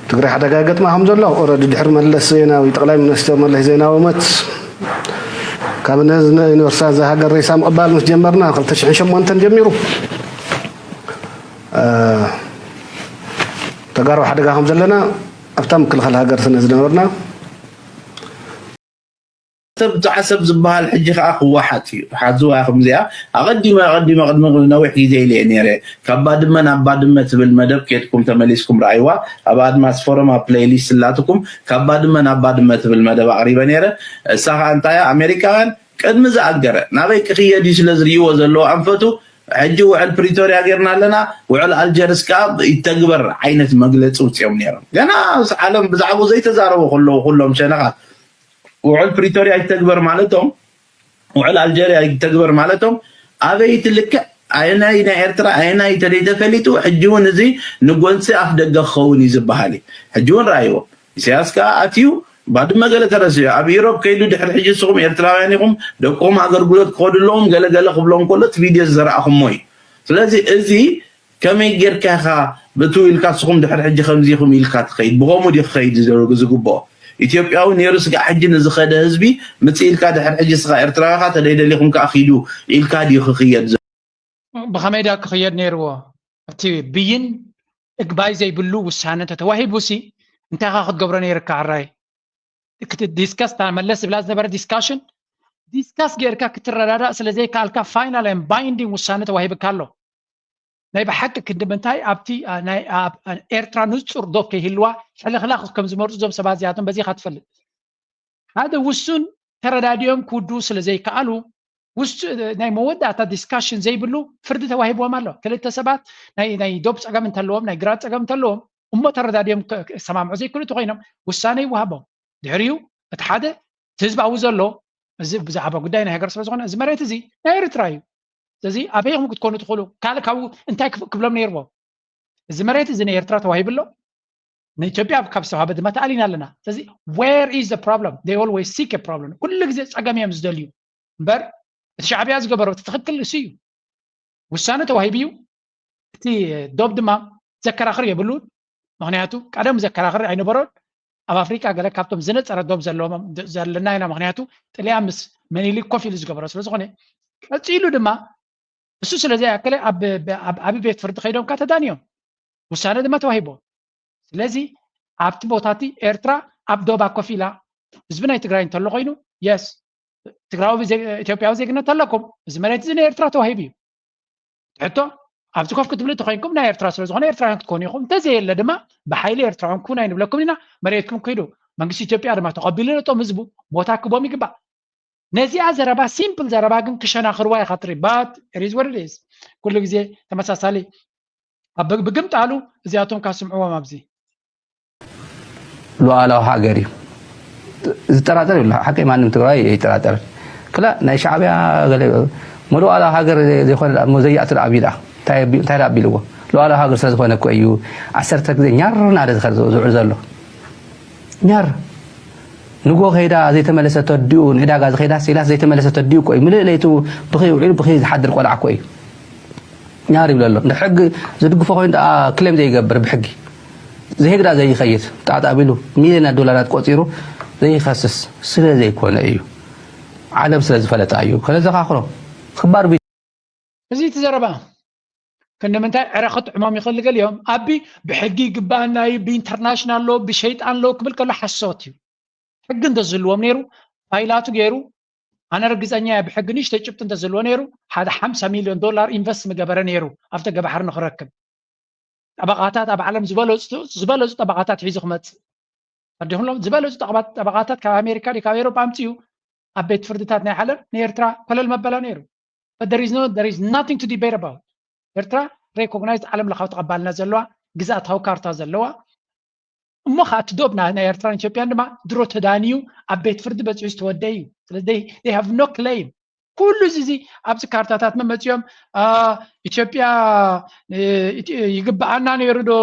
ትግራይ ሓደጋ ገጥማ ከም ዘሎ ኦረዲ ድሕሪ መለስ ዜናዊ ጠቅላይ ሚኒስትር መለስ ዜናዊ ሞት ካብ ነዚ ዩኒቨርሲታት እዛ ሃገር ሬሳ ምቕባል ምስ ጀመርና ክልተ ሽሕን ሸሞንተን ጀሚሩ ተጋሩ ሓደጋ ከም ዘለና ኣብታ ምክልኻል ሃገር ስነ ዝነበርና ሰብ ዓሰብ ዝበሃል ሕጂ ከዓ ክወሓጥ እዩ። ሓዝዋ ከምዚኣ ኣቐዲመ ኣቐዲመ ቅድሚ ነዊሕ ግዜ ኢለ እየ ነይረ። ካብ ባድመ ናብ ባድመ ትብል መደብ ኬድኩም ተመሊስኩም ረኣይዋ። ኣብ ኣድማስ ፎረም ኣብ ፕለይሊስት ስላትኩም ካብ ባድመ ናብ ባድመ ትብል መደብ ኣቕሪበ ነይረ። እሳ ከዓ እንታይ እያ? ኣሜሪካውያን ቅድሚ ዝኣገረ ናበይ ክኽየድ እዩ ስለ ዝርእይዎ ዘለዎ ኣንፈቱ ሕጂ ውዕል ፕሪቶርያ ጌርና ኣለና፣ ውዕል ኣልጀርስ ከዓ ይተግበር ዓይነት መግለፂ ውፅኦም ነይሮም። ገና ምስ ዓለም ብዛዕባኡ ዘይተዛረቡ ከለዉ ኩሎም ሸነኻት ውዕል ፕሪቶርያ ይተግበር ማለቶም ውዕል ኣልጀርያ ይተግበር ማለቶም ኣበይ ትልክዕ ኣየናይ ናይ ኤርትራ ኣየናይ ተደይ ተፈሊጡ ሕጂ እውን እዚ ንጎንፂ ኣፍ ደገ ክኸውን እዩ ዝበሃል እዩ። ሕጂ እውን ረኣይዎ ኢሳያስ ከዓ ኣትዩ ባድመ ገለ ተረሲዑ ኣብ ኢሮብ ከይዱ ድሕሪ ሕጂ ንስኹም ኤርትራውያን ኢኹም ደቅኹም ኣገልግሎት ክኸዱ ኣለዎም ገለ ገለ ክብሎም ከሎ እቲ ቪድዮ ዝዘረኣኹሞ እዩ። ስለዚ እዚ ከመይ ጌርካ ኢኻ ብእትው ኢልካ ንስኹም ድሕሪ ሕጂ ከምዚ ኢኹም ኢልካ ትኸይድ? ብኸምኡ ድዩ ክኸይድ ዝግብኦ? ኢትዮጵያዊ ነይሩ ስጋዕ ሕጂ ንዝኸደ ህዝቢ ምጽእ ኢልካ ድሕሪ ሕጂ ስኻ ኤርትራዊ ኢኻ ተደይ ደሊኹም ከኣ ኪዱ ኢልካ ድዩ ክኽየድ? ብኸመይ ድኣ ክኽየድ ነይርዎ? እቲ ብይን እግባይ ዘይብሉ ውሳነ እንተተዋሂቡሲ እንታይ ኢኻ ክትገብሮ ነይርካ? ዓራይ ዲስከስ እታ መለስ ዝብላ ዝነበረ ዲስካሽን ዲስካስ ጌርካ ክትረዳዳእ ስለ ዘይከኣልካ ፋይናል ን ባይንዲንግ ውሳነ ተዋሂብካ ኣሎ። ናይ ብሓቂ ክንዲ ምንታይ ኣብቲ ኤርትራ ንጹር ዶብ ከይህልዋ ሕልኽላኽ ከም ዝመርጹ እዞም ሰባት እዚኣቶም በዚ ኢኻ ትፈልጥ። ሓደ ውሱን ተረዳዲኦም ክውድኡ ስለ ዘይከኣሉ ናይ መወዳእታ ዲስካሽን ዘይብሉ ፍርዲ ተዋሂብዎም ኣሎ። ክልተ ሰባት ናይ ዶብ ጸገም እንተለዎም ናይ ግራት ጸገም እንተለዎም እሞ ተረዳዲኦም ክሰማምዑ ዘይክእሉ እንተኮይኖም ውሳነ ይወሃቦም። ድሕሪኡ እቲ ሓደ እቲ ህዝባዊ ዘሎ እዚ ብዛዕባ ጉዳይ ናይ ሃገር ስለ ዝኾነ እዚ መሬት እዚ ናይ ኤርትራ እዩ። ስለዚ ኣበይ ኢኹም ክትኮኑ ትኽእሉ? ካልእ ካብኡ እንታይ ክብሎም ነይርዎ? እዚ መሬት እዚ ንኤርትራ ተዋሂቡ ኣሎ፣ ንኢትዮጵያ ካብ ዝተዋሃበ ድማ ተኣሊና ኣለና። ስለዚ where is the problem? They always seek a problem። ኩሉ ግዜ ጸገም እዮም ዝደልዩ እምበር እቲ ሻዕብያ ዝገበሮ እቲ ትኽክል እሱ እዩ። ውሳነ ተዋሂቡ እዩ። እቲ ዶብ ድማ ዘከራኽር የብሉን። ምኽንያቱ ቀደም ዘከራኽር ኣይነበሮን። ኣብ ኣፍሪቃ ገለ ካብቶም ዝነጸረ ዶብ ዘለዎም ዘለና ኢና። ምኽንያቱ ጥልያን ምስ መኒሊክ ኮፍ ኢሉ ዝገበሮ ስለ ዝኾነ ቀጺሉ ድማ እሱ ስለ ዘይኣከለ ኣብ ዓቢ ቤት ፍርዲ ከይዶም ካ ተዳንዮም ውሳነ ድማ ተዋሂቦ። ስለዚ ኣብቲ ቦታ እቲ ኤርትራ ኣብ ዶባ ኮፍ ኢላ ህዝቢ ናይ ትግራይ እንተሎ ኮይኑ የስ ትግራዊ ኢትዮጵያዊ ዜግነት ኣለኩም፣ እዚ መሬት እዚ ንኤርትራ ተዋሂቡ እዩ። ሕቶ ኣብቲ ኮፍ ክትብሉ ተኮይንኩም ናይ ኤርትራ ስለ ዝኾነ ኤርትራውያን ክትኮኑ ኢኹም። እንተዘየለ ድማ ብሓይሊ ኤርትራውያን ኩን ኣይንብለኩም ኢና፣ መሬትኩም ክሂዱ። መንግስቲ ኢትዮጵያ ድማ ተቐቢሉ ነቶም ህዝቡ ቦታ ክቦም ይግባእ። ነዚኣ ዘረባ ሲምፕል ዘረባ ግን ክሸናኽርዋ ኢኻ ትሪ but it is what it is። ኩሉ ግዜ ተመሳሳሊ ኣብ ብግምጣሉ እዚኣቶም ካስምዕዎም ኣብዚ ሉዓላዊ ሃገር እዩ ዝጠራጠር ይብሉ ሓቀይ ማንም ትግራይ ይጠራጠር ክላ ናይ ሻዕብያ ገለ መሉዓላዊ ሃገር ዘይኮነ ዘይኣቲ ኣቢል እንታይ ኣቢልዎ ሉዓላዊ ሃገር ስለዝኮነ እኮ እዩ ዓሰርተ ግዜ ኛር ናደ ዝውዕል ዘሎ ኛር ንጎ ከይዳ ዘይተመለሰት ኣዲኡ ንዕዳጋ ዝኸይዳ ሲላስ ዘይተመለሰት ኣዲኡ እኮ እዩ ምልእ ለይቱ ብኸይ ውዒሉ ብኸይ ዝሓድር ቆልዓ እኮ እዩ ኛር ይብለ ኣሎ እንደ ሕጊ ዝድግፎ ኮይኑ ደኣ ክሌም ዘይገብር ብሕጊ ዝሄግ ደኣ ዘይኸይድ ጣጥ ኣቢሉ ሚልዮናት ዶላራት ቆፂሩ ዘይኸስስ ስለ ዘይኮነ እዩ ዓለም ስለ ዝፈለጣ እዩ ከነዘኻኽሮ ክባር እዚ እቲ ዘረባ ክንዲ ምንታይ ዕረ ክጥዕሞም ይኽእል ገሊኦም ኣቢ ብሕጊ ይግባኣና እዩ ብኢንተርናሽናል ሎ ብሸይጣን ሎ ክብል ከሎ ሓሶት እዩ ሕጊ እንተዝህልዎም ነይሩ ፋይላቱ ገይሩ ኣነ ርግፀኛ እየ ብሕጊ ንእሽተይ ጭብጢ እንተዝህልዎ ነይሩ ሓደ ሓምሳ ሚልዮን ዶላር ኢንቨስት ምገበረ ነይሩ ኣብቲ ገባሕሪ ንክረክብ ጠበቓታት ኣብ ዓለም ዝበለፁ ዝበለፁ ጠበቓታት ሒዙ ክመፅእ ኣዲኹሎም ዝበለፁ ጠበቓታት ካብ ኣሜሪካ ካብ ኤሮፓ ኣምፅኡ ኣብ ቤት ፍርድታት ናይ ዓለም ንኤርትራ ኮለል መበላ ነይሩ there is no there is nothing to debate about ኤርትራ ሬኮግናይዝ ዓለም ለኻዊ ተቐባልነት ዘለዋ ግዝኣታዊ ካርታ ዘለዋ እሞ ከዓ እቲ ዶብ ናይ ኤርትራን ኢትዮጵያን ድማ ድሮ ተዳንዩ ኣብ ቤት ፍርዲ በፂሑ ዝተወደ እዩ። ስለዚ they have no claim። ኩሉ እዚ እዚ ኣብዚ ካርታታት መመፂኦም ኢትዮጵያ ይግብኣና ነይሩ ዶ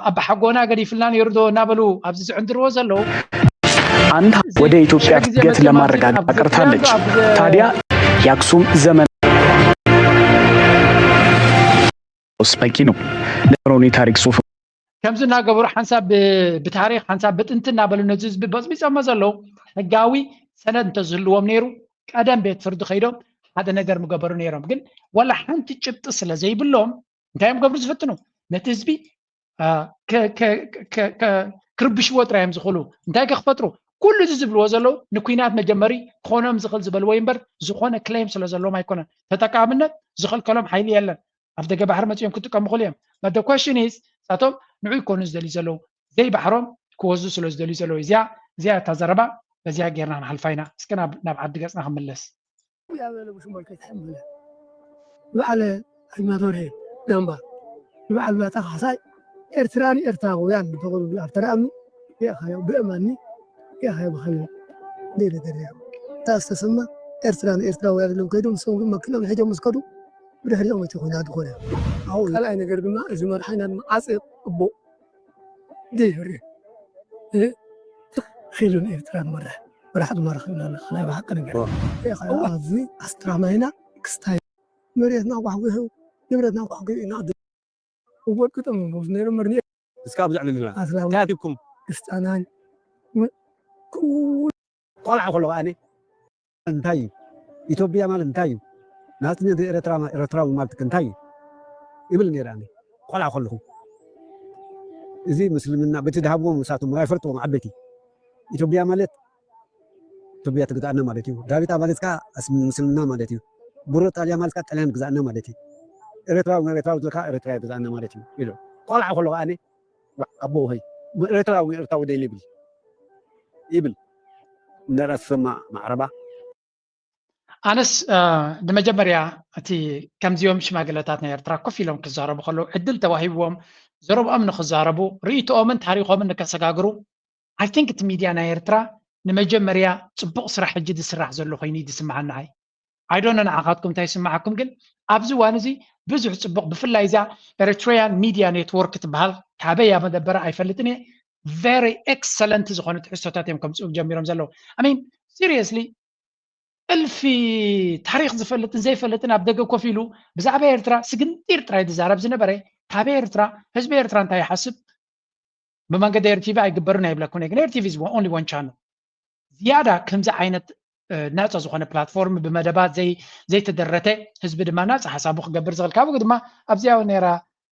ኣባሓጎና ገዲፍልና ነይሩ ዶ እናበሉ ኣብዚ ዝዕንድርዎ ዘለዉ አንድ ወደ ኢትዮጵያ እድገት ለማረጋጋት ቀርታለች። ታዲያ የአክሱም ዘመን አስፈላጊ ነው። ለሮኒ ታሪክ ሱፍ ከምዚ እናገበሩ ሓንሳብ ብታሪክ ሓንሳብ ብጥንቲ እናበሉ ነዚ ህዝቢ በፅቢፆሞ ዘለዉ ሕጋዊ ሰነድ እንተዝህልዎም ነይሩ ቀደም ቤት ፍርዲ ከይዶም ሓደ ነገር ምገበሩ ነይሮም። ግን ዋላ ሓንቲ ጭብጢ ስለ ዘይብሎም እንታይ እዮም ገብሩ ዝፍትኑ? ነቲ ህዝቢ ክርብሽዎ ጥራይ እዮም ዝኽእሉ። እንታይ ክፈጥሩ? ኩሉ እዚ ዝብልዎ ዘለዉ ንኩናት መጀመሪ ክኾኖም ዝኽእል ዝበልዎ እምበር ዝኾነ ክሌም ስለ ዘለዎም ኣይኮነን። ተጠቃምነት ዝኽልከሎም ሓይሊ የለን። ኣብ ደገ ባሕሪ መፂኦም ክጥቀሙ ክእሉ እዮም። But the question is ንሳቶም ንዑ ይኮኑ ዝደልዩ ዘለዉ ዘይባሕሮም ክወስዱ ስለ ዝደልዩ ዘለዉ እዚኣ እዚኣ እታ ዘረባ በዚኣ ጌርና ክንሓልፋ ኢና። እስኪ ናብ ዓዲ ገፅና ክንምለስ። ያበለ ብሽሞል ከይትሕምለ በዓለ ኣጅማቶርሄ ዳምባ በዓል ባታ ካሕሳይ ኤርትራን ኤርትራውያን ተቕርቡ ኣብ ተረኣምኒ ሪእኻዮ ብእማኒ ሪእኻዮ ብኸመይ ደይ ነገር እያ እታ ዝተሰማ ኤርትራን ኤርትራውያን ኢሎም ከይዶም ንሶም ግን መኪኖም ሒዞም ምስ ከዱ ብድሕሪኦም እቲ ኮይና ዝኾነ ኣብኡ ካልኣይ ነገር ድማ እዚ መርሓይና ድማ ዓፂቕ እቦ ደይ ይፍርህ ኺሉ ንኤርትራ ንመርሕ መራሕቲ መራኺብና ኣለኻ ናይ ብሓቂ ነገር እዚ ኣስትራማይና ክስታይ መሬትና ኳሕጉሑ ንብረትና ኳሕጉሑ ኢና ወርቂ ጠመንጎስ ነይሮም መርኒ እስካ ብዙሕ ንግራ ኣስላም እንታይ ኣትኩም ክርስቲያናን ቆልዓ ከለኹ ኣነ እንታይ እዩ ኢትዮጵያ ማለት እንታይ እዩ ናጽነት ኤርትራ ኤርትራዊ ማለት እንታይ እዩ ይብል ነይረ ኣነ ቆልዓ ከለኹ እዚ ምስልምና በቲ ዝሃብዎም ንሳቶም ኣይፈልጥዎም ዓበይቲ ኢትዮጵያ ማለት ኢትዮጵያ ትግዛእና ማለት እዩ። ዳቢጣ ማለት ከዓ ምስልምና ማለት እዩ። ብሮጣልያ ማለት ከዓ ጣልያን ግዛእና ማለት እዩ። ኤርትራዊ ኤርትራዊ ዝካ ኤርትራ ግዛእና ማለት እዩ ኢሉ ቆልዓ ከሎ ኣነ ኣቦ ወይ ኤርትራዊ ኤርትራዊ ደይ ይብል ይብል እንደራስ ሰማ ማዕረባ ኣነስ ንመጀመርያ እቲ ከምዚኦም ሽማግለታት ናይ ኤርትራ ኮፍ ኢሎም ክዛረቡ ከለዉ ዕድል ተዋሂብዎም ዘረብኦም ንክዛረቡ ርእይቶኦምን ታሪኮምን ንከሰጋግሩ I think እቲ ሚድያ ናይ ኤርትራ ንመጀመርያ ፅቡቕ ስራሕ ሕጂ ዝስራሕ ዘሎ ኮይኑ እዩ ዝስምዓኒ። I don't know ንዓኻትኩም እንታይ ይስምዓኩም፣ ግን ኣብዚ እዋን እዚ ብዙሕ ፅቡቕ ብፍላይ እዛ Eritrean Media Network ትበሃል ካበይ እያ መደበራ ኣይፈልጥን እየ። Very excellent ዝኾነ ትሕዝቶታት እዮም ከምፅኡ ጀሚሮም ዘለዉ። I mean seriously እልፊ ታሪክ ዝፈልጥን ዘይፈልጥን ኣብ ደገ ኮፍ ኢሉ ብዛዕባ ኤርትራ ስግንጢር ጥራይ ዝዛረብ ዝነበረ ካብ ኤርትራ ህዝቢ ኤርትራ እንታይ ይሓስብ ብመንገዲ ኤርቲቪ ኣይግበርን ኣይብለኩን ግን ኤርቲቪ is only one channel ዝያዳ ከምዚ ዓይነት ናፃ ዝኾነ ፕላትፎርም ብመደባት ዘይተደረተ ህዝቢ ድማ ናፃ ሓሳቡ ክገብር ዝኽእል ካብኡ ድማ ኣብዚኣ እውን ነራ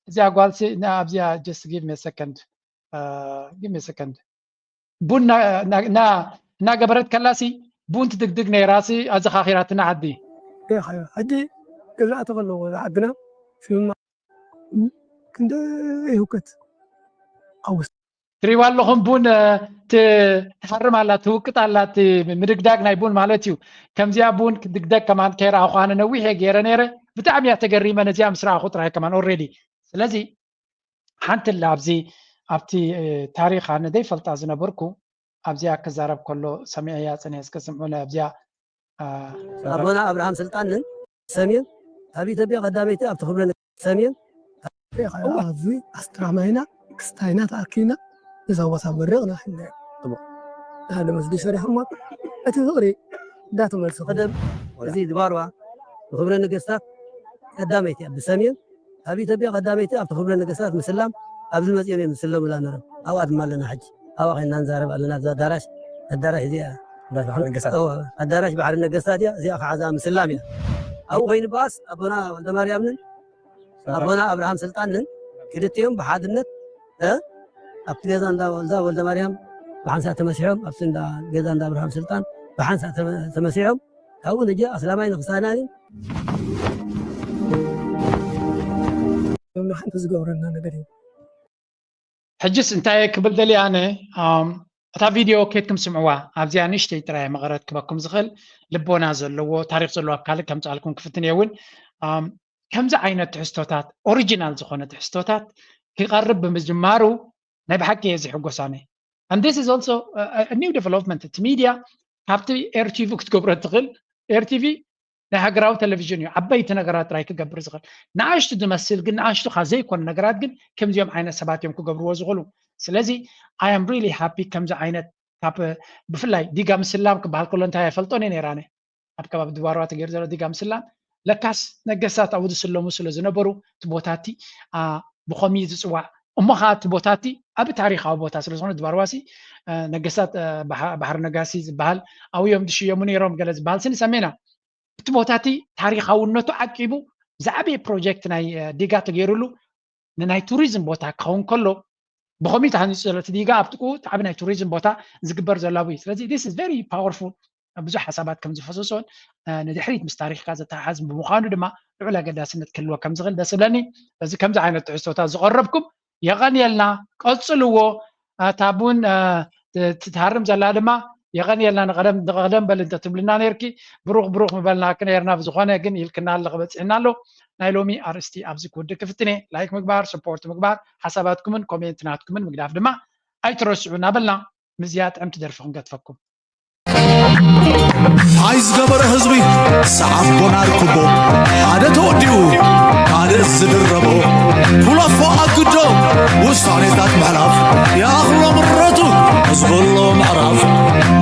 እዚኣ ጓልሲ ኣብዚኣ just give me a second give me a second ቡን እናገበረት ከላሲ ቡን ትድግድግ ነይራሲ ኣዘኻኺራትና ዓዲ ሕጂ ገዛእቲ ከለዎ ዓድና ስምማ ክንደይ ህውከት ኣውስ ትሪዋ ኣለኹም ቡን ትሃርም ኣላ ትውቅጥ ኣላ ምድግዳግ ናይ ቡን ማለት እዩ ከምዚኣ ቡን ክድግደግ ከማን ከይረኣኹ ኣነ ነዊሕ እየ ገይረ ነይረ ብጣዕሚ እያ ተገሪመ ነዚኣ ምስ ረኣኹ ጥራይ ከማን ኦልሬዲ ስለዚ ሓንቲ ኣላ ኣብዚ ኣብቲ ታሪኽ ኣነ ዘይፈልጣ ዝነበርኩ ኣብዚኣ ክዛረብ ከሎ ሰሚዐያ ጽንየ እስከ ስምዑ ናይ ኣብዚኣ ኣቦና ኣብርሃም ስልጣንን ሰሜን ኣብ ኢትዮጵያ ቀዳመይቲ ኣብቲ ክብረ ሰሜን ኣብዚ ኣስትራማይና ክስታይና ተኣኪብና እዛ ቦታ መሪቕና ሕነ ሓደ መስጊድ ሰሪሖሞ እቲ ፍቕሪ እንዳተመልሱ ቀደም እዚ ድባርዋ ብክብረ ነገስታት ቀዳመይቲ እያ ብሰሜን ኣብ ኢትዮጵያ ቀዳመይቲ ኣብቲ ክብረ ነገስታት ምስላም ኣብዚ መፅኦም እዮም ዝስለሙላ ነሮም ኣብኣ ድማ ኣለና ሕጂ ኣብኣ ኮይንና ንዛረብ ኣለና ኣብዚ ኣዳራሽ ኣዳራሽ እዚኣ ኣዳራሽ ባሕሪ ነገስታት እያ እዚኣ ከዓ እዛ ምስላም እያ ኣብኡ ኮይኑ በኣስ ኣቦና ወልደማርያምን ኣቦና ኣብርሃም ስልጣንን ክልቲኦም ብሓድነት ኣብቲ ገዛ እንዳ ወልዳ ወልደማርያም ብሓንሳእ ተመሲሖም ኣብቲ ገዛ እንዳ ኣብርሃም ስልጣን ብሓንሳእ ተመሲሖም ካብኡ ንጂ ኣስላማይ ንክሳናኒ ሓንቲ ዝገብረና ነገር እዩ ሕጅስ እንታይ ክብል ደልየ ኣነ እታ ቪድዮ ኬድኩም ስምዕዋ ኣብዚኣ ንእሽተይ ጥራይ መቐረት ክበኩም ዝኽእል ልቦና ዘለዎ ታሪክ ዘለዎ ኣብ ካልእ ከምፅኣልኩም ክፍትን እየ እውን ከምዚ ዓይነት ትሕዝቶታት ኦሪጂናል ዝኾነ ትሕዝቶታት ክቐርብ ብምጅማሩ ናይ ብሓቂ እየ ዝሕጎስ ኣነ። And this is also a, a new development። እቲ ሚድያ ካብቲ ኤርቲቪ ክትገብሮ ትኽእል። ኤርቲቪ ናይ ሃገራዊ ቴሌቪዥን እዩ ዓበይቲ ነገራት ጥራይ ክገብር ዝኽእል። ንኣሽቱ ዝመስል ግን ንኣሽቱ ካብ ዘይኮኑ ነገራት ግን ከምዚኦም ዓይነት ሰባት እዮም ክገብርዎ ዝኽእሉ። ስለዚ I am really happy ከምዚ ዓይነት ካብ ብፍላይ ዲጋ ምስላም ክበሃል ከሎ እንታይ ኣይፈልጦን እየ ነይራነ ኣብ ከባቢ ድባርዋ ተገይሩ ዘሎ ዲጋ ምስላም ለካስ ነገስታት ኣብኡ ዝስለሙ ስለ ዝነበሩ እቲ ቦታቲ ብኸምኡ ዝፅዋዕ እሞ ከዓ እቲ ቦታቲ ኣብ ታሪካዊ ቦታ ስለ ዝኾነ ድባርዋሲ ነገስታት ባሕሪ ነጋሲ ዝበሃል ኣብኡ እዮም ዝሽየሙ ነይሮም ገለ ዝበሃል ስኒ ሰሜና እቲ ቦታቲ ታሪካውነቱ ዓቂቡ ዝዓበየ ፕሮጀክት ናይ ዲጋ ተገይሩሉ ንናይ ቱሪዝም ቦታ ክኸውን ከሎ ብኸምኡ ተሃኒፁ ዘሎ እቲ ዲጋ ኣብ ጥቅኡ ዓብ ናይ ቱሪዝም ቦታ ዝግበር ዘሎ እዩ ስለዚ this is very powerful ብዙሕ ሓሳባት ከም ዝፈሰሶን ንድሕሪት ምስ ታሪክካ ዘተሓሓዝ ብምዃኑ ድማ ልዑል ኣገዳስነት ክህልዎ ከም ዝኽእል ደስ ብለኒ እዚ ከምዚ ዓይነት ትሕዝቶታት ዝቐረብኩም የቐንየልና ቀፅልዎ እታ ቡን ትሃርም ዘላ ድማ የቐንየልና ንቐደም በል እንተ ትብልና ነርኪ ብሩኽ ብሩኽ ምበልናኪ ነርና ብዝኾነ ግን ኢልክና ኣለኺ በፂሕና ኣሎ ናይ ሎሚ ኣርእስቲ ኣብዚ ክውድእ ክፍትነ ላይክ ምግባር ስፖርት ምግባር ሓሳባትኩምን ኮሜንት ናትኩምን ምግዳፍ ድማ ኣይትረስዑ እናበልና ምስዚኣ ጥዕምቲ ደርፊ ክንገድፈኩም ሓይ ዝገበረ ህዝቢ ሰዓብ ኮናር ክቦ ሓደ ተወዲኡ ካልእ ዝድረቦ ኩለፎ ኣግዶ ውሳኔታት ምሕላፍ ይኣኽሎ ምረቱ ዝብሎ ምዕራፍ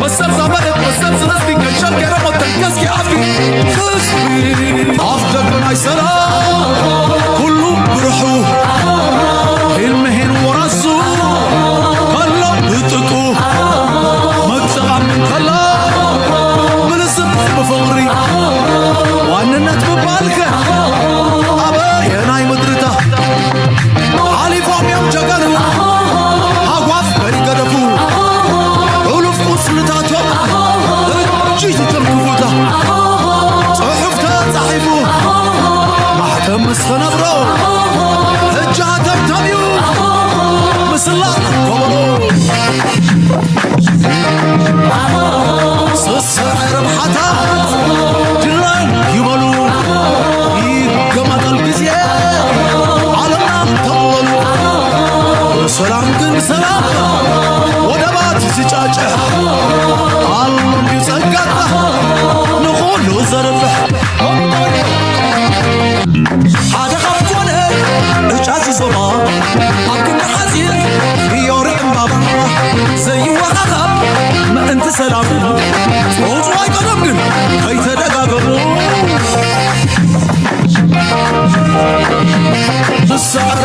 መሰል ዛመደት መሰል ዝነስቲ ከሸል ገይረ መተንከስኪ ኣቢ ህዝቢ ኣፍ ደገ ናይ ሰላም ኩሉ ብርሑ ሂልምሂን ወራሱ ከሎ ብጥቁ መጥቓም ከላ ብልስም ብፍቕሪ ዋንነት ምባልከ ኣበየናይ ምድርታ ሓሊፎም እዮም ጀጋኑ ሃጓፍ ከይገደፉ ሕሉፍ ቁስልታቶም እጅ ዝትርክፉታ ጽሑፍ ተጻሒፉ ማሕተም ምስ ተነብሮ ሕጂ ሃተምተም እዩ ምስላ ከበሮ ስስዐ ረብሓታት ድላይን ይበሉ ይገማጠል ግዜ ዓለምና ተቕበሉ ሰላም ግን ሰላም ወደባት ዝጫጭሕ ኣሉ ጸጋታ ንኹሉ ዘርብሕ ሓደ ካብ ኮነ ዕጫ ዝዞባ ኣብ ክንዲ ሓፂር ዮሪ ዕምባባ ዘይወሃሃብ ምእንቲ ሰላም ፀውፅዋይ ቀደም ግን ከይተደጋገሙ ዝሰዕረ